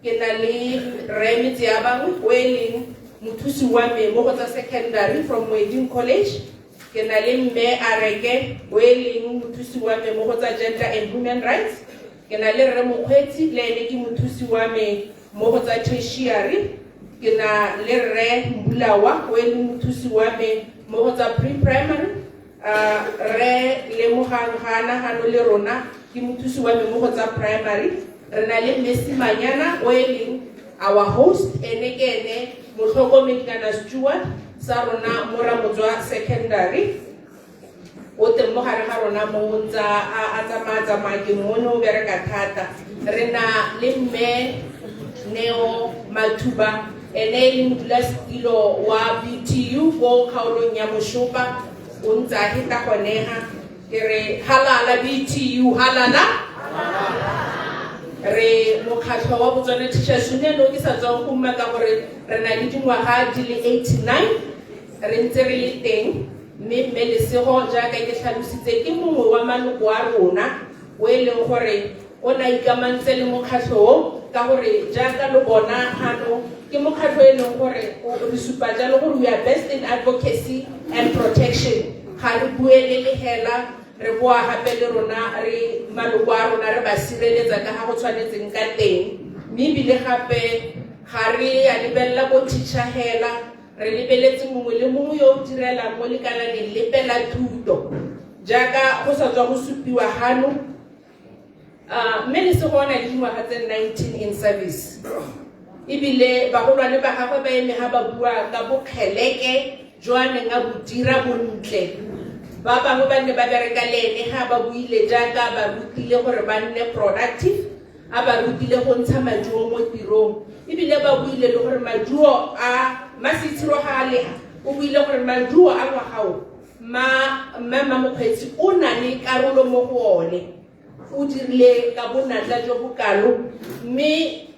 ke na le rre Metse ya bangwe o e leng mothusi wa me mo go tsa secondary from Moeding College. Ke na le mme Areke o e leng mothusi wa me mo go tsa gender and human rights. Ke na le rre Mokgweetsi le ene ke mothusi wa me mo go tsa tertiary. Ke na le rre Mbulawa o e leng mothusi wa me mo go tsa pre-primary. Rre Lemogang ga ana gano le rona ke mothusi wa me mo go tsa primary. Re na le mme Simanyana o e leng our host ene ke ene motlhokomedi kana steward sa rona mo Ramotswa Secondary. O teng mo gare ga rona mo o ntse a tsamaya-tsamaya ke mmone o bereka thata. Re na le mme Neo Mathuba ene e le modulasetilo wa BTU ko kgaolong ya Moshopa o ntse a heta gone ga ke re halala BTU halala re mokgatlho wa Botswana Teachers Union o ke sa tswang go umaka gore re na le dingwaga di le 89 re ntse re le teng mme mme Lesego jaaka ke tlhalositse ke mongwe wa maloko a rona o e leng gore o ne a ikamantse le mokgatlho o ka gore jaaka lo bona gano ke mokgatlho e leng gore re supa jalo gore we are best in advocacy and protection. Ga re buelele hela re boa gape le rona re maloko a rona re ba sireletsa ka ga go tshwanetseng ka teng mme ebile gape ga re a lebelela bo teacher hela Re lebeletse mongwe le mongwe yo o direlang mo lekalaneng lepe la thuto jaaka go sa tswa go supiwa gano. Mme Lesego o na le dingwaga tse 19 in service, ebile bagolwane ba gagwe ba eme ga ba bua ka bokgeleke jo a neng a bo dira bontle. Ba bangwe ba ne ba bereka le ene ga ba buile jaaka ba rutile gore ba nne productive, a ba rutile go ntsha maduo mo tirong, ebile ba buile le gore maduo a Masitshiro ga a lega o buile gore maduo a ngwaga o mme Mmamokgweetsi o na le karolo mo go one, o dirile ka bonatla jo bokalo. Mme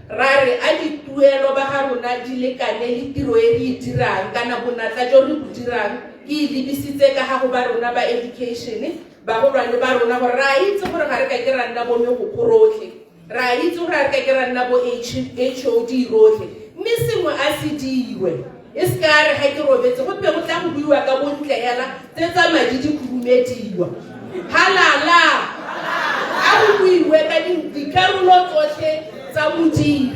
ra re a dituelo ba ga rona di lekane le tiro e re e dirang kana bonatla jo re bo dirang. Ke e lebisitse ka ga go ba rona ba education, bagolwane ba rona, gore re a itse gore ga re ka ke ra nna bo megokgo rotlhe, re a itse gore ga re ka ke ra nna bo HOD rotlhe, mme sengwe a se dirwe e se ka re ga ke robetse go be go tla go buiwa ka bontle hela tse tsa madi di khurumediwa. Halala, a go buiwe ka dikarolo tsotlhe tsa modiri,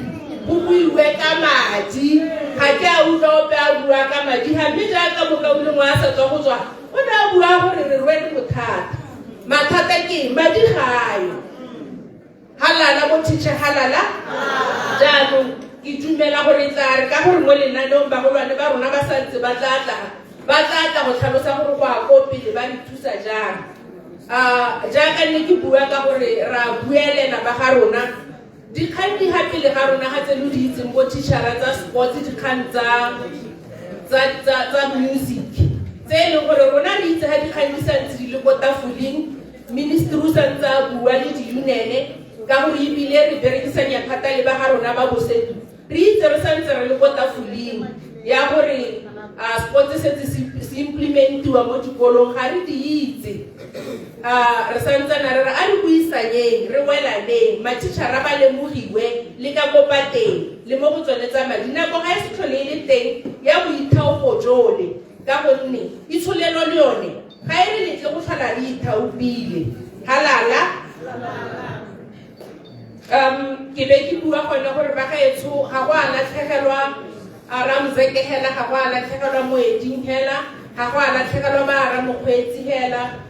go buiwe ka madi. Ga ke a utlwa ope a bua ka madi ga, mme jaaka mokaulengwe a sa tswa go tswa o ne a bua gore re rwele bothata. Mathata ke madi ga ayo. Halala bo teacher, halala. Jaanong ke dumela gore tla re ka gore mo lenaneong bagolwane ba rona ba santse ba tla tla go tlhalosa gore go a ko pele ba re thusa jang. Jaaka nne ke bua ka gore ra buelela ba ga rona dikgang di ga pele ga rona ga tse lo di itseng bo teachera tsa sports, dikgang tsa music tse e leng gore rona re itse ga dikgang di santse di le ko tafoleng. Ministry o santse a bua le di-union ka gore ebile re berekisanya thata le ba ga rona ba bosetu, re itse re santse re le ko tafoleng ya gore sports setse se implementiwa mo dikolong, ga re di itse. Re santsana re re a re buisanyeng, re welaneng, mathichara ba lemogiwe le ka ko pateng le mo go tsone tsa madi. Nako ga e se tlhole e le teng ya boithaopo jole, ka gonne itsholelo le yone ga e re letle go tlhola re ithaopile. Halala. Ke be ke bua gone gore ba gaetsho ga go a latlhegelwa Ramzeke hela, ga go a latlhegelwa Moeding hela, ga go a latlhegelwa ba Ramokgweetsi hela.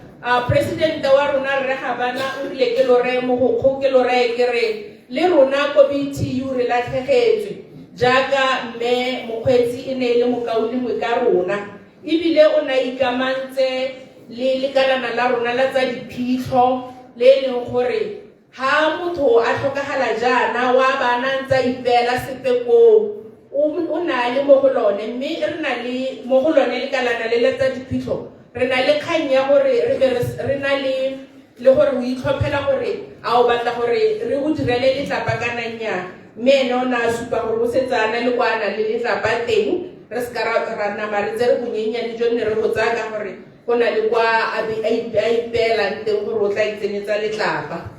Presidente wa rona Rre Gabana o rile ke lore mogokgo, ke lore ke re le rona ko BTU re latlhegetswe jaaka mme Mokgweetsi e ne e le mokaulengwe ka rona, ebile o ne a ikamantse le lekalana la rona la tsa diphitlho le e leng gore ha motho a tlhokagala jaana wa bana ntse a ipeela sepe koo, o na le mo go lone. Mme re na le mo go lone lekalana le la tsa diphitlho, re na le kgang ya gore re be re na le gore o itlhophela gore a o batla gore re go direle letlapa kana nnyaa. Mme ene o ne a supa gore o setse a na le kwa a nang le letlapa teng, re se ka ra nama re tsere bonyenyane jo nne re go tsaya ka gore go na le kwa a ipeelang teng gore o tla itsenyetsa letlapa.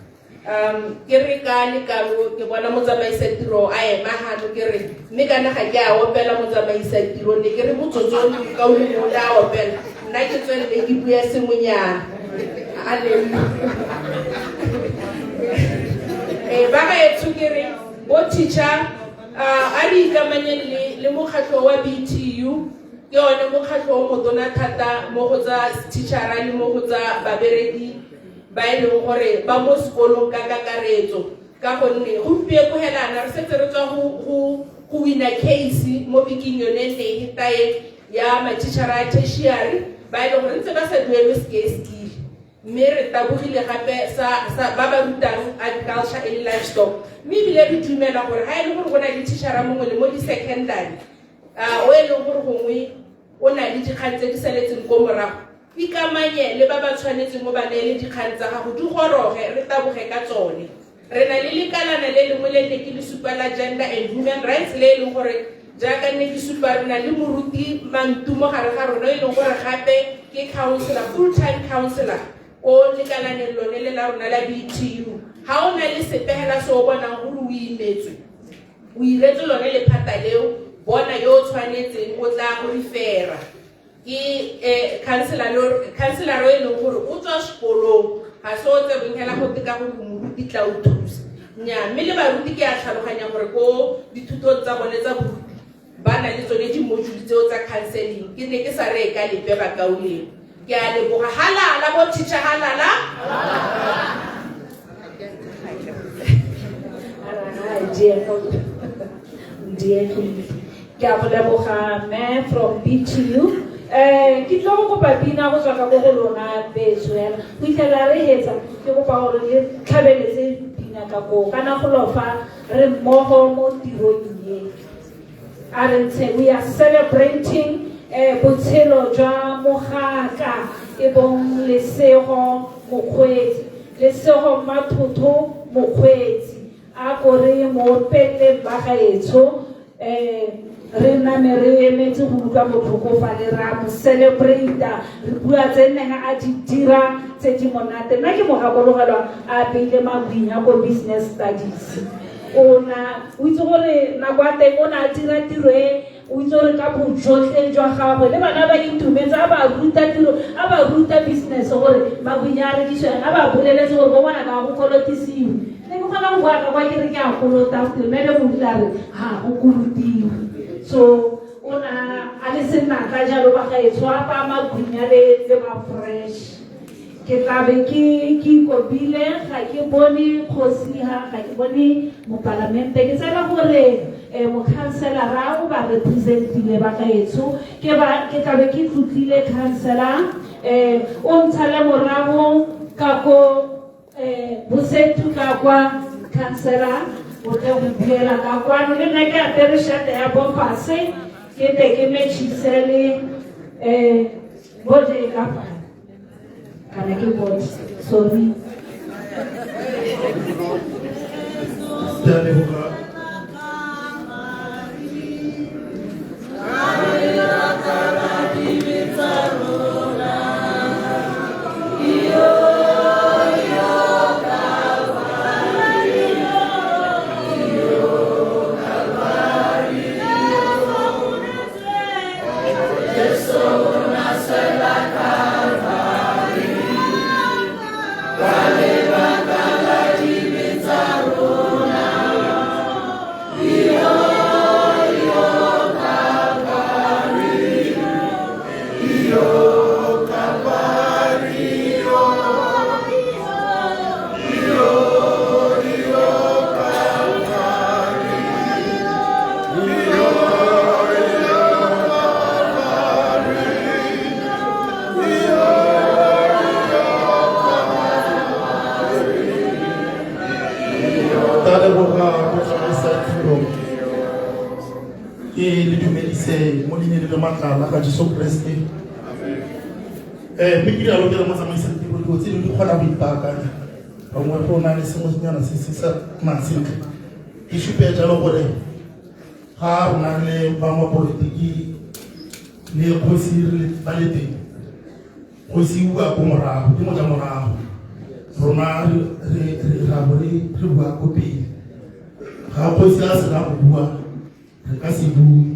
Ke re ka lekalo ke bona motsamaisa tiro a ema gano, ke re mme kana ga ke a opela motsamaisa tiro, ne ke re motsotso mokaulengwe o tla opela, nna ke tswelele ke bue sengwenyana. Alleluia. Ba gaetsho ke re bo teacher a re ikamanyeng le mokgatlho wa BTU, ke one mokgatlho o motona thata mo go tsa teachera le mo go tsa babereki ba e leng gore ba mo sekolong ka kakaretso, ka gonne gompieno helana re setse re tswa go wina case mo biking yone ne e tae ya mathichara a tertiary ba e leng gore ntse ba sa duelwe seke, mme re tabogile gape sa ba ba rutang agriculture e le livestock. Mme ebile re dumela gore ga e le gore go na le teachera mongwe le mo di-secondary o e leng gore gongwe o na le dikgang tse di saletseng ko morago, ikamanye le ba ba tshwanetseng o ba neele dikgang tsa gago di goroge, re taboge ka tsone. Re na le lekalana le lengwe le ne ke le supa la gender and human rights le e leng gore jaaka nne ke supa re na le moruti Mantu mo gare ga rona, e leng gore gape ke counselor, full time counselor ko lekalaneng lone le la rona la BTU. Ga o na le sepe hela se o bonang gore o imetswe, o iretse lone lephata leo, bona yo o tshwanetseng o tla go refera. Ke counselor e leng gore o tswa sekolong, ga se o tsebeng hela go teka gore moruti tla o thusa. Nnyaa, mme le baruti ke a tlhaloganya gore ko dithutong tsa bone tsa boruti Ba na le tsone di-module tseo tsa counseling. Ke ne ke sa reye ka lepe bakauleng. Ke a leboga. Halala bo teacher, halala. Ke a go leboga mme from BTU. Ke tlo go kopa pina go tswa ka ko go lona betso hela go itlhela re hetsa. Ke kopa gore le tlhabeletse pina ka koo kana go lofa re mmogo mo tirong ye. A re ntshe, we are celebrating botshelo jwa mogaka e bong Lesego Mokgweetsi, Lesego Mathotho Mokgweetsi. A ko re mo opeleng ba gaetsho, re name re emetse go utlwa botlhoko fa le ra mo celebrata, re bua tse neng a di dira tse di monate. Nna ke mo gakologelwa a apeile magwinya ko business studies. O na o itse gore nako ya teng o ne a dira tiro e, o itse gore ka bojotlhe jwa gagwe le bana ba itumetse, a ba ruta tiro, a ba ruta business gore magwinya a rekisiwa, a ba boleletse gore bo ngwana ka go kolotisiwe. Ne ke kgona go bua ka kwa ke re ke a kolota, mme le mo a re ha go kolotiwe. So o na a le senatla jalo ba gaetsho, a pa magwinya le ma fresh. Ke tla be ke ikopile, ga ke bone kgosi ha, ga ke bone mopalamente. Ke tsela gore mokhanselara o ba representile ba gaetsho. Ke tla be ke tlotlile khansela, o ntshale morago ka ko Bosethu ka kwa khansela o tle go buela ka kwano. Le nna ke apere shate ya bofase, ke te ke matchise le boje ka fa. Kana ke boje, sorry. Ke a leboga. Jesu Kriste. Mme ke rialo ke re motsamaisa tiro, dilo tse dingwe di kgona go ipaakanya, gongwe go na le sengwenyana se se sa nnang sentle. Ke supe jalo gore ga rona le ba mapolotiki le kgosi re ba le teng, kgosi o bua ko morago, ke moja morago, rona re ra bo re bua ko pele. Ga kgosi a sena go bua, re ka se bue.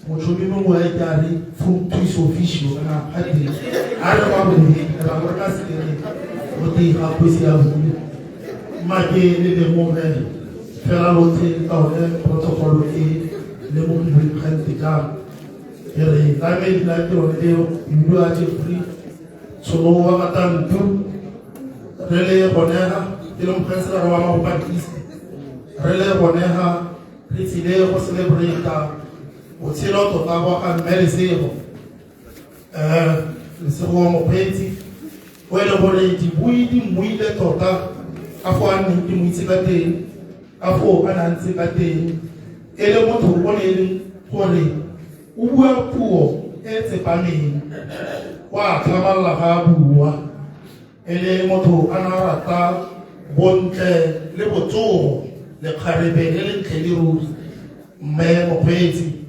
Motšhomi mongwe a ke a re functus officio kana ga di a re ba bone ra bo re ka se re go te ga kgosi a bue. Mma ke le lemoge fela lotlhe ka one protocol e lemogilweng gante jang. Ke re la me leina ke lone leo, ke bidiwa Jeffrey Tshono wa Matantu. Re le gonega ke le mokhanselara wa Mabopane East, re le gonega re tsile go celebrate botshelo tota wa ga mme Lesego, Lesego wa Mokgweetsi, o e leng gore dibui di mmuile tota ka foo a neng ke mo itse ka teng, ka foo a ne a ntse ka teng, e le motho o ne e leng gore o bua puo e tsepameng, o a tlhamalala ga a bua, e le motho a na rata bontle le botsogo, lekgarebe le lentle le ruri, mme Mokgweetsi.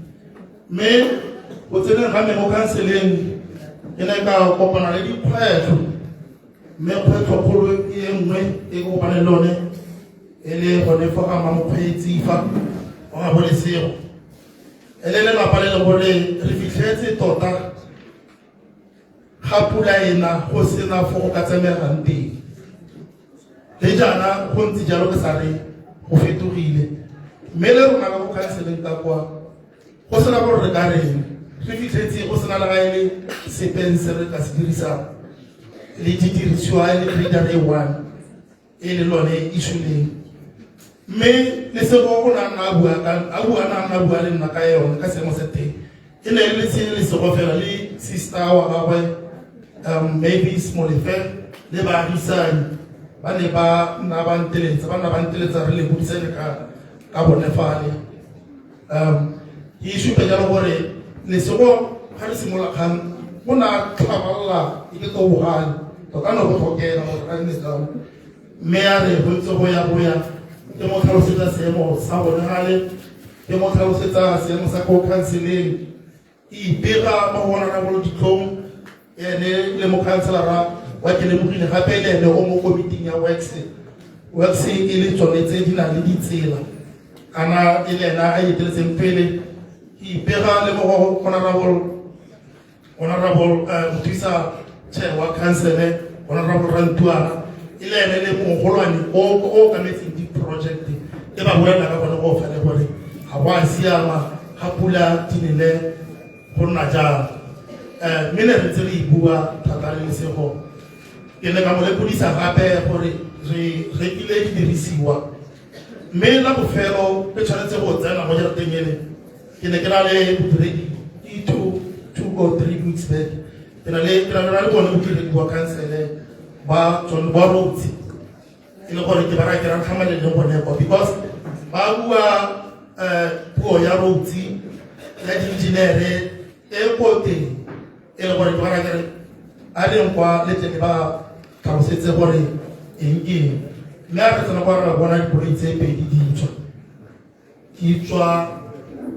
Mme go tseneng ga me mo khanseleng ke ne ka kopana le dikgwetlho, mme kgwetlhokgolo e nngwe e ke kopane le yone e le gone fa ga Mmamokgweetsi fa wa ga Bolesego, e le lelapa le le gore re fitlhetse tota ga pula ena go sena fo go ka tsamegang teng. Le jaana go ntse jalo, ke sa re go fetogile, mme le rona ka go khanseleng ka kwa Go sena gore re ka reng, re fitlhetse go sena le ga e le sepeng se re ka se dirisang le didirisiwa e le grader e one e le lone e suleng. Mme Lesego o ne a nna a bua ka a bua na nna bua le nna ka yone ka seemo se teng. E ne e le se Lesego fela le sister wa gagwe Mavis Molefe le baagisani ba ne ba nna ba nteletsa, ba nna ba nteletsa re lekodisane ka bone fale. Ke supe jalo gore Lesego ga re simolola kgang o ne a tlhaballa e ke to bogale tota ne go tlhokega gore ga nne jalo, mme ya re go ntse go ya go ya ke mo tlhalosetsa seemo sa bone gale, ke mo tlhalosetsa seemo sa ko counseling, ke ipega mo go Honorable Ditlhong ene le mokhanselara wa ke lemogile gape le ene o mo komiting ya works. Works e le tsone tse di nang le ditsela kana e le ena a eteletseng pele. Ke ipega le mo go Honorable mothusa chair wa council Honorable Rantuana e le ene le mogolwane o okametseng di-project e ba bolela ka bone go fale gore ga go a siama ga pula dinele go nna jang. Mme ne re ntse re e bua thata le Lesego, ke ne ka mo lekodisa gape gore re rekile didirisiwa, mme la bofelo ke tshwanetse go tsena mo jarateng ele. Ke ne ke na le bodiredi ke 2 or 3 weeks back, ke na le bone bodiredi wa council ba tsone ba roads, e le gore ke ba raya ke ra tlhamalele le gone kwa because ba bua puo ya roads ya di-engineer e ko teng, e le gore ke ba raya ke re a leng kwa le tle ba tlhalosetse gore eng ke eng. Mme a re tsena kwa re bona dikoloi tse pedi di tswa, di tswa,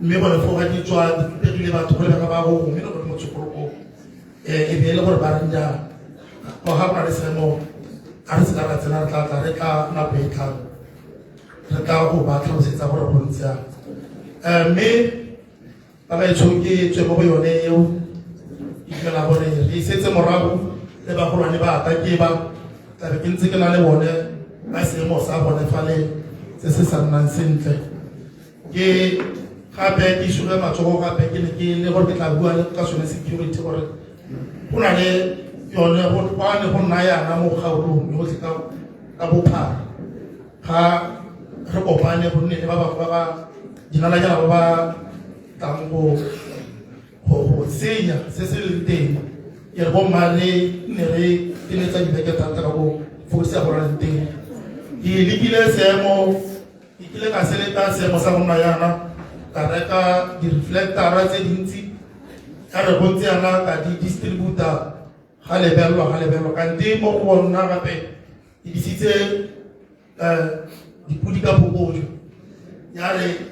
mme gone foo ga di tswa di pegile batho go lebega ba go mme le gore motsokoroko e be e le gore ba reng jang ga go na le seemo. A re se ka ra tsena, re tla tla re tla nako e tlang re tla go ba tlhalosetsa gore go ntse jang. Mme ba gaetsho ke tswe mo go yone eo, ke dumela gore re isetse morago le bagolwane ba ka ke ba tlabe ke ntse ke na le bone ka seemo sa bone fale se se sa nnang sentle. Ke gape ke suge matsogo gape ke ne ke le gore ke tla bua ka sone security gore go na le yone go ne go nna yana mo kgaolong yotlhe ka bophara ga re kopane go nne le ba bangwe ba ba dinalanyana ba ba tlang go senya se se leng teng. Ke re bomma le ne re teletsa dibeke thata ka go fodisa go leng teng. Ke lekile seemo, ke kile ka seleta seemo sa go nna yana, ka reka di-reflectora tse dintsi, ka re go ntse yana ka di distributa ga lebelelwa ga lebelelwa kante mo go nna gape ke disitse dipodi ka phokojo ya re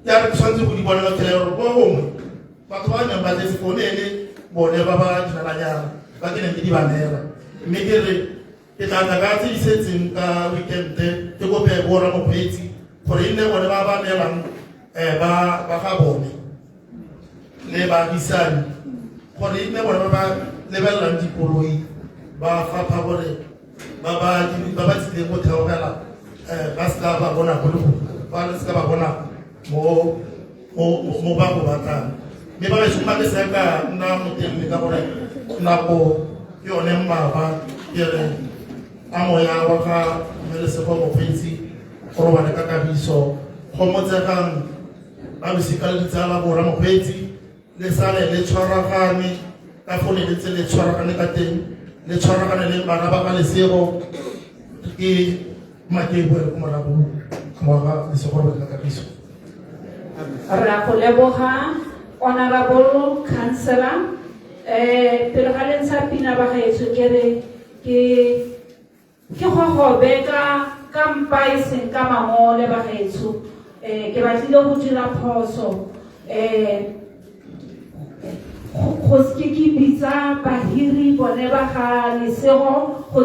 ke tshwanetse go di bona ka tsela ya gore kwa gongwe batho ba neng ba tletse fone e le bone ba ba dinalanyana ba ke neng ke di ba neela. Mme ke re ke tla tla ka tse di setseng ka weekend ke kope borra mokgweetsi gore e nne bone ba ba neelang ba ga bone le baagisani gore e nne bone ba ba lebelelang dikoloi ba fapha gore ba ba tsileng go theogela ba seka ba bona go le go ba seka ba bona mo ba go batlang. Mme ba gaetsho mma ke se ka nna motelele ka gore nako ke yone mmaba. Ke re a moya wa ga mme Lesego Mokgweetsi go robale ka kagiso, gomotsegang ba losika le ditsala borra mokgweetsi, le sale le tshwaragane ka fone le tse le tshwaragane ka teng, le tshwaragane le bana ba ga Lesego. Ke make boele ko morago ngwaga Lesego robale ka kagiso. Re a go leboga, honorable councillor. Pele ga le ntsha pina ba gaetsho, ke re ke gogobe ka mpa e seng ka mangole. Ba gaetsho, ke batlile go dira phoso go se ke bitsa bahiri bone ba ga Lesego go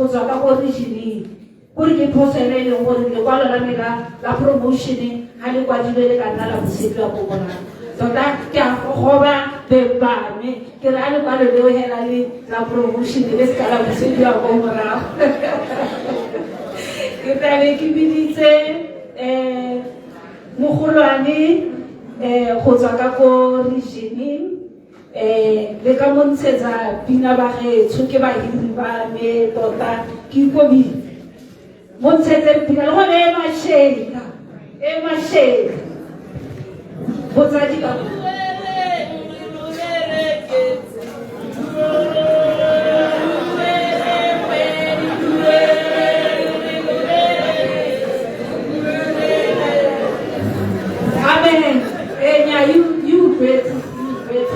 tswa ka ko regioneng, kore ke phoso ene e leng gore lekwalo la me la promotion ga le kwadilwe le ka nna la busediwa ko morago. Tota ke a gogoba bebame, ke re a lekwalo leo hela le la promotion le se ka la busediwa ko morago. Ke tlabe ke biditse mogolwane. Go tswa ka ko regioneng le ka mo ntshetsa pina bagaetsho ke bahiri ba me tota ke ikobile mo ntshetseng pina le gone e mašela e mašela botsadi ba. Amen. Enya you bet you bet.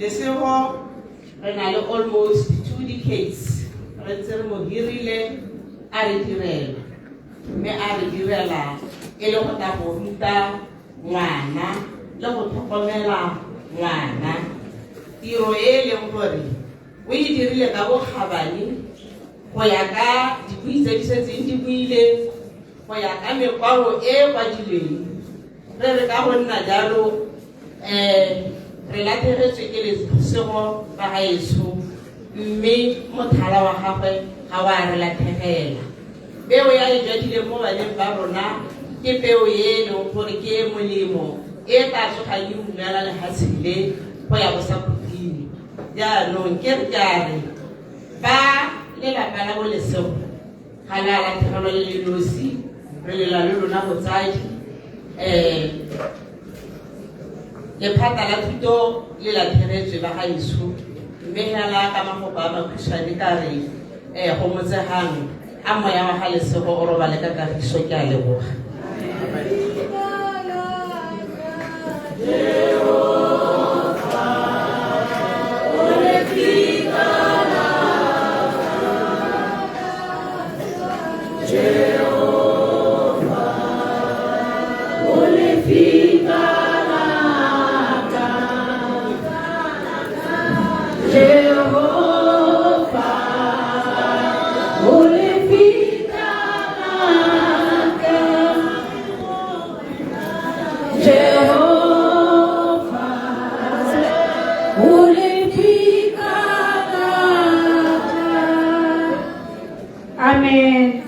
Lesego re na le almost 2 decades re ntse re mo hirile a re direla mme a re direla e le go tla go ruta ngwana le go tlhokomela ngwana. Tiro e leng gore o e dirile ka bokgabane go ya ka dibui tse di setseng di buile go ya ka mekwalo e kwadilweng re re ka go nna jalo re latlhegetswe ke lesego bagaetsho mme mothala wa gagwe ga wa re latlhegela. Peo ya e jadileng mo baneng ba rona ke peo e e leng gore ke e molemo e tla tsogang e ungwela lefatshe le go ya bosakhutleng. Jaanong ke re ke a re ba lelapa la bolesego ga le a latlhegelwa le le nosi re lela le lona botsadi lephata la thuto le latlhegetswe ba gaetsho mme hela ka mafoko a makhutshwane ka re go motsegang a moya wa ga lesego o robale ka kagiso ke a leboga. Amen.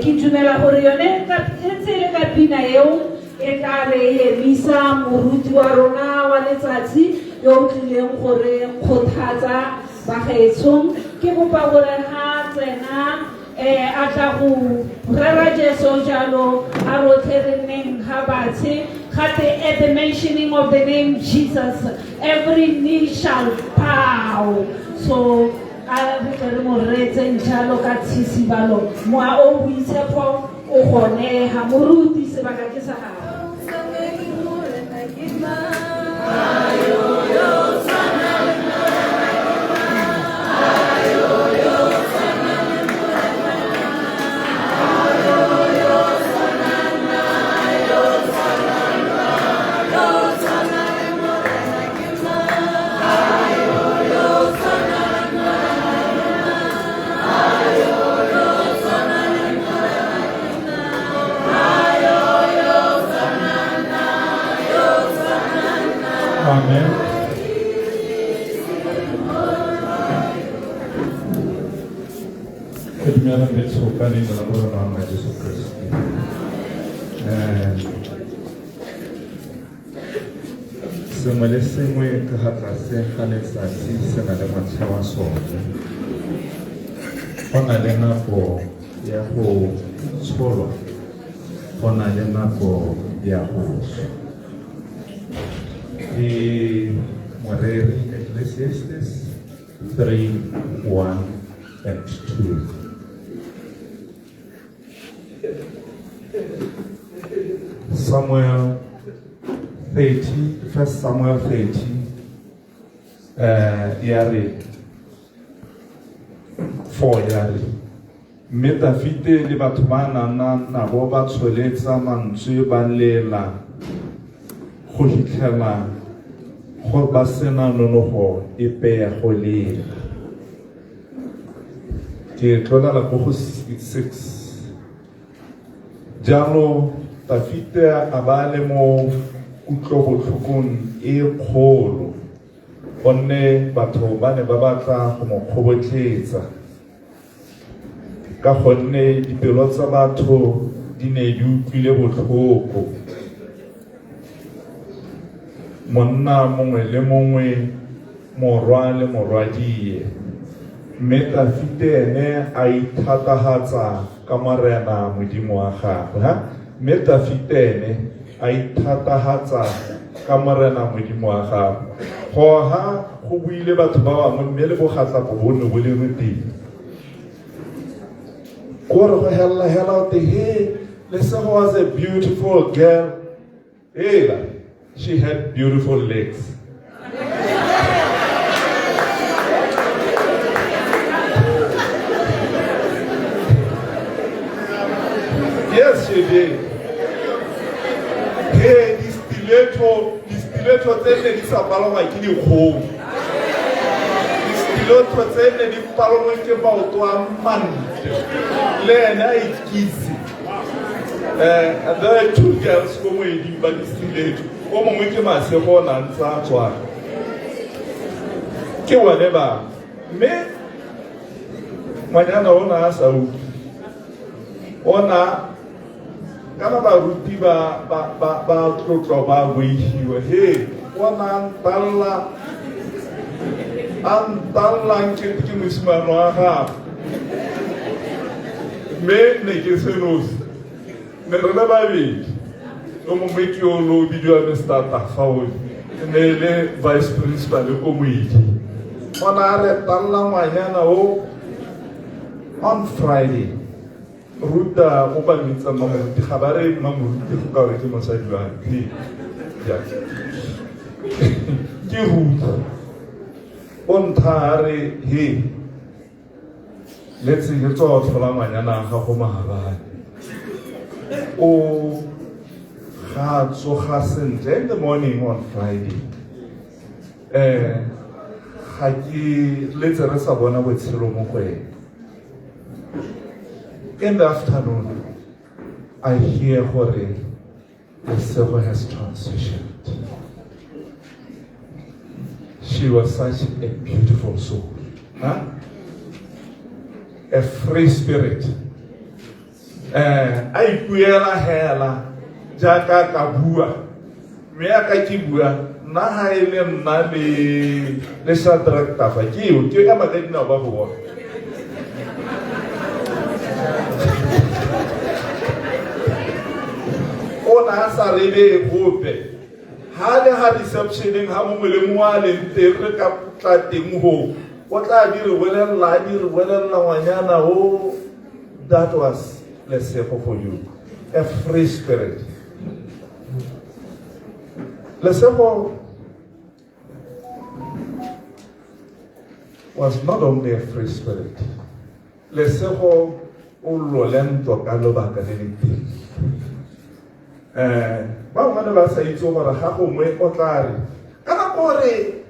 Ke dumela gore yone ntse e le ka pina eo e tla re emisa moruti wa rona wa letsatsi yo o tlileng gore kgothatsa bagaetshong. Ke kopa gore ga tsena a tla go rera Jesu jalo a rotlhe re nneng ga batshe gate at the mentioning of the name Jesus every knee shall bow. So a re tle re mo reetseng jalo ka tshisibalo moa o boitshepo o gone ga moruti sebaka ke sa gago. Amen. Ke dumela betsho ka leina la Morena wa rona Jesu Kriste. Sengwe le sengwe ka ga tlase ga letsatsi se na le motlha wa sone. Go na le nako ya go tsholwa, go na le nako ya go swa. Ke moreri Ecclesiastes 3, 1 and 2. Samuel 30, First Samuel 30, ya re 4 ya re mme Dafite le batho ba nang nabo ba tsholetsa mantswe ba lela go hitlhela go ba sena nonogo epe ya go lela. Ke tlolela ko go 6. Jalo Dafite a ba le mo kutlobotlhokong e kgolo, gonne batho ba ne ba batla go mo kgobotletsa, ka gonne dipelo tsa batho di ne di utlwile botlhoko. Monna mongwe le mongwe, morwa le morwadie. Mme Dafite ene a ithatahatsa ka Morena Modimo wa gagwe. Ha? Mme Dafite ene a ithatahatsa ka Morena Modimo wa gagwe. Go ha go buile batho ba bangwe mme le bogatlapo bo ne bo le teng. Ko re go hella hela o te he Lesego was a beautiful girl. Ela, she had beautiful legs. Yes, she did. Hey, di-stiletto tse ne di sa palangwa ke dikgomo. Di-stiletto tse ne di palangwa ke maoto a mantle. Le ene a ikitse. And there are two girls ko moeding ba di-stiletto. O mongwe ke Masego o na ntse a tswang. Ke bone ba. Mme ngwanyana o na a sa utlwe. Ona kana baruti ba tlotlo ba boihiwa. He, ona a ntalla nkete ke mosimane wa gagwe. Mme ne ke se nosi. Ne re le babedi. O mongwe ke yo o bidiwa Mr. Tafaoli. Ne le vice principal ko Moedi. Ona a re talla ngwanyana o on Friday. Ruta o ba bitsa Mmamoruti, ga ba re Mmamoruti go ka gore ke mosadi wa me. Ke Ruta. O ntha a re he letse ke tswa tlhola ngwanyana ga go maabane. O ga tsoga sentle in the morning on Friday. Ga ke letse re sa bona botshelo mo go ene. In the afternoon, I hear gore Lesego has transitioned. She was such a beautiful soul. Huh? A free spirit. A ipuela hela jaaka ka bua. Mme ya ka ke bua, nna ha e le nna le Shadrach Tafa, ke eo, ke ema ka dinao ba go bona. O na a sa rebe gope. Ha le ha receptioneng ha mongwe le mongwe a leng teng re ka tla teng ho. O tla di re bolella, di re bolella ngwanyana o. That was Lesego for you. A free spirit. Lesego was not only a free spirit. Lesego o lolento ka lobaka le le teng. Ba bangwe ba sa itse gore ga gongwe o tla re ka nako gore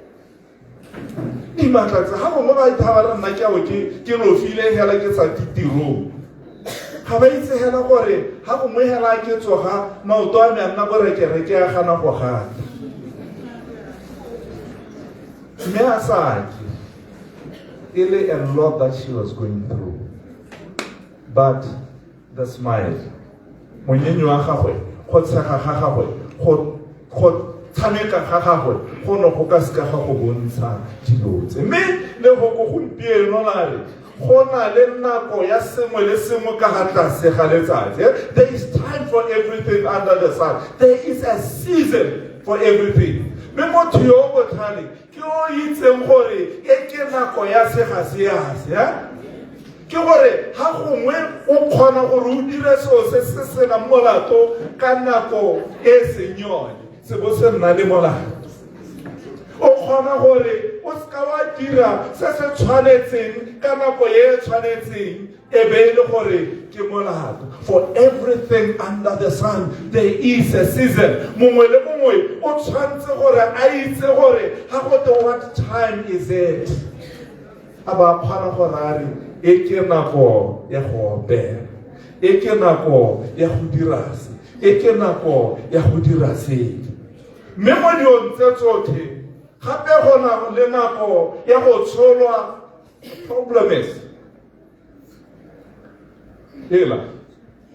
dimatla tse ga gongwe ba ithaba re nna ke ao ke lofile hela ke sa tirong. Ga ba itse hela gore ga gongwe hela ke tsoga maoto a me a nna borekereke a gana go gata. Mme a sa ke e le a lot that she was going through. But the smile, monyenyo wa gagwe, go tshega ga gagwe, go tshameka ga gagwe go ne go ka seka ga go bontsha dilo tse. Mme lefoko gompieno la re go na le nako ya sengwe le sengwe ka ga tlase ga letsatsi. There is time for everything under the sun. There is a season for everything. Mme motho yo o botlhale ke o itseng gore e ke nako ya se ga se ya se, eh? Ke gore ga gongwe o kgona gore o dire selo se se senang molato ka nako e seng yone, se bo se nna le molato. O kgona gore o seka wa dira se se tshwanetseng ka nako e e tshwanetseng, e be e le gore ke molato. For everything under the sun there is a season. Mongwe le mongwe o tshwanetse gore a itse gore ga go te what time is it, a ba kgona gore a re e ke nako ya go opela, e ke nako ya go dira se, e ke nako ya go dira se. Mme mo dilong tse tsotlhe gape go na le nako ya go tsholwa. Problem is, ela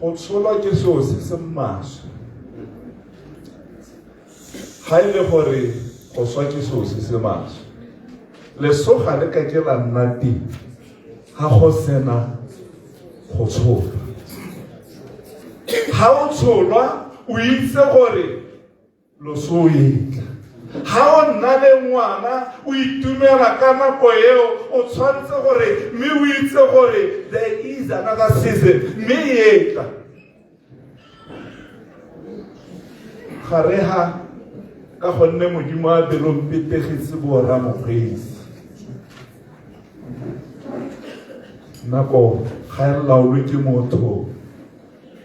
go tsholwa ke seo se se maswe, ga e le gore go swa ke seo se se maswe. Leso ga le ka ke la nna teng ga go sena go tsholwa. Ga o tsholwa o itse gore loso o etla. Ga o nna le ngwana o itumela ka nako eo, o tshwanetse gore mme o itse gore there is another season, mme e etla. Ga re ha ka gonne Modimo a belompetegetse borra mokgweetsi. Nako ga e laolwe ke motho,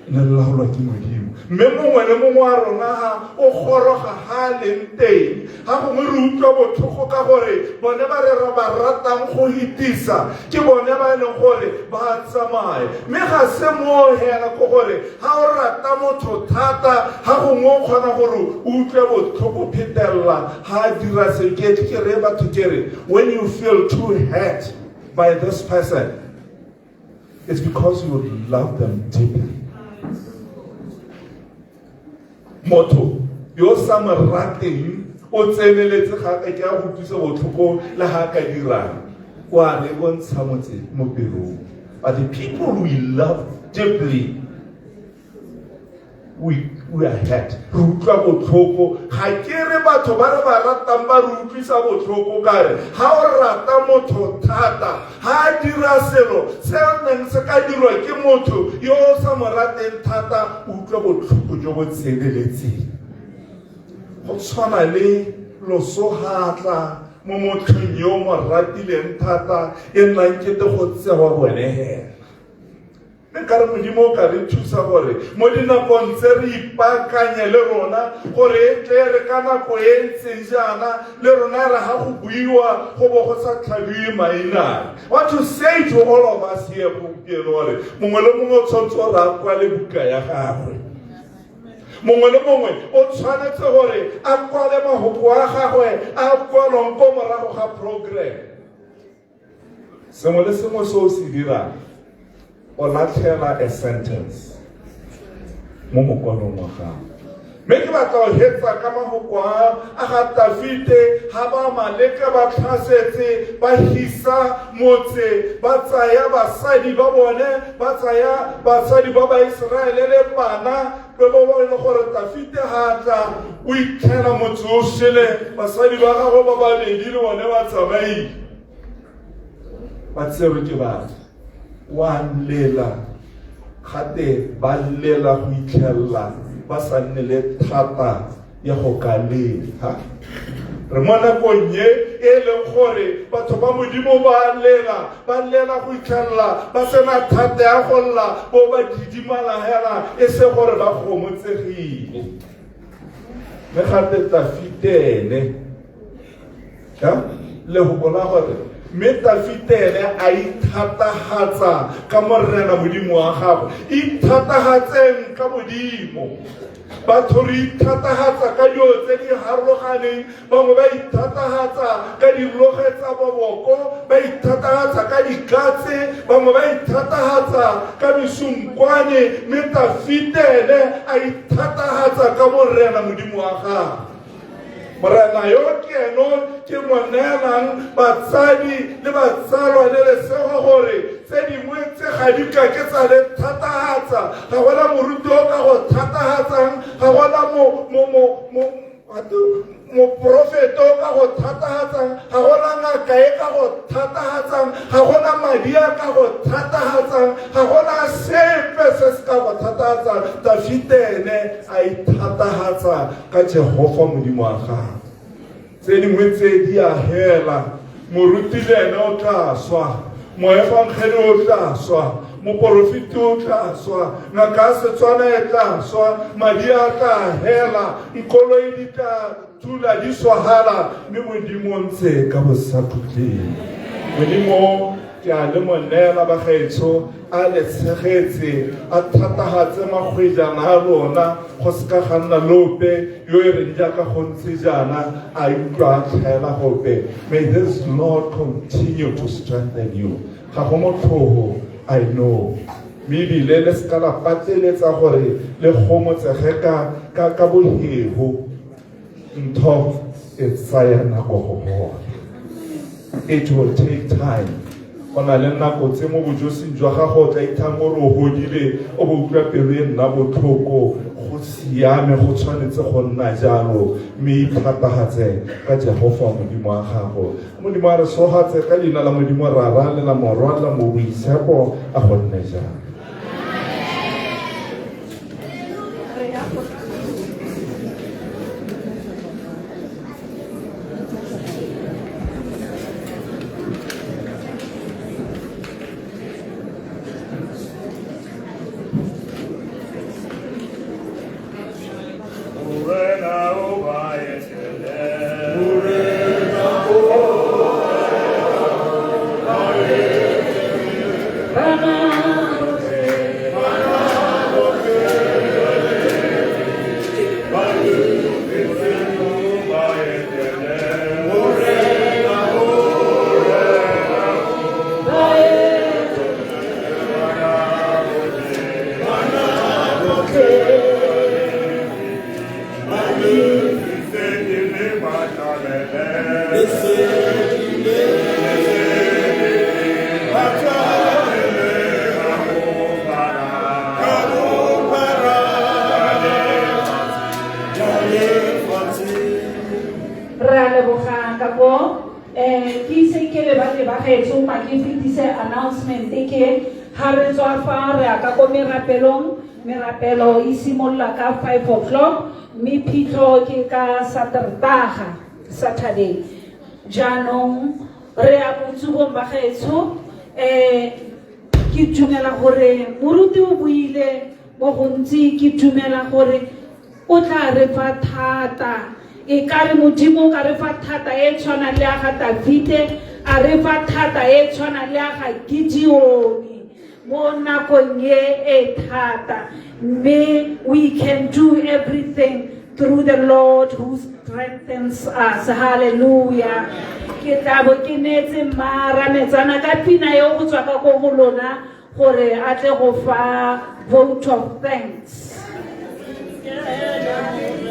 ne laolwa ke Modimo. Mme mongwe le mongwe wa rona ha o goroga ha a leng teng, ga gongwe re utlwa botlhoko ka gore bone ba re ba ratang go hitisa ke bone ba e leng gore ba tsamaye. Mme ga se moo hela, ke gore ga o rata motho thata ga gongwe o kgona gore o utlwe botlhoko phetelela ga a dira se. Ke ke re batho ke re, when you feel too hurt by this person, it's because you love them deeply. Motho yo sa mo rateng o tseneletse ga ka ke a go utlwisa botlhoko le ga ka dirang, o a re bontsha motse mo pelong. But the people we love deeply, we are hurt. Re utlwa botlhoko. Ga ke re batho ba re ba ratang ba re utlwisa botlhoko, ka re ga o rata motho thata, ga a dira selo se neng se ka dirwa ke motho yo o sa mo rateng thata, o utlwa botlhoko jo bo tseneletseng. Go tshwana le loso ga tla mo mothong yo mo ratileng thata, e nnang kete go tsewa bone hela. Mme ka re Modimo o ka re thusa gore mo dinakong tse re ipaakanye le rona, gore e tle re ka nako e ntseng jaana le rona re ga go buiwa go bo go sa tlhabiwe mainane. I want to say to all of us here gompieno gore mongwe le mongwe o tshwanetse gore a kwale buka ya gagwe. Mongwe le mongwe o tshwanetse gore a kwale mahoko a gagwe a kwalwang ko morago ga program. Sengwe le sengwe se o se dirang, o latlhela a sentence mo mokwalong wa gago. Mme ke batla go hetsa ka mahoko a ga Tafite ga ba Amaleka ba tlhasetse, ba hisa motse, ba tsaya basadi ba bone, ba tsaya basadi ba Baiseraele le bana, be bo ba e le gore Tafite ga tla o itlhela motse o sele, basadi ba gagwe ba babedi le bone ba tsamaile, ba tserwe ke batho. Wa lela gate ba lela go itlhella ba sa nne le thata ya go ka lela. Re mo nakong e e leng gore batho ba Modimo ba lela, ba lela go itlhella ba sena thata ya go lla, bo ba didimala hela e se gore ba gomotsegile. Mme gape Tafite ene, ja, le go bona gore mme Tafite ene a ithatahatsa ka Morena Modimo wa gagwe. Ithatahatseng ka Modimo. Batho re ithatahatsa ka dilo tse di harologaneng. Bangwe ba ithatahatsa ka diloge tsa boboko, ba ithatahatsa ka dikatse, bangwe ba ithatahatsa ka mesunkwane. Mme Tafite ene a ithatahatsa ka Morena Modimo wa gagwe. Morena yo ke eno ke mo neelang batsadi le batsalwa le lesego gore tse dingwe tse ga di ka ke tsa le thatahatsa. Ga gona moruti o ka go thatahatsang, ga gona moprofeto o ka go thatahatsang, ga gona ngaka e ka go thatahatsang, ga gona madi a ka go thatahatsang, ga gona sepe se se ka go thatahatsang. Dafite ene a ithatahatsa ka Jehofa Modimo wa gagwe. Tse dingwe tse di a hela, moruti le ene o tla swa, moefangele o tla swa, moporofeti o tla swa, ngaka ya Setswana e tla swa, madi a tla hela, dikoloi di tla thula di swagala, mme Modimo o ntse ka bosakhutleng. Modimo ke a le mo neela bagaetsho, a le tshegetse, a thatahatse magwejana a lona, go seka ga nna lope yo e reng jaaka go ntse jaana a utlwa a tlhaela gope. May this Lord continue to strengthen you. Ga go motlhoho, I know. Mme ebile le seka la pateletsa gore le gomotsege ka bohego. Ntho e tsaya nako go gola. It will take time. O na le nako tse mo bojosing jwa gago o tla ithang gore o godile, o bo utlwa pelo e nna botlhoko. Go siame, go tshwanetse go nna jalo, mme ithatahatse ka Jehofa Modimo wa gago. Modimo a re sogatse ka leina la Modimo Rara le la Morwa le la Mo Boitshepo, a go nne jalo. Re a leboga ka ko ke ise ke le ba bagaetsho ma ke fetise announcement ke ha re tswa fa re ya ka ko merapelong. Merapelo e simolola ka 5 o'clock mme phitlho ke ka Satertaga, Saturday. Jaanong re ya botsubong bagaetsho. Ke dumela gore moruti o buile mo gontsi, ke dumela gore o tla re fa thata. E ka re Modimo o ka re fa thata e tshwanang le ya ga Dafite, a re fa thata e tshwanang le ya ga Gideone mo nakong e e thata. Mme we can do everything through the Lord who strengthens us. Hallelujah. Ke tla bo ke neetse mmarametsana ka pina eo go tswa ka ko go lona gore a tle go fa vote of thanks. Amen.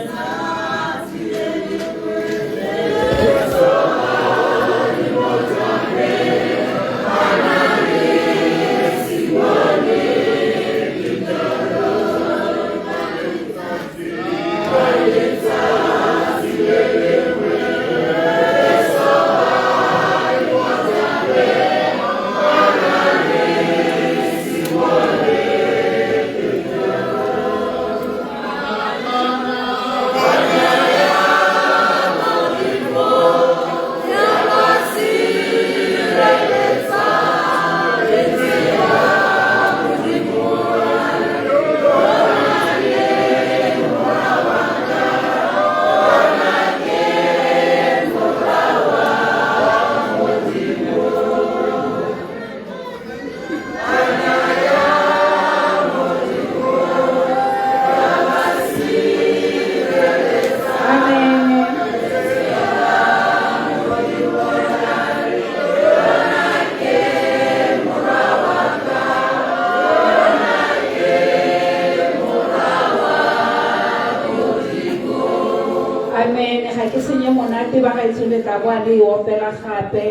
le tla boa le e opela gape.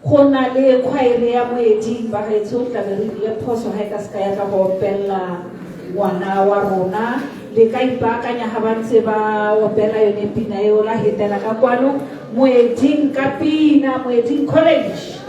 Go na le khwaere ya Moeding bagaetsho, tla be re dirile phoso ga e ka seka ya tla go opelela ngwana wa rona. Le ka ipaakanya ga ba ntse ba opela yone pina eo, la hetela ka kwano Moeding ka pina, Moeding College.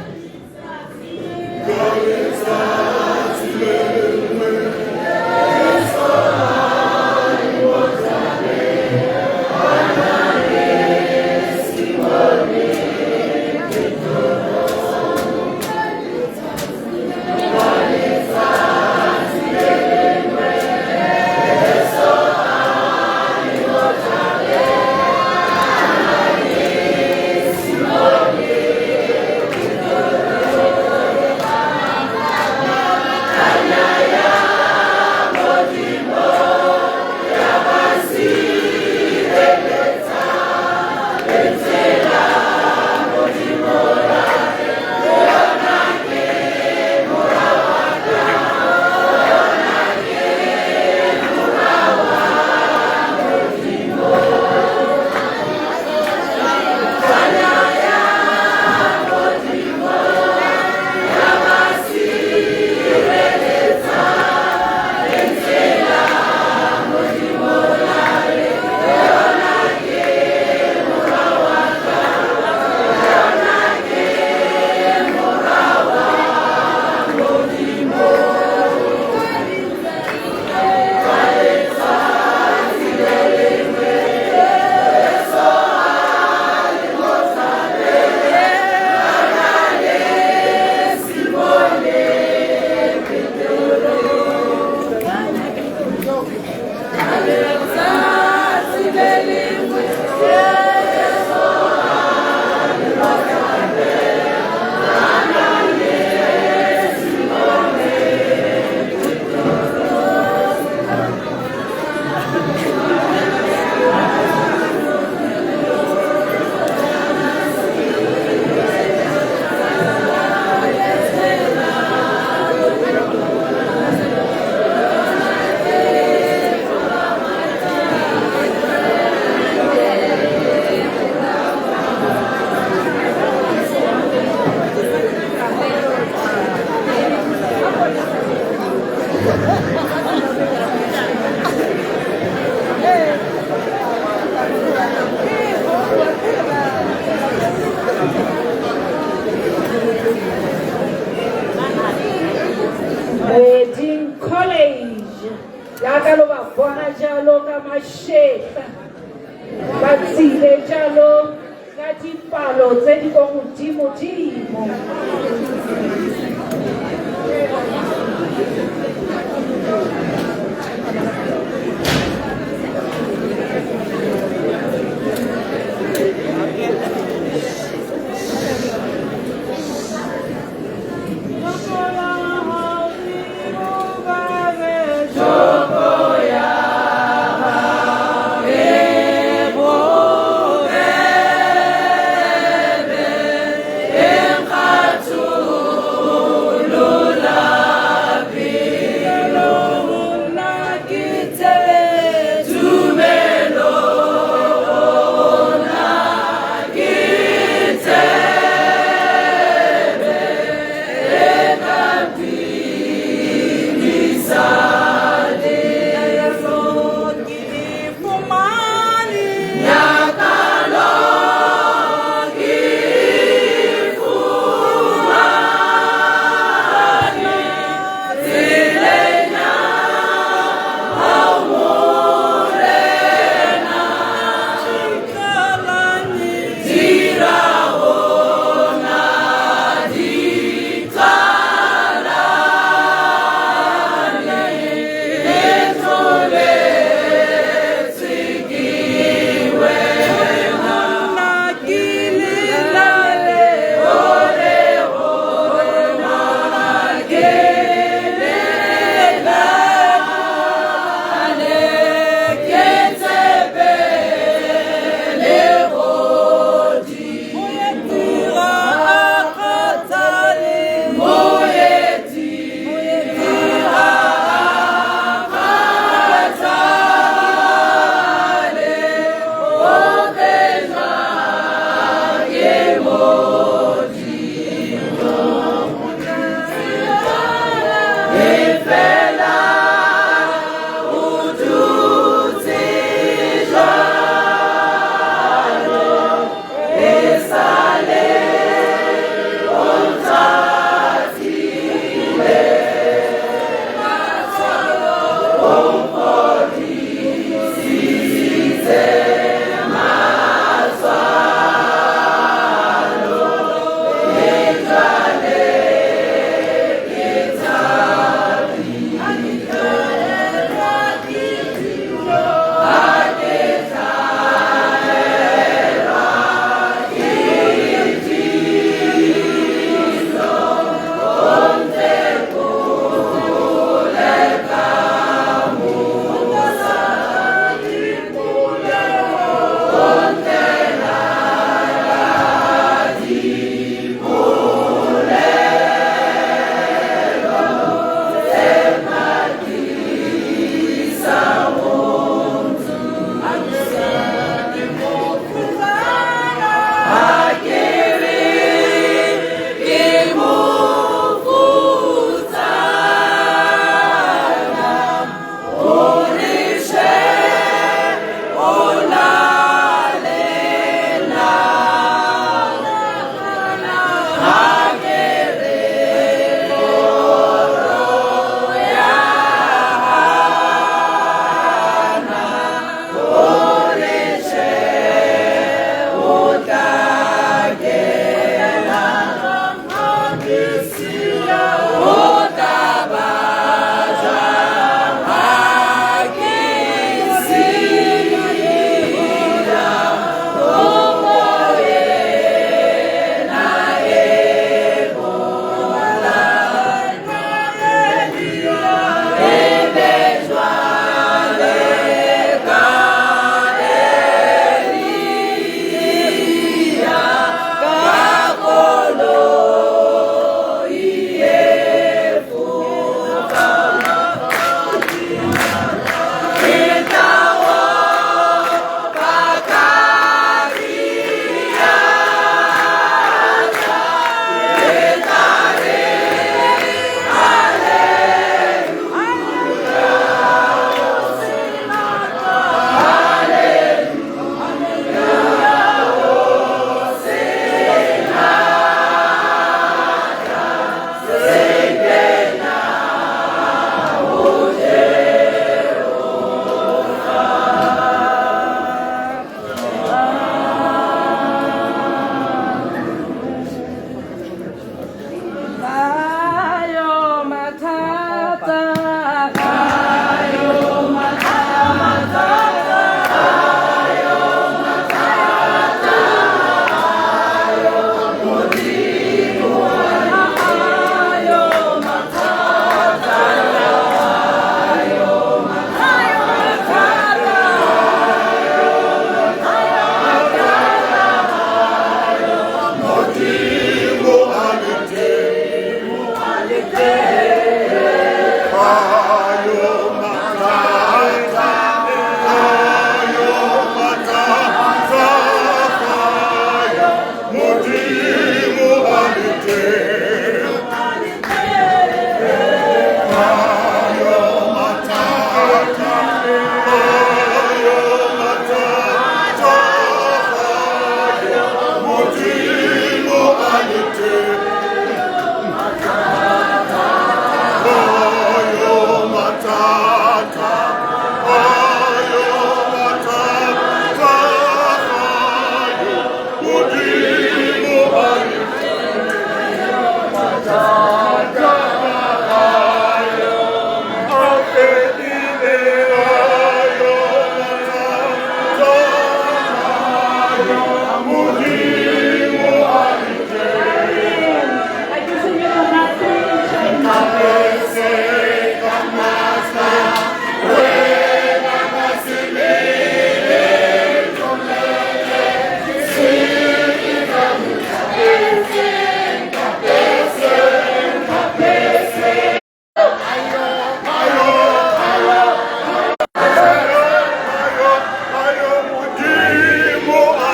Moeding College, jaaka lo ba bona jalo ka mašetla, ba tsile jalo ka dipalo tse di kwa godimo-dimo.